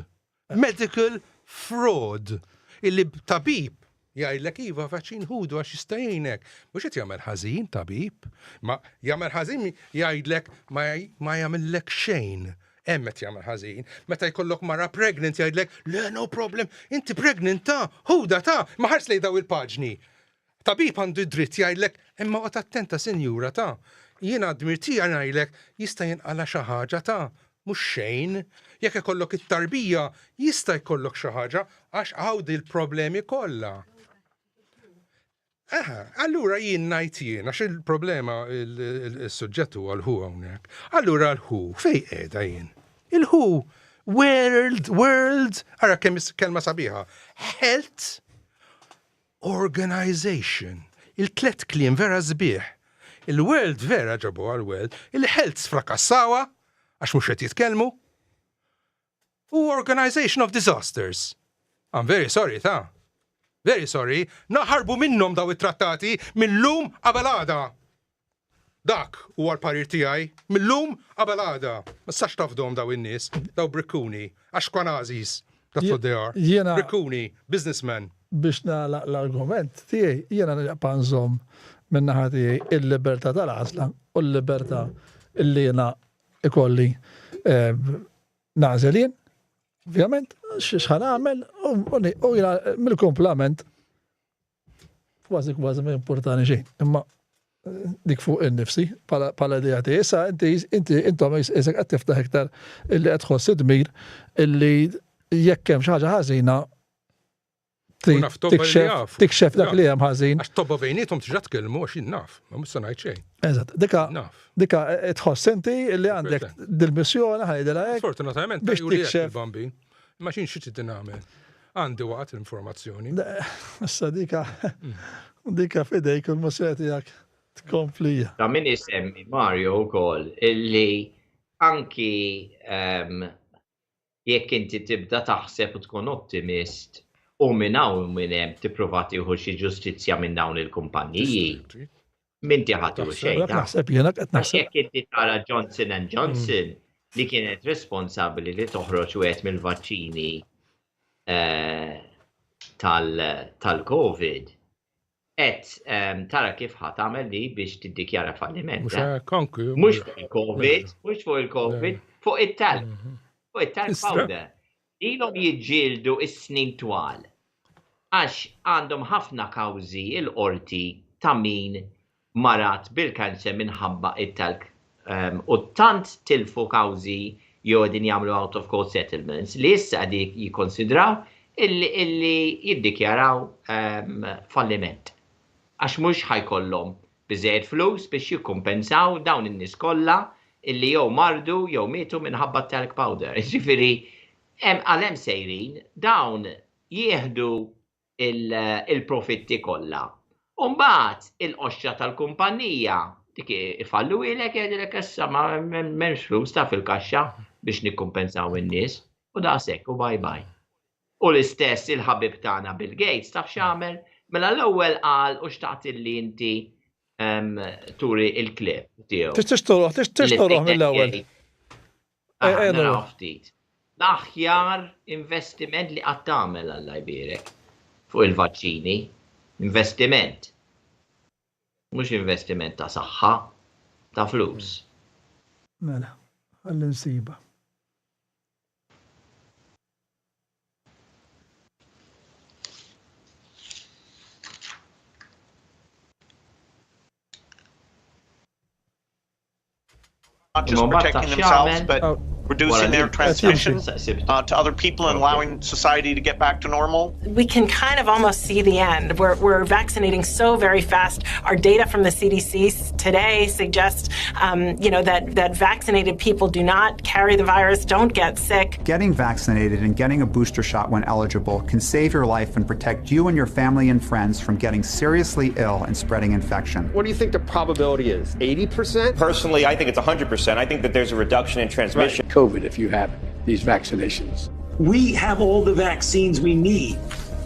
Medical fraud. Illi tabib jgħidlek iva vaċċin ħudu għax jista' jgħinek. Mhux qed jagħmel ħażin tabib, ma jagħmel ħażin jgħidlek ma jagħmillek xejn. Hemm qed jagħmel ħażin. Meta jkollok mara pregnant jgħidlek, le no problem, inti pregnant ta' ħuda ta' ma ħares lejn daw il-paġni. Tabib għandu d-dritt jgħidlek, imma oqgħod attenta sinjura ta' jiena d-dmir tiegħi ngħidlek jista' jinqala' xi ħaġa ta' mhux xejn. Jekk ikollok it-tarbija jista' jkollok xi ħaġa għax hawn dil-problemi kollha. Eħe, allura jien ngħid jien, għax il-problema il-suġġett huwa l-hu hawnhekk. Allura l-hu fejn qiegħda jien? Il-hu World, World, ara kemm kelma sabiħa, Health Organization. Il-tlet kliem vera sbieħ. Il-World vera ġabuha l-World, il-Health sfrakassawha għax mhux qed jitkellmu. U Organization of Disasters. I'm very sorry, ta. Very sorry, naħarbu minnhom daw it-trattati mil-lum qabel għada. Dak huwa l-parir tiegħi, mil-lum qabel għada. Ma tistax tafdhom daw in-nies, daw brikkuni, Ashkenazis, that's what they are. Jiena Brikkuni, businessmen. Biex nagħlaq l-argument tiegħi, jiena nibqa' nżomm min-naħa tiegħi il-libertà tal-għażla u l-libertà li jiena ikolli nagħżel jien, ovvjament, x'ħa nagħmel u jiena mill-kumplament kważi kważi ma jimpurtani xejn. Imma eh, dik fuq innifsi bħala idea tiegħi. Issa inti inti intom isek qed tiftaħ iktar illi qed tħoss id-dmir illi jekk hemm xi ħaġa ħażina Tikxef, tikxef dak li hemm ħażin. Għax tobba bejnietom tiġa tkellmu għax jien naf, ma mhux se ngħid xejn. Eżatt, dika dika eh, tħoss inti li għandek dil-missjoni ħajdilha hekk. Sfortunatament biex tikxef. Bambi, ma x'in xi trid nagħmel. Għandi waqt l-informazzjoni. Issa dika mm. dika fidejk u l-missjoni tiegħek tkomplija. Ta' min isemmi Mario wkoll illi anki ehm, Jekk inti tibda taħseb u tkun ottimist u minn hawn u minn hemm tipprova tieħu xi ġustizzja minn dawn il-kumpanniji, m'inti ħa tieħu xejn. Dak naħseb jiena qed naħseb. Jekk inti tara Johnson and Johnson li kienet responsabbli li toħroġ wieħed mill-vaċċini eh, tal-Covid, qed ehm, tara kif ħa tagħmel li biex tiddikjara falliment. Mhux eh? hekk, Mhux fuq il-Covid, mhux fuq il-Covid, fuq it-talb. Mhm. Fuq it-talb powder. Ilhom jiġġieldu is-snin twal. Għax għandhom ħafna kawżi il-qorti ta' min marat bil-kanser minħabba it-talk ehm, u tant tilfu kawżi jew qegħdin jagħmlu out of court settlements li issa qegħdin jikkonsidraw illi jiddikjaraw ehm, falliment. Għax mhux ħajkollhom biżejjed flus biex jikkumpensaw dawn in-nies kollha illi jew mardu jew mietu minħabba talc powder. Ġifieri hemm għal hemm sejrin dawn jieħdu il-profitti kollha. U mbagħad il-qoxra tal-kumpanija dik ifalluhielek jgħidilek issa ma m'hemmx flus ta' fil-kaxxa biex nikkumpensaw in-nies u daqshekk u bye bye. U l-istess il-ħabib tagħna Bill Gates taf x'għamel? Mela l-ewwel qal u xtaqt illi inti turi il-clip tiegħu. Tix toruħ, tix toruħ mill-ewwel. Naraw ftit. L-aħjar investiment li qatt tagħmel Alla jbierek fuq il-vaċċini. Investiment. Mhux investiment ta' saħħa, ta' flus. Mela, ħalli nsiba. Not just protecting themselves, but reducing their transmission uh, to other people and allowing society to get back to normal. We can kind of almost see the end. We're, we're vaccinating so very fast. Our data from the CDC today suggests, um, you know, that, that vaccinated people do not carry the virus, don't get sick. Getting vaccinated and getting a booster shot when eligible can save your life and protect you and your family and friends from getting seriously ill and spreading infection. What do you think the probability is? 80%? Personally, I think it's 100%. I think that there's a reduction in transmission. Right. COVID if you have these vaccinations. We have all the vaccines we need.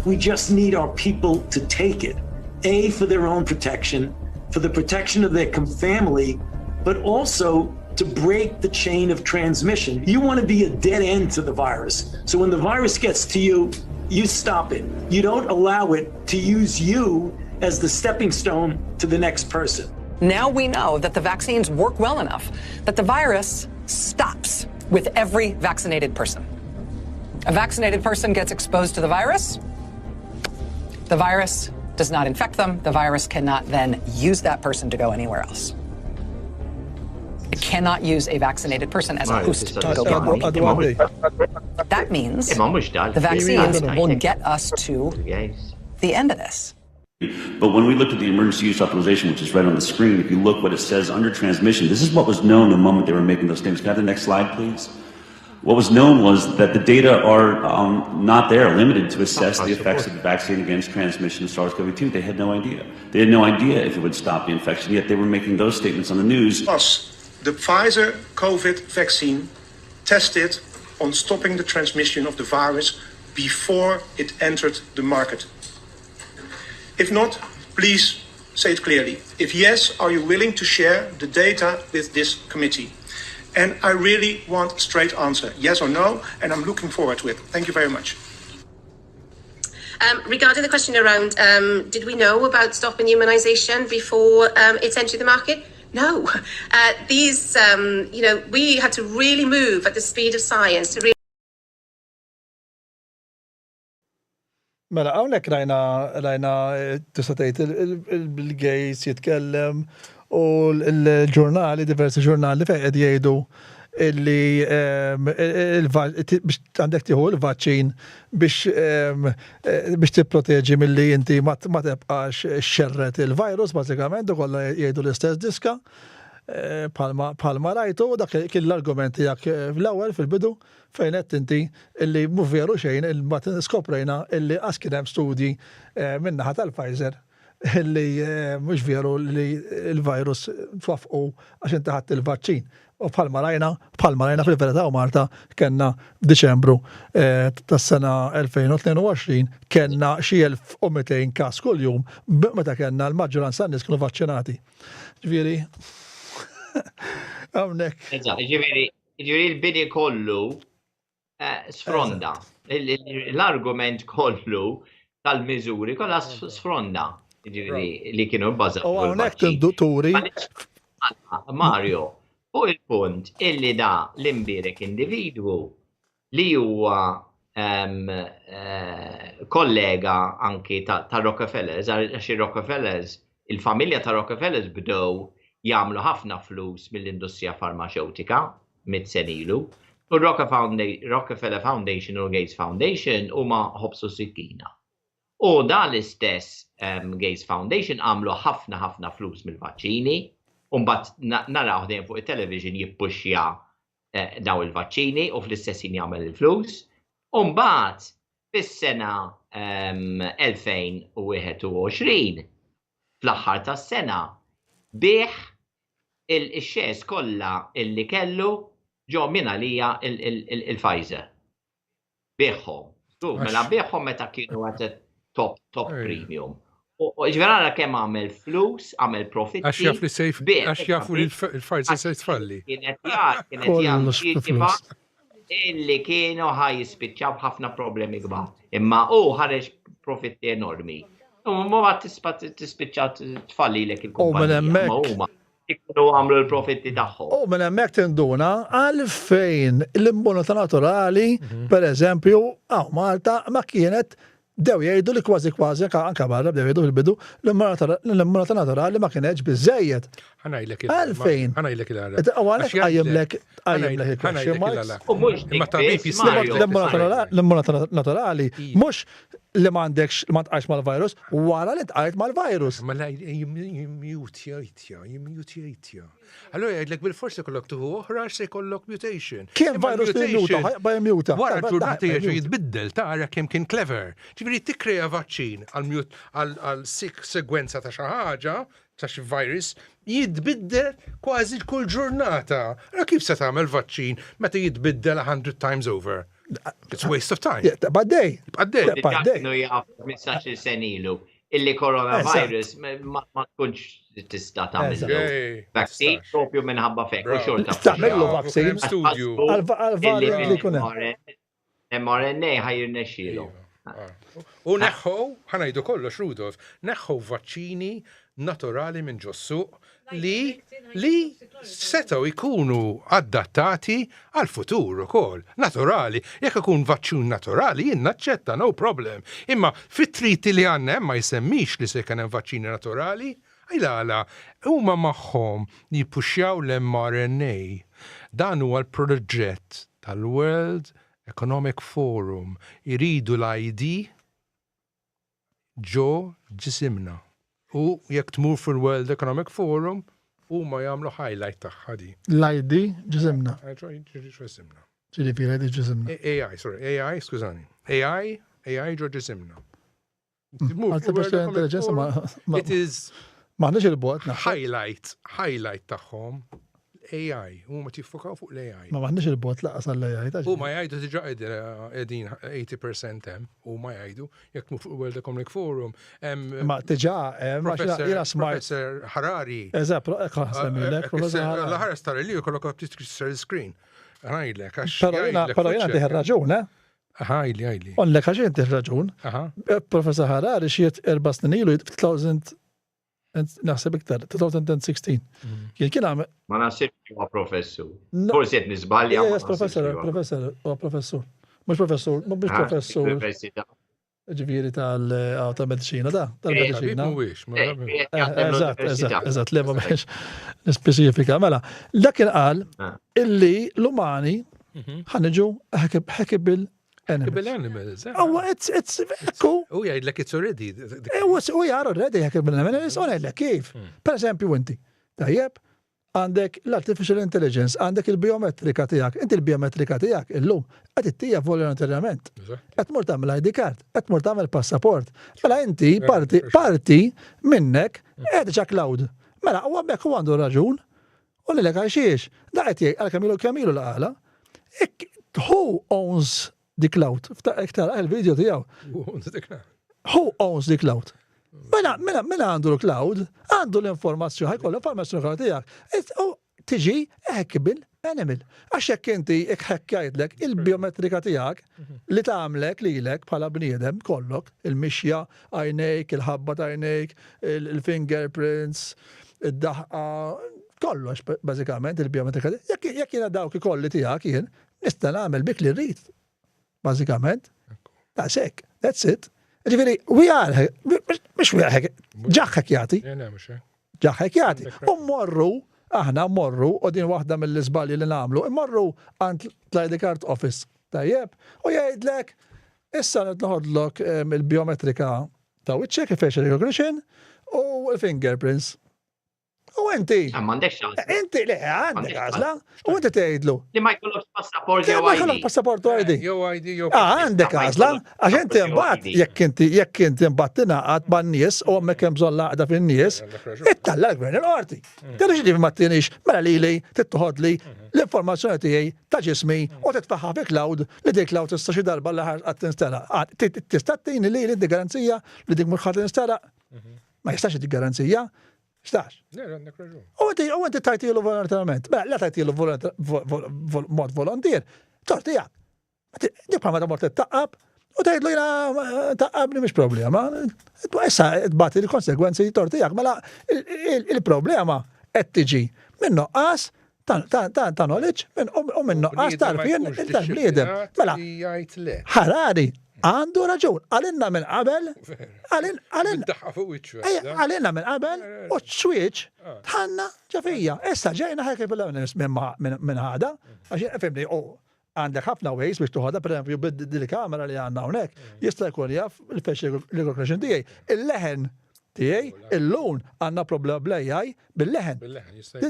We just need our people to take it. A, for their own protection, for the protection of their family, but also to break the chain of transmission. You want to be a dead end to the virus. So when the virus gets to you, you stop it. You don't allow it to use you as the stepping stone to the next person. Now we know that the vaccines work well enough that the virus stops with every vaccinated person. A vaccinated person gets exposed to the virus. The virus does not infect them. The virus cannot then use that person to go anywhere else. It cannot use a vaccinated person as a host to go get more people. That means the vaccines will get us to the end of this. But when we looked at the emergency use authorization, which is right on the screen, if you look what it says under transmission, this is what was known the moment they were making those statements. Can I have the next slide, please? What was known was that the data are um, not there, limited to assess the effects of the vaccine against transmission of SARS-CoV-2. They had no idea. They had no idea if it would stop the infection, yet they were making those statements on the news. Was the Pfizer COVID vaccine tested on stopping the transmission of the virus before it entered the market? If not, please say it clearly. If yes, are you willing to share the data with this committee? And I really want a straight answer, yes or no, and I'm looking forward to it. Thank you very much. Um, regarding the question around um, did we know about stopping humanisation before um, it entered the market? No. Uh, these, um, you know, we had to really move at the speed of science to really Mela, hawnhekk rajna rajna tista' tgħid il-Bill Gates jitkellem u l-ġurnali, diversi ġurnali fejn qed jgħidu illi ehm, biex għandek tieħu l-vaċċin biex ehm, biex tipproteġi milli inti ma tibqax xerret il-virus bażikament u kollha jgħidu l-istess diska eh, bħalma rajtu dak kien l-argument tiegħek eh, fl-ewwel fil-bidu Fejn għedt inti illi mhu veru xejn imbagħad skoprejna illi qas kien hemm studji min-naħa tal-Pfizer illi mhux veru li l-virus twaffqu għax inti ħadt il-vaċċin. U bħalma rajna, bħalma rajna fil-verità u Marta kellna f'Diċembru tas-sena 2022 kellna xi 1200 każ kuljum meta kellna l-maġġoranza tan-nies kienu vaċċinati. Ġifieri hawnhekk. Eżatt, ġifieri Jiġifieri l-bini kollu eh, sfronda. L-argument kollu tal-miżuri kollha sfronda. Jiġifieri li kienu bbażati. U hawnhekk tinduturi. Mario, fuq il-punt illi da l-imbierek individwu li huwa ehm, eh, kollega anki ta' Rockefellers, għax il-Rockefellers, il-familja ta' Rockefellers bdew jagħmlu ħafna flus mill-industrija farmaċewtika mit senilu. U Rockefeller Foundation u Gates Foundation huma ħobsu sikkina. U dan l-istess um, Gates Foundation għamlu ħafna ħafna flus mill-vaċċini, u mbagħad naraw dejjem fuq it-television jippuxja eh, daw il-vaċċini u fl-istess ħin jagħmel il-flus. U mbagħad fis-sena 2021 ehm, fl-aħħar tas-sena bih il-xes kollha illi kellu ġo minn għalija il-Pfizer. Biegħhom. Mela biegħhom meta kienu għat top top premium. U ġifieri ara kemm għamel flus, għamel profitti. Għax jaf li sejf, għax jafu li l-Pfizer se tfalli. Kienet kienet jantiċipa illi kienu ħaj jispiċċaw b'ħafna problemi kbar. Imma u ħareġ profitti enormi. U ma tispiċċa tfallilek il-kumpanija. U Ikunu għamlu l-profitti tagħhom. U minn hemmhekk tinduna għalfejn l-immunità naturali, mhm. per eżempju, hawn Malta ma kienet dew jgħidu li kważi kważi anka barra bdew jgħidu fil-bidu l-immunità naturali ma kienx biżejjed. Ħanajlek Għalfejn. Ħanajlek il-għara. U għalhekk qajjimlek qajjimlek il-question marks. U mhux Imma tabib jista' L-immunità naturali mhux li m'għandekx ma tqajx mal-virus, wara li tqajt mal-virus. Ma la jimmutjajtja, jimmutjajtja. Allora jgħidlek bil-forsi kollok tuħu oħra se jkollok mutation. Kien virus li jmuta, ħajba jmuta. Wara ġurnata jerġa' jitbiddel tara kemm kien clever. Ġifieri tikkrea vaċċin għal segwenza ta' xi ħaġa, ta' xi virus, jitbiddel kważi kull ġurnata. Allora kif se tagħmel vaċċin meta jitbiddel 100 times over? It's a waste of time. Tibqa' għaddej. Tibqa' għaddej. Tibqa' għaddej. Kienu jafu 15-il sena ilu illi coronavirus ma tkunx tista' tagħmillu vaccine propju minħabba fek u xorta. Tagħmillu vaccine. Studju. Għal-variant li jkun hemm. mRNA ħa jirnexxielu. Iva. U neħħu, ħanajdu kollox Rudolf, neħħu vaċċini naturali minn ġos-suq li li setgħu jkunu adattati għal futur ukoll. Naturali, jekk ikun vaċċin naturali jien naċċetta, no problem. Imma fit-treaty li għandna hemm ma jsemmix li se jkun hemm vaċċini naturali. Għala huma magħhom jippuxjaw l-mRNA. Dan huwa l-proġett tal-World Economic Forum. Iridu l-ID. ġo ġisimna. U jekk tmur fil-World Economic Forum, huma jagħmlu highlight tagħha di. L-ID ġisimna. Ġo ġisimna. Ġifieri ID ġisimna. AI, sorry, AI, skużani. AI, AI ġo ġisimna. Artificial intelligence ma. It is. Maħniex il-bot. Highlight, highlight tagħhom AI, huma tiffokaw fuq l-AI. Ma maħniex il-bot laqas għall-AI. Huma jgħidu diġà qegħdin 80% hemm, huma jgħidu jekk mhu fuq World Economic Forum. Ma diġà hemm jiena smart. Professor Harari. Eżatt, ħassemmilek, Professor Harari. L-aħħar star li jkollok screen. Ngħidlek għax. Però jiena tih raġun, eh? Għajli, għajli. Onlek għax inti raġun. Eh, Professor Harari xiet erba snin ilu 2000 naħseb iktar, 2016. Mm. Kien kien għamel. Ma naħsibx huwa professur. Forsi qed niżbalja. Yes, professor, professor, huwa professur. Mhux professur, mhux ah, professur. Ġifieri tal-medicina da, tal-medicina. Eżatt, eżatt, eżatt, le ma biex nispeċifika. Mela, dak kien qal ah. illi l-umani mhm. ħaniġu hackable animals. animals. Eh. Oh, it's, it's, ekku. U jgħidlek it's already. Eh, u jgħar already hackable animals, u ngħidlek kif. Hmm. Per eżempju, inti, tajjeb, Għandek l-artificial intelligence, għandek il-biometrika tiegħek. Inti l-biometrika tiegħek illum qed ittija volontarjament. Qed tmur tagħmel ID card, qed tmur tagħmel passaport. Mela inti parti parti minnek qed ġa cloud. Mela u hemmhekk hu għandu raġun. U lilek għal xiex? Da qed jgħid għal kemm ilu kemm ilu l-qala. Who owns the cloud. Iktar il-video tiegħu. Who owns the cloud? Who owns the cloud? Mela, mela, mela għandu l-cloud, għandu l-informazzjoni, ħajkollu l-informazzjoni kollha tiegħek. U tiġi hackable animal. Għax jekk inti jekk jgħidlek il-biometrika tiegħek mhm. li tagħmlek lilek bħala bniedem kollok, il-mixja, għajnejk, il-ħabba ta' għajnejk, il-fingerprints, id-daħqa, kollox bażikament il-biometrika. Jekk jiena dawk ikolli tiegħek jien, Nista' nagħmel bik li rrid. Bażikament. Daqshekk. That's it. Ġifieri, we are, mhux we are, ġaħħek jagħti. Ġaħħek jagħti. U mmorru, aħna mmorru, u din waħda mill-iżbalji li nagħmlu, immorru għand l-ID card office. Tajjeb, u jgħidlek, issa noħodlok il-biometrika ta' wiċċek, il-facial recognition, u l-fingerprints. U inti. Ah, m'għandekx għażla. Inti le għandek għażla. U inti tgħidlu. Li ma jkollokx passaport jew ID. Ma jkollok passaport u ID. Jew ID jew. Ah, għandek għażla, għax inti mbagħad jekk inti jekk inti mbagħad tingħaqad man-nies u hemmhekk hemm bżonn l-għaqda fin-nies, ittalla l-gvern il-qorti. Mm. Tara xi ma tinix mela lili tittoħodli mm-hmm. l-informazzjoni tiegħi ta' ġismi mm. u titfaħħa fi cloud li dik cloud tista' xi darba l-aħħar qatt tinsteraq. Ah, tista' tini lili di garanzija li dik mhux ħadd tinsteraq. Mm-hmm. Ma jistax dik garanzija. Stax. U inti u inti tajtilu volontarjament. Mela, la tajtilu mod volontier, tort tiegħek. Dik bħal meta mort taqqab u tgħidlu jiena eh, taqqabni mhix problema. Issa tbati l-konsegwenzi tort tiegħek. Mela il-problema qed tiġi minn noqqas ta' knowledge u minn nuqqas ta' għarfien tal-bniedem. Mela, Harari għandu raġun, għalinna minn qabel, għalinna minn qabel u ċ-switch ah. tħanna ġafija. Issa ġejna ħajk minn ħada, għax fimni, u għandek ħafna ways biex tuħodha, per eżempju, bil-kamera li għandna hawnhekk, mm. jista' jkun jaf il-facial recognition tiegħi. Il-leħen tiegħi, illum għandna problema bl-AI bil-leħen.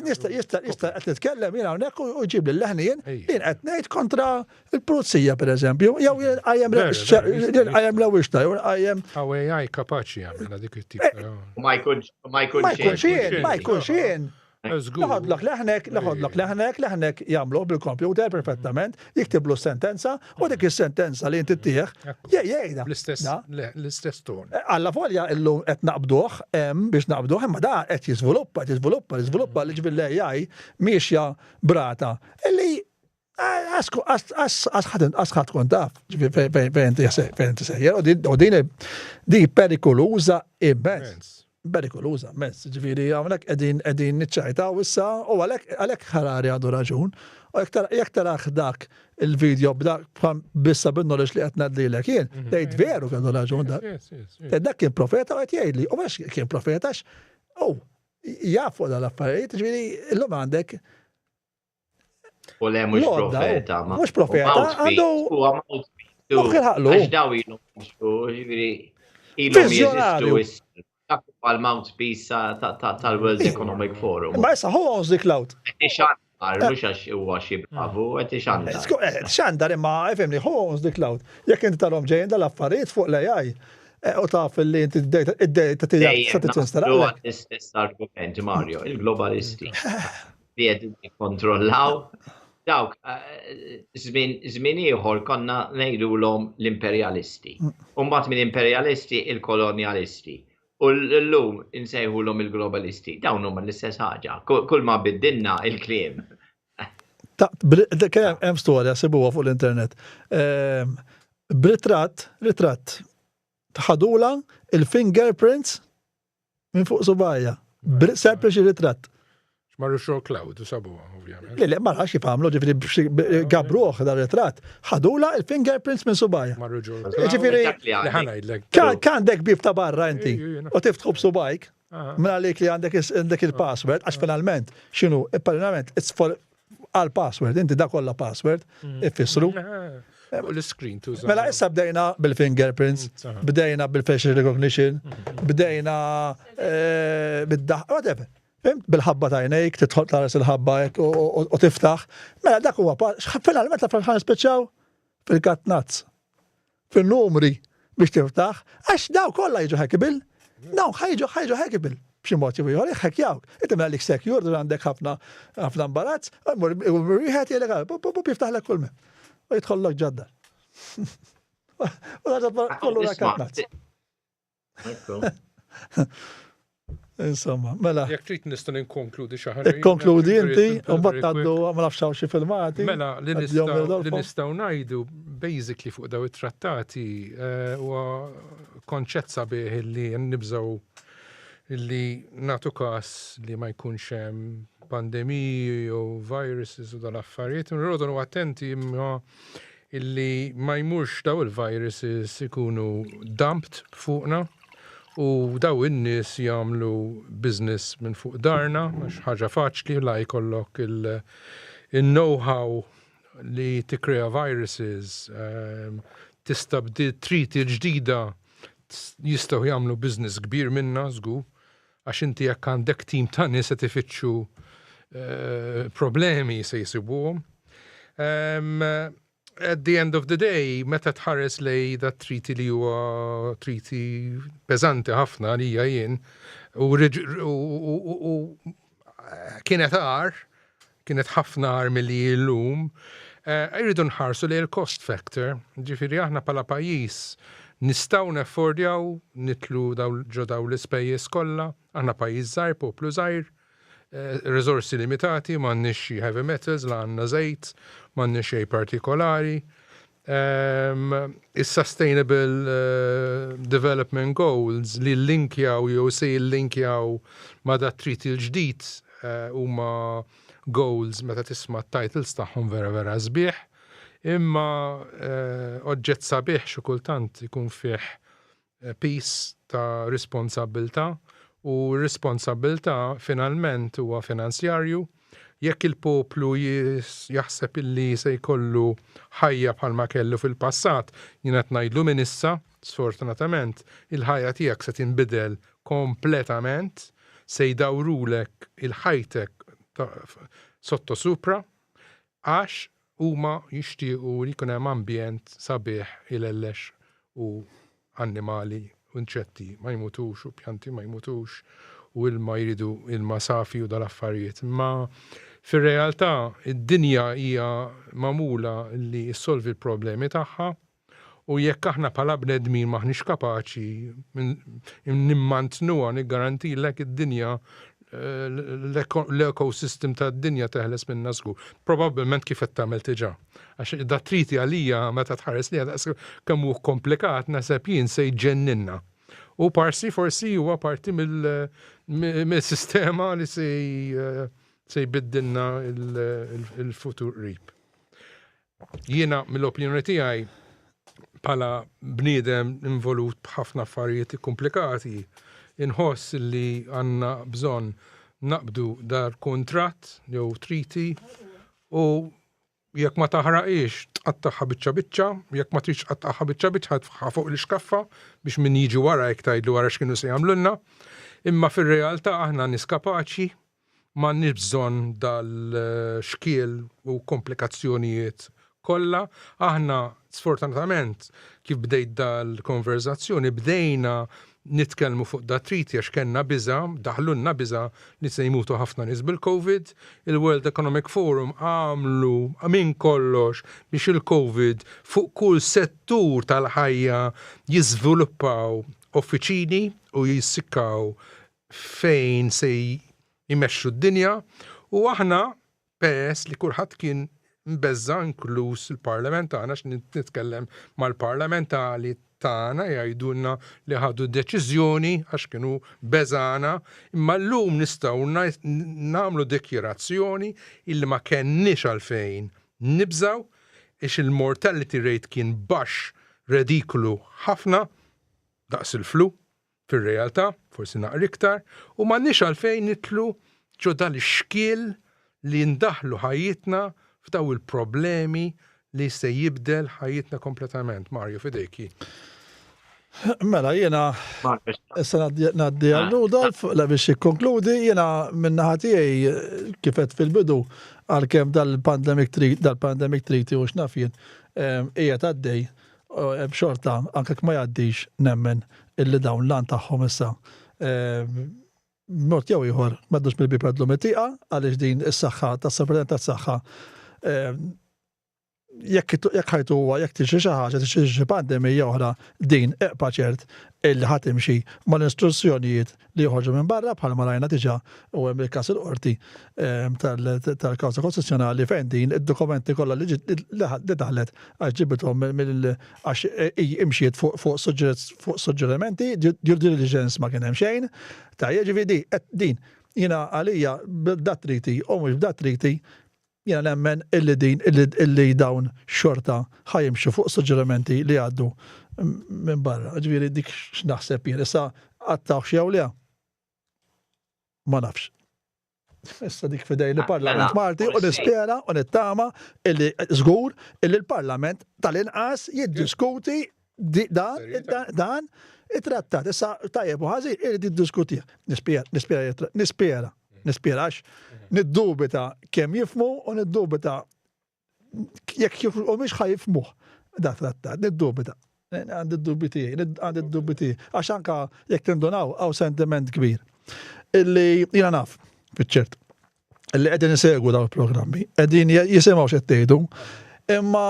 Jista' jista' jista' qed nitkellem jien hawnhekk u jġib l-leħen jien jien qed ngħid kontra l-pulizija pereżempju, jew jien qajjem jien qajjem l-ewwixta, jew qajjem. Hawn AI kapaċi jagħmilha dik it-tip. Eh, ma jkunx ma jkunx jien, ma jkunx jien. Noħodlok leħnek, noħodlok leħnek, leħnek jagħmluh bil-kompjuter perfettament, jiktiblu sentenza u dik is-sentenza li inti tieħ, jgħidha. L-istess ton. Eh, alla volja illum qed naqbduh hemm biex naqbduh, imma da qed jiżviluppa, qed jiżviluppa, jiżviluppa li ġifieri l-AI miexja brata. Illi għas ħadd tkun taf fejn inti sejjer u din di perikoluża immens. Perikoluża immens. Ġifieri hawnhekk qegħdin qegħdin niċċajtaw issa u għalhekk għalhekk Harari għandu raġun. U jekk taraħ dak il-video b'dak bissa bin-knowledge li qed ngħaddilek jien, mhm. tgħid veru kellu raġun dak. Dak kien profeta u qed jgħidli, u mhux kien profeta u jaf fuq dal-affarijiet, ġifieri llum għandek U le mhux profeta. Mhux profeta, għandu. Għax daw ilu, ġifieri. Ilhom jeżistu issa. Dak huwa l-mouthpiece tal-World Economic Forum. Ma issa who owns the cloud? Ixandar, mhux għax huwa xi bravu, qed ixandar. Eh, xandar imma ifhimni, who owns the cloud? Jekk inti tarhom ġejjin dal-affarijiet fuq l-AI eh, u taf li inti d-data tiegħek se titinsteraq. L-istess argument, Mario, il-globalisti li qed jikkontrollaw dawk eh, żmien ieħor konna ngħidulhom l-imperjalisti. U mbagħad minn imperjalisti il-kolonjalisti. U llum insejħulhom il-globalisti. Dawn huma l-istess ħaġa. Kull ma biddilna il-kliem. Kien hemm storja sibuha fuq l-internet. Ehm, b'ritratt, ritratt, ħadula il-fingerprints Minn fuq subajja. Sempliċi ritratt. Marru xogħol cloud u sabuha, ovvjament. Le, le, ma nafx kif għamlu, ġifieri gabruh dar ritratt. Ħadula il-fingerprints minn subajja. Marru ġol. Ġifieri. Kan dek bib ta' barra inti u tiftħu b'subajk. Minn għalik li għandek il-password, għax finalment, x'inhu, finalment, it's for għal password, inti da kollha password, mm. ifissru. Fuq l-screen tuża. Mela issa bdejna bil-fingerprints, mm, bdejna bil-facial recognition, mm. bdejna eh, bid-daħ, whatever. Bil-ħabba ta' għajnejk, tidħol taras il-ħabba u tiftaħ. Mela dak huwa finalment l-affarijiet ħan fil-katnazz. fin-numri biex tiftaħ, għax daw kollha jiġu hackable, dawn ħajġu ħajġu hackable b'xi mod jew ieħor jħekkjawk. Inti mela lik secure għandek ħafna ħafna imbarazz, wieħed jgħidlek bup jiftaħlek kull min. U jidħollok ġadda. U kollu rakatnazz. Insomma, mela. Jekk trid nista' ninkonkludi xi ħaġa. Ikkonkludi inti, u mbagħad tgħaddu ma nafx hawn xi filmati. Mela, li nistgħu ngħidu basically fuq daw it-trattati eh, huwa konċett sabiħ li nibżgħu li nagħtu każ li ma jkunx hemm pandemiji jew viruses u dal-affarijiet. Nrodu attenti imma illi ma jmurx daw il-viruses ikunu dumped fuqna u daw in-nies jagħmlu business minn fuq darna għax ħaġa faċli la jkollok il-know-how li tikkrea viruses ehm, tista' bdiet treaty ġdida jistgħu jagħmlu business kbir minna żgur għax inti jekk għandek tim ta' nies qed ifittxu eh, problemi se jsibuhom. Um, at the end of the day, meta tħares lej da treaty li huwa treaty peżanti ħafna li hija jien u, u, kienet għar, kienet ħafna agħar milli hi llum, irridu nħarsu lejn il-cost factor. Ġifieri aħna bħala pajjiż nistgħu neffordjaw nidħlu ġo dawn l-ispejjeż kollha? Aħna pajjiż żgħir, poplu żgħir, riżorsi limitati, m'għandniex xi heavy metals, la għandna żejt, m'għandniex xejn partikolari. Is-Sustainable Development Goals li llinkjaw jew se jillinkjaw ma' dat-treaty l-ġdid huma goals meta tisma' t-titles tagħhom vera vera sbieħ, imma oġġett sabiħ xi kultant ikun fih piż ta' responsabbiltà u r-responsabbiltà finalment huwa finanzjarju. Jekk il-poplu jaħseb illi se jkollu ħajja bħalma kellu fil-passat, jien qed ngħidlu minn issa, sfortunatament, il-ħajja tiegħek se tinbidel kompletament, se jdawrulek il-ħajtek sottosupra għax huma jixtiequ li jkun hemm ambjent sabiħ ilellex u annimali u inċetti ma jmutux u pjanti ma jmutux u ilma jridu ilma safi u dal-affarijiet. Imma fir-realtà id-dinja hija magħmula li ssolvi l-problemi tagħha U jekk aħna bħala bnedmin m'aħniex kapaċi nimmantnuha, niggarantilek id-dinja l-ecosystem tad-dinja teħles minna żgur. Probabbilment kif qed tagħmel diġà. Għax da treaty għalija meta tħares lejha daqs kemm hu komplikat naħseb jien se jġenninna. U parsi forsi huwa parti mill-sistema li se jbiddilna il-futur qrib. Jiena mill-opinjoni tiegħi bħala bniedem involut b'ħafna affarijiet ikkumplikati, inħoss li għandna bżonn naqbdu dar kuntratt jew treaty u Jekk ma taħraqhiex, tqattagħha biċċa biċċa, jekk ma tridx tqattagħha biċċa biċċa titfagħha fuq l-ixkaffa biex min jiġi warajk tgħidlu ara x'kienu se jagħmlulna. Imma fir-realtà aħna nies kapaċi, m'għandniex bżonn dal-xkiel u komplikazzjonijiet kollha. Aħna sfortunatament kif bdejt dal-konverżazzjoni bdejna nitkellmu fuq dat-treaty għax kellna biża', daħlulna biża' li se jmutu ħafna nies bil-Covid. Il-World Economic Forum għamlu minn kollox biex il-Covid fuq kull settur tal-ħajja jiżviluppaw uffiċini u jissikkaw fejn se jmexxu d-dinja u aħna peress li kulħadd kien mbeżża' inkluż il-Parlament tagħna għax nitkellem mal-parlamentali tagħna jgħidulna li ħadu deċiżjoni għax kienu beżgħana, imma llum nistgħu nagħmlu dikjarazzjoni illi ma kenniex għalfejn nibżgħu għax il-mortality rate kien baxx rediklu ħafna daqs il-flu. Fir-realtà, forsi naqra iktar, u m'għandniex għalfejn nidħlu ġo dal-ixkiel li ndaħħlu ħajjitna f'daw il-problemi li se jibdel ħajjitna kompletament. Mario, f'idejk hi. Mela, jiena issa ngħaddi għal Rudolf la biex jikkonkludi, jiena min-naħa tiegħi kif għedt fil-bidu għalkemm dal-pandemic treaty, dal-pandemic treaty u x'naf jien qiegħed għaddej Xorta, anke jekk ma jgħaddix, nemmen illi dawn l-għan tagħhom issa b'mod jew ieħor m'għaddux mill-bieb jgħaddlu mit-tieqa għaliex din is-saħħa tas-Supretendent tas-Saħħa jekk jekk ħajtu huwa jekk tiġri xi ħaġa tiġri xi pandemija oħra din eqpa' ċert illi ħa timxi mal-istruzzjonijiet li joħorġu minn barra bħalma rajna diġà u hemm il-każ il-qorti tal-kawża kostituzzjonali fejn din id-dokumenti kollha li daħlet għax ġibithom mill għax imxiet fuq suġġerimenti, due diligence ma kien hemm xejn. Tajjeb ġifieri din jiena għalija b'dat treaty u mhux b'dat treaty Jiena nemmen illi din illi dawn xorta ħa jimxu fuq suġġerimenti li jgħaddu minn barra. Ġifieri dik x'naħseb jien. Issa għattawx jew le? Ma nafx. Issa dik fidej li parlament mela, Malti u nispera u nittama illi żgur illi l-Parlament tal-inqas jiddiskuti dan dan it-trattat. Issa tajjeb u ħażin irid jiddiskutih. Nispera, nispera, nispera. Nispera għax niddubita kemm jifmu u niddubita jekk u mhix ħa jifmuh da trattat, niddubita. Għandi d-dubbi tiegħi, għandi d-dubbi tiegħi. Għax anka jekk tindunaw hawn sentiment kbir. Illi jiena naf, fiċ-ċert, illi qegħdin isegwu dawn il-programmi, qegħdin jisimgħu x'qed tgħidu, imma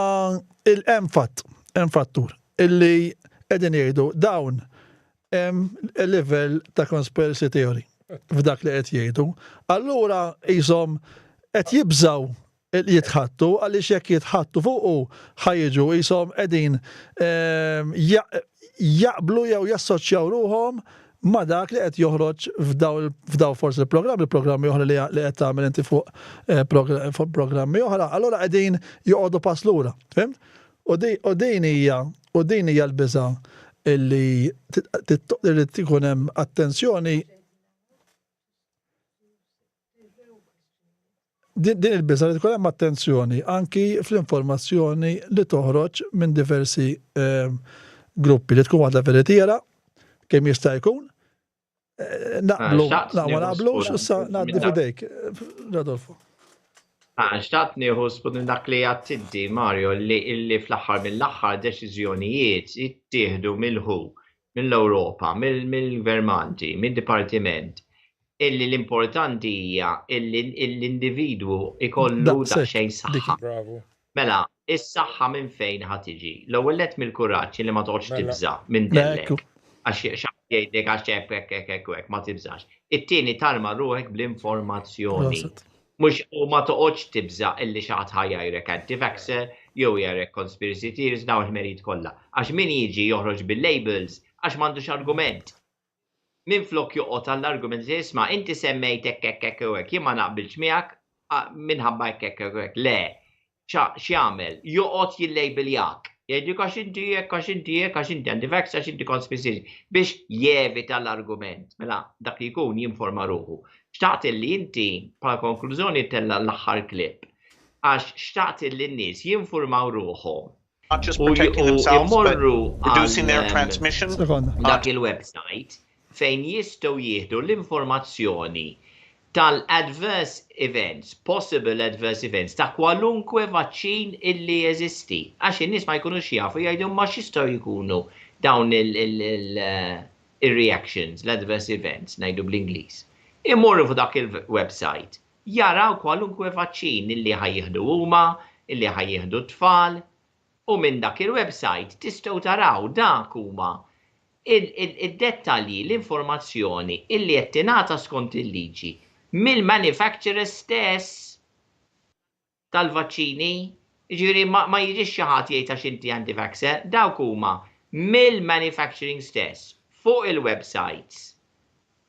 il-hemm fatt, hemm fattur illi qegħdin jgħidu dawn hemm level ta' conspiracy theory f'dak li qed jgħidu. Allura qishom qed jibżgħu jitħattu għaliex jekk jitħattu fuqu ħa jiġu qishom qegħdin ehm, jaqblu jew jassoċjaw ruħhom ma' dak li qed joħroġ f'daw forsi il-programmi, il-programmi oħra li qed tagħmel inti fuq eh, programmi oħra, allura qegħdin joqogħdu pass lura, fimt? U din hija u din hija l-biża' illi irid ikun hemm attenzjoni din il-biża' li tkun hemm attenzjoni anki fl-informazzjoni li toħroġ minn diversi ehm, gruppi li tkun waħda veritiera kemm jista' jkun Eh, naqblu, ah, ma naqblux, issa ngħaddi fidejk, Rodolfo. Ah, xtaqt nieħu spunt minn dak li għadt inti, Mario, li illi fl-aħħar mill-aħħar deċiżjonijiet jittieħdu mill-WHO, mill-Ewropa, mill-Gvern Malti, mid-Dipartiment, illi l-importanti hija illi l-individwu ikollu daqsxejn saħħa. Mela, is-saħħa minn fejn ħa tiġi? L-ewwel nett mill-kuraġġ li ma toqgħodx mela. tibża' minn dellek. Għax xi jgħidlek għax hekk hekk hekk hekk hekk ma tibżax. It-tieni tarma ruħek bl-informazzjoni. Mhux u ma toqgħodx tibża' illi xi ħadd ħa jgħajrek anti-vaxxer jew jgħajrek conspiracy theories dawn il-ħmerijiet kollha. Għax min jiġi joħroġ bil-labels għax m'għandux argument. Minflok joqgħod għall-argument li isma' inti semmejt hekk hekk hekk u hekk, jien ma naqbilx miegħek minħabba hekk hekk hekk u hekk. Le. X'jagħmel? Joqgħod jillejbiljak. Jgħidlek għax inti hekk, għax inti hekk, għax inti anti-vax, għax inti conspiracy biex jevita l-argument. Mela dak li jkun jinforma ruħu. Xtaqt li inti bħala konklużjoni tella' l-aħħar clip. Għax xtaqt li n-nies jinfurmaw ruħhom Not just u protecting themselves, but imorru reducing their għal transmission. Sekonda. dak il-website fejn jistgħu jieħdu l-informazzjoni tal-adverse events, possible adverse events ta' kwalunkwe vaċċin illi jeżisti. Għax in-nies ma jkunux jafu jgħidu ma x'jistgħu jkunu dawn il-reactions, l-adverse events, ngħidu bl-Ingliż. Imorru fuq dak il-website, jaraw kwalunkwe vaċċin illi ħa jieħdu huma, illi ħa jieħdu t-tfal, u minn dak il-website tistgħu taraw dak huma id-dettalji, l-informazzjoni illi qed tingħata skont il-liġi mill-manufacturers stess tal-vaċċini. Jiġifieri ma jiġix xi ħadd jgħid għax inti anti-vaxxer, dawk huma mill-manufacturing stess fuq il-websites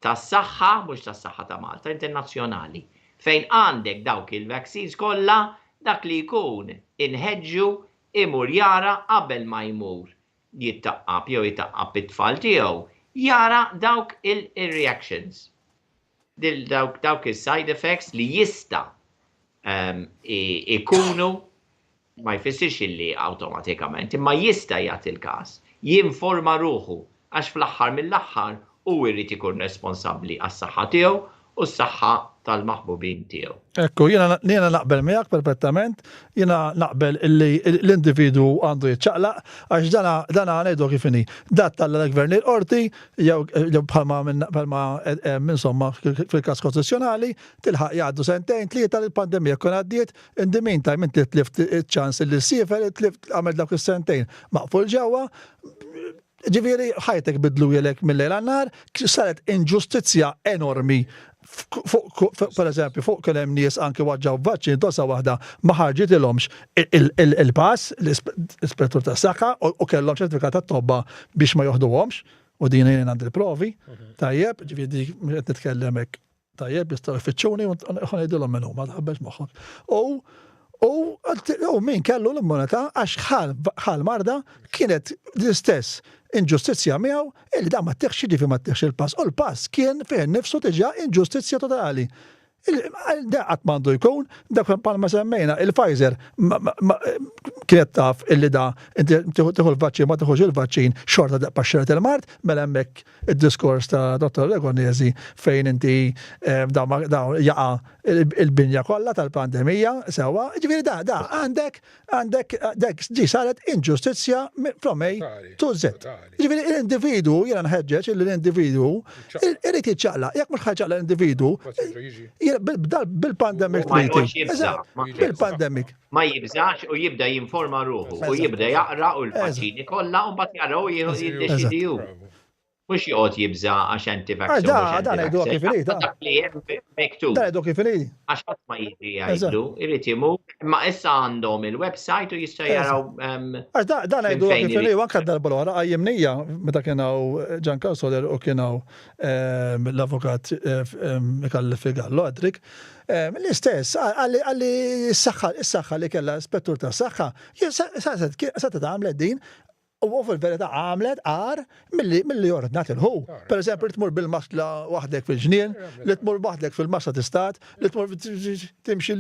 tas-saħħa, mhux tas-saħħa ta' Malta, internazzjonali, fejn għandek dawk il-vaccines kollha, dak li jkun inħeġġu imur jara qabel ma jmur jittaqqab jew jtaqqab it-tfal tiegħu, jara dawk il-reactions, dawk is-side effects li jista' ikunu, ma jfissirx illi awtomatikament, imma jista' jagħti l-każ, jinforma ruħu għax fl-aħħar mill-aħħar hu jrid ikun responsabbli għas-saħħa tiegħu u s-saħħa tal-maħbubin tiegħu. Ekku, jiena jiena naqbel miegħek perfettament, jiena naqbel illi l-individwu għandu jiċċaqlaq għax dana dana ngħidu kif inhi. Dat talla l-gvern il-qorti jew jew bħalma bħalma hemm insomma fil-każ kostituzzjonali tilħaq jgħaddu sentejn tlieta li l-pandemija tkun għaddiet, in the meantime inti tlift iċ-ċans illi ssiefer, tlift għamilt dawk is-sentejn maqful ġewwa, Ġifieri ħajtek bidluhielek mil-lejl għan-nhar, saret inġustizzja enormi fuq pereżempju fuq kien hemm nies anki waġġaw b'vaċċin doża waħda ma ħarġitilhomx il-pass l-ispettur tas-saħħa u kellhom ċertifikat tat-tobba biex ma joħduhomx u din jien għandi l-provi. Tajjeb, ġifieri dik mhux qed nitkellem hekk Tajjeb, jistgħu jfittxuni u ngħidilhom min huma, tħabbex moħħok. U u u min kellu l-immunità għax ħal marda kienet l-istess inġustizzja miegħu illi dan ma tieħx jiġifieri ma tieħx il-pass. U l-pass kien fih innifsu diġà inġustizzja totali. Da qatt m'għandu jkun, dak bħalma semmejna, il-Pfizer kienet taf illi da inti tieħu l-vaċċin ma tieħux il-vaċċin xorta daqqa xerret il-mard, mela hemmhekk id-diskors ta' Dottor Legonesi fejn inti eh, dawn jaqa' il-binja kollha tal-pandemija sewwa, ġifieri da da għandek għandek dek ġi saret inġustizzja from A to Z. Ġifieri l-individwu jiena nħeġġeġ li l-individwu irid jiċċaqlaq, jekk mhux ħaġaqla l-individwu bil-pandemic treaty. Bil-pandemic. Ma jibżax u jibda jinforma ruħu u jibda jaqra u l-faċini kollha u mbagħad jara u jiddeċidi hu. Mhux joqgħod jibża għax anti-vaxxer. Da, da ngħidu kif irid. Dak li hemm miktub. Da ngħidu kif irid. Għax ħadd ma jiġi jgħidlu, irid imur, imma issa għandhom il-website u jista' jaraw. Għax da da ngħidu kif irid anke darba l-oħra qajjimnija meta kien hawn Giancarlo Soler u kien hawn l-avukat Micallef Figallo Adric. L-istess, għalli s-saħħa, is-saħħa li kellha spettur tas-saħħa, setgħet għamlet din u fil-verità għamlet agħar milli ordnat il-ħu. Per eżempju, li tmur bil-maskla waħdek fil-ġnien, li tmur waħdek fil-massa tistat, li tmur timxi.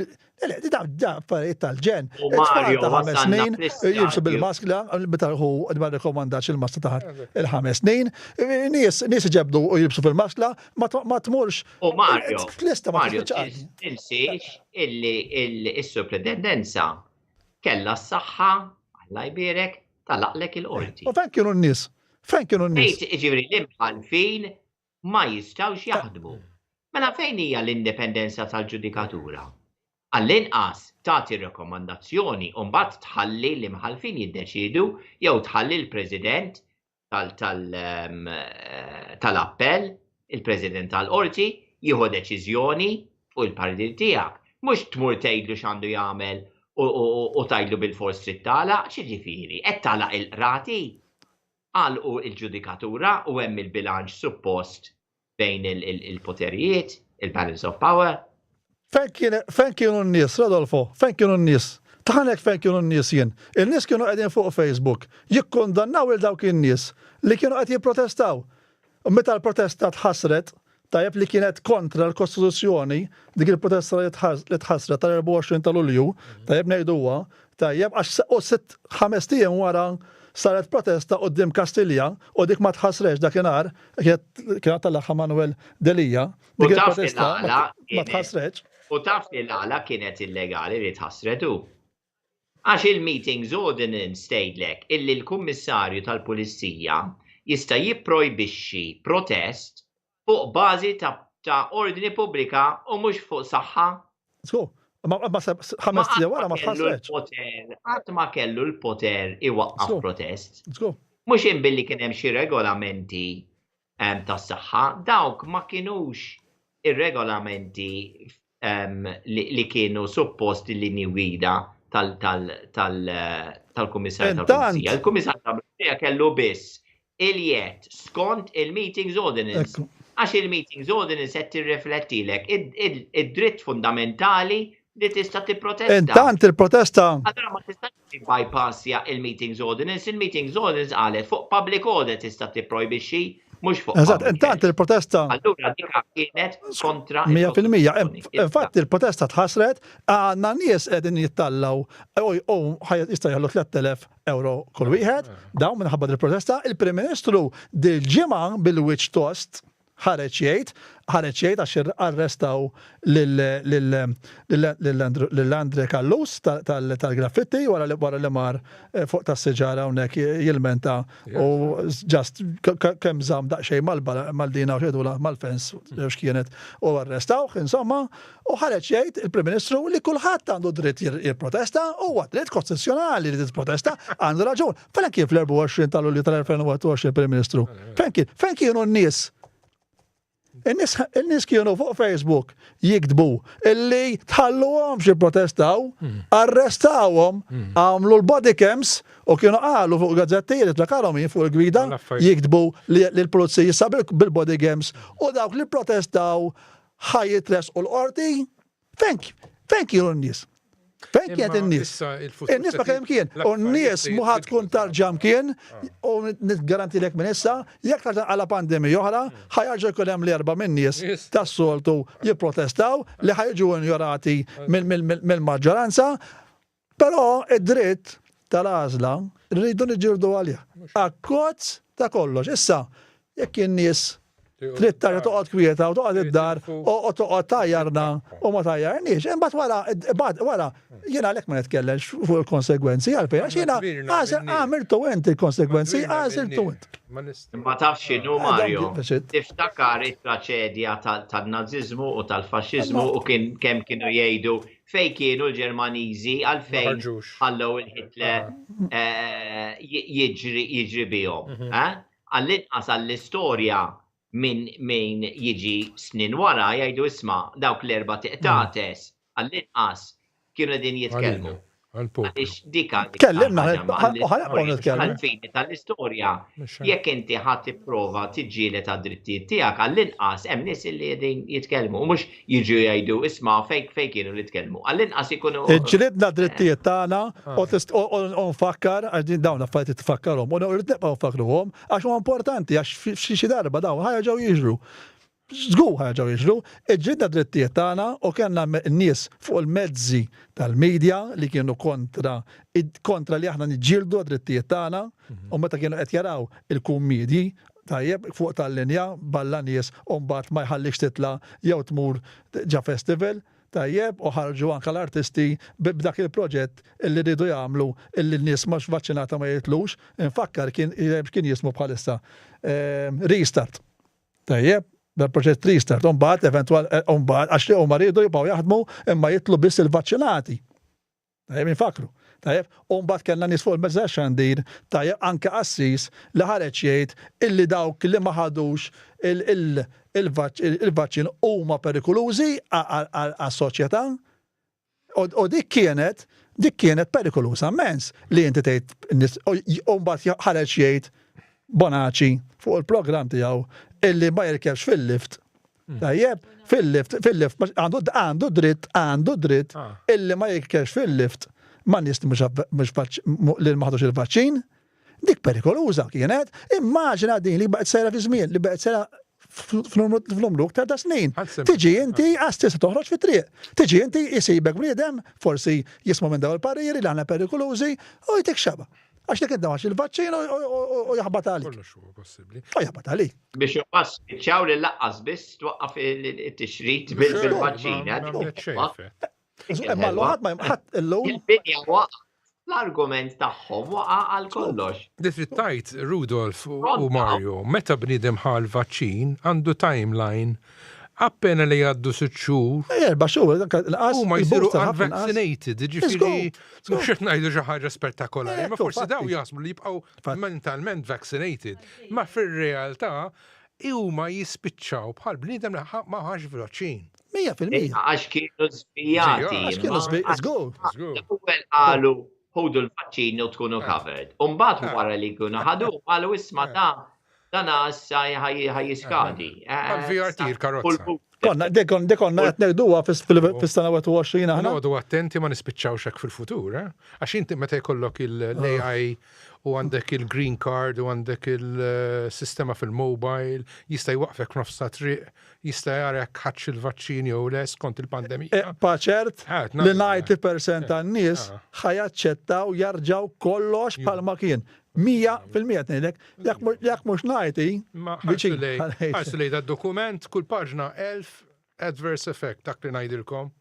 Da, da, affarijiet tal-ġen. It-tfal ta' ħames snin jimxu bil-maskla, meta hu ma rrekomandax il-maskla ta' il-ħames snin. Nies nies iġebdu u jilbsu fil-maskla, ma tmurx. U Mario, Mario, tinsiex illi s-suprintendenza kellha s-saħħa, Alla jbierek, tagħlaqlek il-qorti. U fejn kienu n-nies? Fejn kienu n-nies? Jiġifieri l-imħallfin ma jistgħux jaħdmu. Mela fejn hija l-indipendenza tal-ġudikatura? Għall-inqas tagħti rekomandazzjoni u mbagħad tħalli l-imħallfin jiddeċiedu jew tħalli l-President tal-appell, il-President tal-Qorti, jieħu deċiżjoni fuq il-parir tiegħek. Mhux tmur tgħidlu x'għandu jagħmel u tgħidlu bilfors trid tagħlaq, x'jiġifieri? Qed tagħlaq il-qrati? Għalqu l-ġudikatura u hemm il-bilanċ suppost bejn il-poterijiet, il-balance of power. Fejn kienu n-nies, Rodolfo? Fejn kienu n-nies? Taħanek fejn kienu n-nies jien. Il-nies kienu qegħdin fuq Facebook jikkundannaw lil dawk in-nies li kienu qed jipprotestaw. U meta l-protesta tħassret, tajjeb li kienet kontra l-Kostituzzjoni, dik il-protesta li tħassret tal-24 ta' Lulju, tajjeb ngħiduha, tajjeb għax u sitt ħamest ijiem wara saret protesta quddiem Kastilja u dik ma tħassretx dakinhar, kienet tellagħha Manuel Delia, dik il-protesta ma tħassretx. U taf li l-għala kienet illegali li tħassret hu? Għax il-Meetings Ordinance tgħidlek illi l-Kummissarju tal-Pulizija jista' jipprojbixxi protest fuq bażi ta' ta' ordni pubblika u mhux fuq saħħa. Żgur. Ma ħamest ijiem wara ma tħassretx. Qatt ma kellu l-poter iwaqqaf protest. Żgur. Mhux imbilli kien hemm xi regolamenti tas-saħħa, dawk ma kinux ir-regolamenti li kienu suppost il-linji gwida tal-Kummissarju tal-Pulizija. Il-Kummissarju tal-Pulizija kellu biss il-jedd skont il-Meetings Ordinance. Għax il-Meetings Ordinance qed tirriflettilek id-dritt fundamentali li tista' tipprotesta. Intant il-protesta. Allura ma tistax bypassja il-Meetings Ordinance, il-Meetings Ordinance qalet fuq public order tista' tipprojbixxi mhux fuq. Eżatt, intant il-protesta. Allura dik kienet kontra. 100%. Infatti il-protesta tħassret, għandna nies qegħdin jittallaw u jista' jħallu 3000 euro kull wieħed, dawn minħabba il-protesta, il-Prim Ministru dil-ġimgħa bil-wiċċ tost ħareġ jgħid, ħareġ jgħid għax arrestaw lil Andre Callus tal-graffitti wara li mar eh, fuq tas-siġar hawnhekk jilmenta u just kemm żamm daqsxejn mal-dina u xedula mal-fens x'kienet u arrestawh insomma u ħareġ jgħid il-Prim Ministru li kulħadd għandu dritt jipprotesta huwa dritt kostituzzjonali li tipprotesta għandu raġun. Fejn kien fl-24 ta' Lulju tal-2021 Prim Ministru? Fejn kien? Fejn kienu n-nies? In-nies kienu fuq Facebook jiktbu illi tħalluhomx jipprotestaw, hmm. arrestawhom, hmm. għamlu l-body cams u kienu qalu fuq gazzetti li tlakarhom fuq il-gwida jiktbu li l-pulizija jissa bil-body cams u dawk li protestaw ħaj jitresqu l-qorti Fejn fejn kienu n-nies? Fejn kienet in-nies? In-nies ma kemm kien. U n-nies mhu ħadd tkun tarġa' mkien u niggarantilek minn issa, jekk tarġa' għala pandemija oħra, ħa jarġa' jkun hemm l-erba' min-nies tas-soltu jipprotestaw li ħa jiġu injorati mill-maġġoranza. Però id-dritt tal-għażla rridu niġġieldu għalih. Akkozz ta' kollox. Issa, jekk in-nies trid tarġa' toqgħod kwieta u toqgħod id-dar u toqgħod tgħajjarna u ma tgħajjarniex, imbagħad wara imbagħad wara jiena għalhekk ma nitkellemx fuq il-konsegwenzi għalfejn għax jiena għamiltu int il-konsegwenzi, għażiltu int. Ma tafx x'inhu Mario. Tiftakar it-traċedja tan-Naziżmu u tal-Faxxiżmu u kien kemm kienu jgħidu fejn kienu l-Ġermaniżi għalfejn ħallew il-Hitler eh, jiġri jiġri bihom. Mhm. Eh? Għall-inqas għall-istorja minn min jiġi snin wara jgħidu isma' dawk l-erba' tiqtates għall-inqas kienu qegħdin jitkellmu. Għaliex dik Tkellimna, ħanibqgħu nitkellmu. Għall-fini tal-istorja, jekk inti ħadd tipprova tiġġieled għad-drittijiet tiegħek għall-inqas hemm nies li qegħdin jitkellmu u mhux jiġu jgħidu isma' fejn fejn kienu li tkellmu. Għall-inqas ikunu. Iġġilidna d-drittijiet tagħna u nfakkar għax din dawn l-affarijiet tfakkarhom u rrid nibqgħu nfakkruhom għax huwa importanti għax xi darba dawn ħa jerġgħu jiġru. Żgur ħa jerġgħu jiġru. Iġġilidna d-drittijiet tagħna u kellna nies fuq il-mezzi tal-media li kienu kontra kontra li aħna niġġieldu għad-drittijiet tagħna u meta kienu qed jaraw il-kummiedji tajjeb fuq tal-linja balla nies u mbagħad ma jħallikx titla' jew tmur ġa festival tajjeb u ħarġu anke l-artisti b'dak il-proġett illi riedu jagħmlu illi n-nies mhux vaċċinata ma jitlux. Infakkar kien x'kien jismu bħalissa Restart. Tajjeb, dal-proġett Restart, u mbagħad eventwal u mbagħad għax li huma riedu jibqgħu jaħdmu imma jitlu biss il-vaċċinati. Tajjeb infakru. Tajjeb, u mbagħad kellna nies fuq il-mezz tax-xandir, tajjeb anke qassis li ħareġ jgħid illi dawk li ma ħadux il-vaċċin huma perikolużi għas-soċjetà. U dik kienet, dik kienet perikoluża mmens li inti tgħid nies u mbagħad ħareġ jgħid Bonaci fuq il-programm tiegħu illi ma jirkebx fil-lift. Hmm. Tajjeb, fil-lift, fil-lift, għandu għandu dritt, għandu dritt ah. illi ma jirkebx fil-lift ma nies mhux li ma ħadux il-vaċċin. Dik perikoluża kienet. Immaġina din li baqgħet sejra fi żmien, li baqgħet sejra. F'numru iktar ta' snin. Tiġi inti għas tista' toħroġ fit-triq. Tiġi inti jsibek bniedem, forsi jisma' minn dawn il-pariri li aħna perikolużi u jtik xaba. Għax dik inti ma il-vaċċin u jaħbat għalik. Kollox huwa possibbli. U jaħbat għalik. Biex imbagħad spiċċaw li laqqas biss twaqqaf it-tixrid bil-vaċċin. Imma l-ħadd ma ħadd illum. Il-binja waqa' l-argument tagħhom waqa' għal kollox. Li trid tgħid, Rudolf u Mario, meta bniedem ħa l-vaċċin għandu timeline appena li jgħaddu sitt xhur. Erba' xhur, inqas. Huma jsiru unvaccinated, jiġifieri mhux qed ngħidu xi ħaġa spettakolari, ma forsi dawn jaħsbu li jibqgħu mentalment vaccinated. Ma fir-realtà huma jispiċċaw bħal bniedem li ma ħax vaċċin. 100%. Għax kienu żbijati. Għax kienu żbijati, żgur. L-ewwel qalu ħudu l-vaċċin u tkunu covered. U mbagħad wara li jkunu ħadu qalu isma' ta' dan issa ħa jiskadi. Bħal-VRT il-karozza. Konna, dikon, dikonna qed ngħiduha fis-sena 21 aħna. Noqogħdu attenti ma nispiċċawx hekk fil-futur, eh? Għax inti meta jkollok l-AI u għandek il-green card u għandek il-sistema fil-mobile, jista' jwaqfek f'nofs ta' triq Jista' jara jekk ħadx il-vaċċin jew le skont il-pandemija. Ibqa' ċert li 90% tan-nies ħa jaċċettaw jarġgħu kollox bħalma kien. 100% qed ngħidlek. Jekk mhux 90, viċin. Ħarsu lejn dad-dokument, kull paġna 1000 adverse effect dak li ngħidilkom.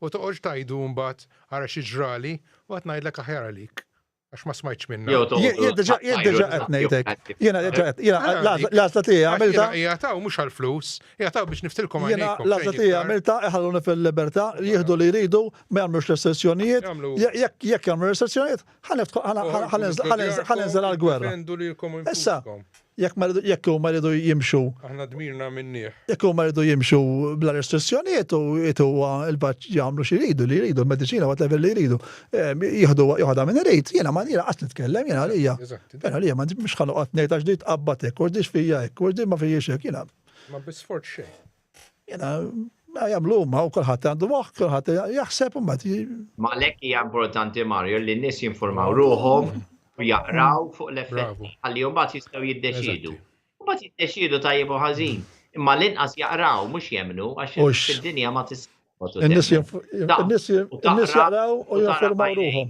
U toqgħodx tgħidu mbagħad ara xi ġrali u qed ngħidlek aħjar għalik. Għax ma smajtx minna. Jien diġà qed ngħidlek. Jiena diġà qed jiena l-għażla tiegħi għamiltha. Jagħtaw mhux għall-flus, jagħtaw biex niftilkom Jiena l-għażla tiegħi għamiltha iħalluni fil-libertà, jieħdu li jridu, ma jagħmlux restrizzjonijiet. Jekk jagħmlu restrizzjonijiet, ħa ninżel għall-gwerra. Issa, Jekk ma jekk huma jridu jimxu. Aħna dmirna minnih. Jekk huma jridu jimxu bla restrizzjonijiet u jtuha il-vaċ jagħmlu xi jridu li jridu l-mediċina whatever li jridu. Jieħdu joħodha min irid, jiena ma jiena qas nitkellem jiena għalija. Jiena għalija ma mhux ħa noqgħod ngħid għax di tqabbad hekk u di x'fija hekk u di ma fijiex hekk jiena. Ma bi sforz xejn. Jiena jagħmlu huma u kulħadd għandu moħħ, kulħadd jaħseb u mbagħad. Ma għalhekk hija importanti Mario li n-nies jinformaw ruħhom u jaqraw fuq l-effetti ħalli mbagħad jistgħu jiddeċiedu. Mbagħad jiddeċiedu tajjeb u ħażin. Imma l-inqas jaqraw mhux jemmnu għax fid-dinja ma tista' In-nies jaqraw u jinformaw ruħhom.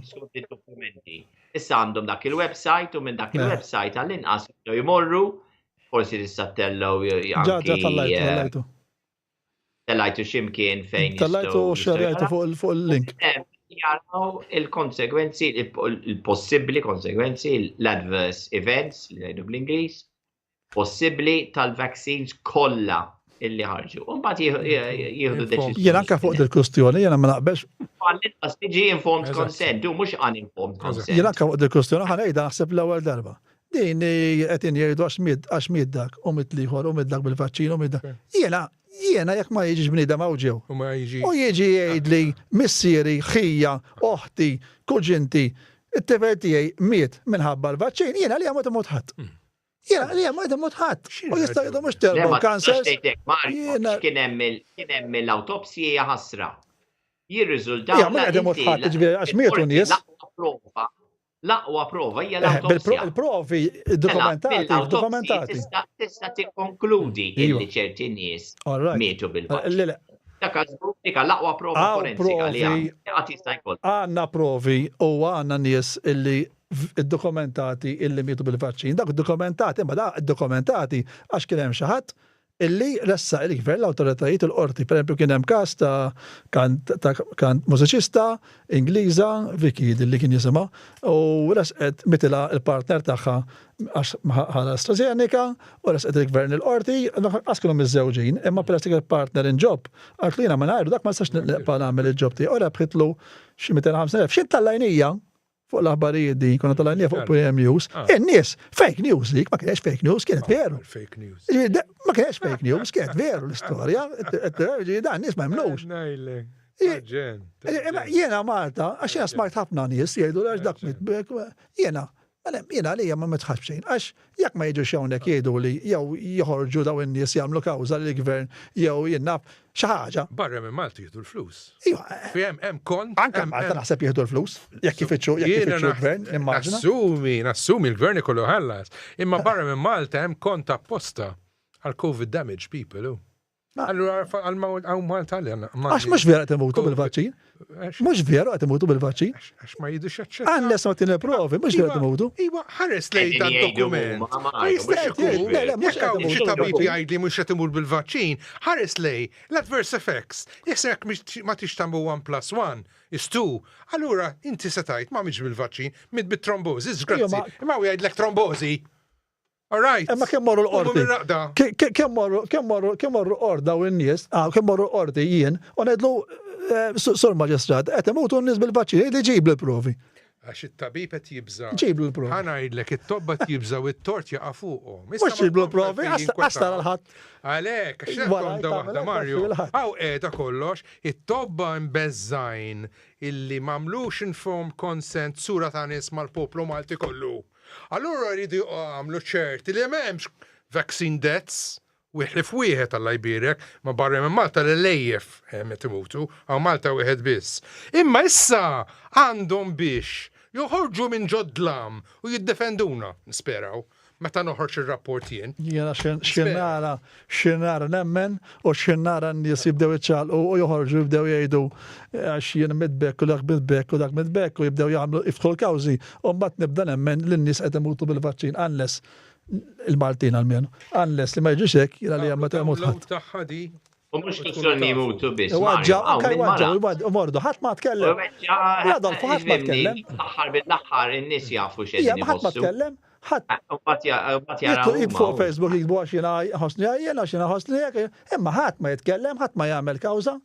Issa għandhom dak il-website u minn dak il-website għall-inqas jistgħu jmorru forsi tista' ttellgħu Ġa, ġa tellajtu, eh, tellajtu. Tellajtu x'imkien fejn. Tellajtu u xerjajtu fuq il-link. Jaraw il-konsegwenzi, il-possibbli konsegwenzi, l-adverse events, li ngħidu bl-Ingliż, possibbli tal-vaccines kollha illi ħarġu. U mbagħad jieħdu deċiżjoni. Jien anke fuq dil-kwistjoni jiena ma naqbelx. Għall-inqas tiġi informed consent, u mhux uninformed consent. Jien anke fuq dil-kwistjoni ħa ngħidha naħseb l-ewwel darba. Din qed jgħidu għax miet għax miet dak u miet l-ieħor u miet dak bil-vaċċin u miet dak. Jiena jiena jekk ma jiġix bniedem hawn ġew. U jiġi jgħidli missieri, ħija, oħti, kuġinti, it-tifel tiegħi miet minħabba l-vaċċin, jiena għalija ma imut ħadd. Jiena għalija ma imut ħadd. U jista' jgħidu mhux terba' cancers. Kien hemm l-awtopsji hija ħasra. Jirriżultaw. Ija, ma qed imut ħadd, ġifieri għax mietu nies. L-aqwa prova hija eh, l-awtopsja. Il-provi mela, dokumentati, dokumentati. Tista' tikkonkludi iva. illi ċerti nies mietu bil-vaċċin. Dak dik l-aqwa prova forensika li għandna jista' jkoll. Għandna provi u għandna nies illi dokumentati illi mietu bil-vaċċin. Dak dokumentati, imma dak dokumentati għax kien hemm xi ħadd illi ressaq il-gvern l-awtoritajiet il-qorti. Per eżempju kien hemm każ ta' ta' kant mużiċista Ingliża, Vicky li kien jisimha, u resqet mitilha l-partner tagħha għax ħa AstraZeneca u resqet il-gvern il-qorti, qas kienu miżżewġin, imma peress li kienet partner in job, qaltlu jiena mingħajru dak ma nistax nibqa' nagħmel il-job tiegħi u rebħitlu xi 250,000. X'int tallajnija fuq l-aħbarijiet din, konna tal-għalija fuq PM News, ah. in-nies, fake news dik, ma kienx fake news, kienet veru. Fake news. Ma kienx fake news, kienet veru l-istorja, dan nies ma jemnux. Jiena Malta, għax jiena smajt ħafna nies jgħidu għax dak jiena, mela, jiena għalija ma mitħax xejn, għax jekk ma jiġux hawnhekk jgħidu li jew joħorġu daw in-nies jagħmlu kawża lill-gvern jew jien naf xi ħaġa. Barra minn Malta jieħdu l-flus. Iva. Fi hemm hemm kont. Anke Malta naħseb jieħdu l-flus, jekk ifittxu jekk ifittxu l-gvern, nimmaġina. Nassumi, nassumi l-gvern ikollu ħallas. Imma barra minn Malta hemm kont apposta. Għal COVID damage people, u. Allura għal Malta li għanna. Għax mhux vera qed imutu bil-vaċċin. Mhux veru qed imutu bil-vaċċin. Għax ma jidux jaċċetta. Unless ma tieni provi, mhux vera qed imutu. Iwa, ħares lejn dan dokument. Ma jistax ikun. Le, le, mhux qed imutu. Xi tabib jgħid li mhux qed imur bil-vaċċin, ħares lej l-adverse effects. Jekk ma tix tagħmlu 1 plus 1 is 2, allura inti se tgħid ma mitx bil-vaċċin, miet bit-trombosis, grazzi. Imma hu jgħidlek trombosi. All right. Imma kemm morru l-qorti? Kemm morru, kemm morru, kemm morru qort daw in-nies, ah, kemm morru qorti jien, u ngħidlu eh, sur maġistrat, qed imutu n-nies bil-vaċċin, li ġib l-provi. Għax it-tabib qed jibża'. Ġib l-provi. Ħa ngħidlek it-tobba qed jibżgħu it-tort jaqa' fuqhom. Mhux ġib l-provi, għax tara l-ħadd. Għalhekk, għax tonda waħda Mario. Hawn qiegħda kollox, it-tobba mbeżżgħin illi m'għamlux informed consent sura ta' nies mal-poplu Malti kollu. Allura jridu jagħmlu ċerti li m'hemmx vaccine deaths, wieħed wieħed Alla jbierek, ma barra minn Malta l-elejjef qed imutu, hawn Malta wieħed biss. Imma issa għandhom biex joħorġu minn ġod-dlam u jiddefenduna, nisperaw, meta noħroġ ir-rapport jien. Jiena x'ħin nara, x'ħin nara nemmen u x'ħin nara n-nies jibdew iċċaqlqu u joħorġu jibdew jgħidu għax jien mitt b'hekk u dak mitt b'hekk u dak mitt b'hekk u jibdew jagħmlu jiftħu l-kawżi u mbagħad nibda nemmen li n-nies qed imutu bil-vaċċin unless il-Maltin almenu unless li ma jiġix hekk jiena li hemm meta jmut ħadd. U mhux kwistjoni jmutu biss. Iwaġġaw, anke iwaġġaw, u mordu, ħadd ma tkellem. Adolfo, ħadd ma tkellem. L-aħħar mill-aħħar in-nies jafu x'qegħdin Ħadd ma tkellem. Ħadd. Jitlu fuq Facebook jiktbu għax jiena ħossni għajjen, għax jiena ħossni hekk, imma ħadd ma jitkellem, ħadd ma jagħmel kawża.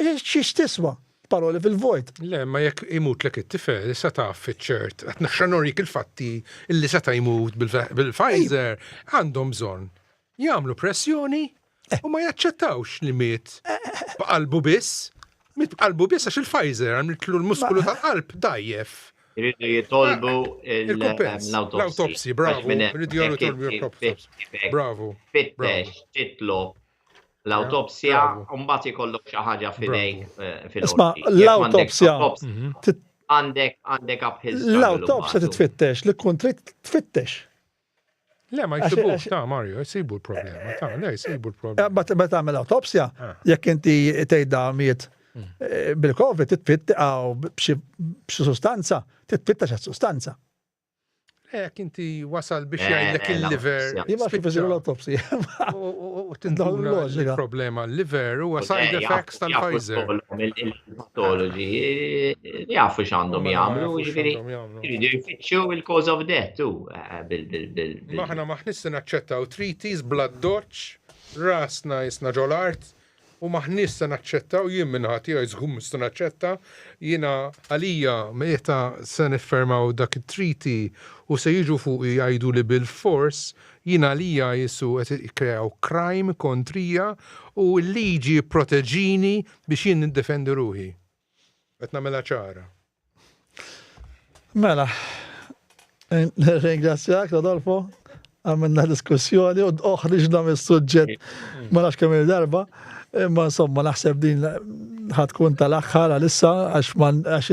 Xiex tiswa? Paroli fil-vojt. Le, ma jekk imutlek it-tifel, issa taf fiċ-ċert, qed naxxa norik il-fatti illi seta' jmut bil-Pfizer, għandhom bżonn jagħmlu pressjoni u ma jaċċettawx li miet b'qalbu biss. Miet b'qalbu biss għax il-Pfizer għamlitlu l-muskolu tal-qalb dgħajjef. Iridu jitolbu l-awtopsy. L-awtopsy, bravo. Iridu jitolbu l-awtopsy. Bravo. Fittex, titlob l-awtopsja, u mbagħad ikollok xi ħaġa f'idejk eh, fil Isma' l-awtopsja. Mhm. Għandek għandek uphill. L-awtopsja titfittex, li kun trid tfittex. Le, ma jsibu, ta' Mario, jsibu l-problema, ta' le, jsibu l-problema. Eh, meta tagħmel autopsja, ah. jekk inti tgħidha miet mm. eh, bil-COVID titfitt b'xi sustanza, titfitta xi sustanza. Le, jekk inti wasal biex eh, jgħidlek il-liver. Jien ma kif isiru l-autopsy. U tinduna l-problema l-liver huwa side effects tal-Pfizer. Il-patologi jafu x'għandhom jagħmlu, jiġifieri jridu jfittxu il-cause of death tu eh, bil bil bil. Maħna maħniex se naċċettaw treaties bla doċ, rasna jisna ġol-art, U m'aħniex se naċċettaw, jien min-naħa tiegħi żgur mhux se naċċetta, jiena għalija meta se niffermaw dak it-treaty u se jiġu fuqi jgħiduli bilfors, jien għalija qisu qed jikkreaw crime kontrija u l-liġi pproteġini biex jien niddefendi ruħi. Qed nagħmilha ċara. Mela, ringrazzjak Rodolfo, għamilna diskussjoni u oħriġna mis-suġġett ma nafx kemm il-darba, imma insomma naħseb din ħatkun tal-aħħar għalissa għax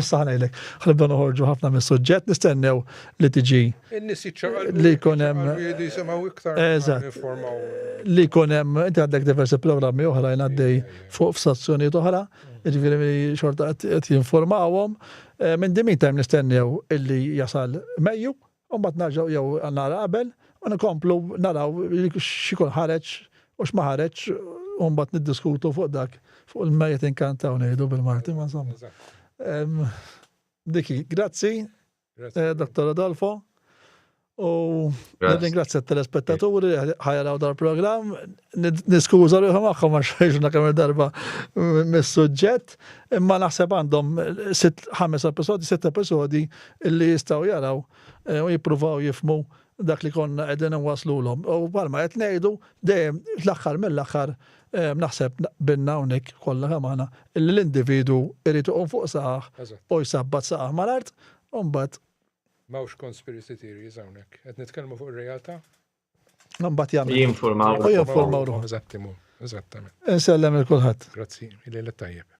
issa ħanejlek ħanibda noħorġu ħafna mis-suġġett nistennew li tiġi li jkun hemm Eżatt. Li jkun hemm inti għandek diversi programmi oħrajn għaddej fuq f'stazzjonijiet oħra. Jiġifieri xorta qed jinformawhom. Eh, minn the meantime nistennew illi jasal Mejju, u mbagħad narġgħu jew nara qabel u nkomplu naraw x'ikun ħareġ u x'ma ħareġ u mbagħad niddiskutu fuq dak fuq il-mejjet inkantaw ngħidu bil-Malti ma insomma. Diki, grazzi. Eh, Dr. Adolfo. U nirringrazzja t-telespettaturi li ħajaraw dal-programm. Niskuża ruħi magħhom għax ħriġna kemm darba mis-suġġett, imma naħseb għandhom sitt ħames episodi, sitt episodi li jistgħu jaraw eh, u jippruvaw jifmu dak li konna qegħdin inwaslulhom. U bħalma qed ngħidu dejjem l-aħħar mill-aħħar eh, naħseb binna hawnhekk kollha kemm aħna li l-individwu irid iqum fuq saqah u jsabbat saqah mal-art u mbagħad M'hawnx conspiracy theories hawnhekk. Qed nitkellmu fuq ir-realtà. Mbagħad jagħmel. Jinformaw. U jinformaw ruħhom. Eżattimu, eżattament. Insellem il kulħadd. Grazzi, il-lejla tajjeb.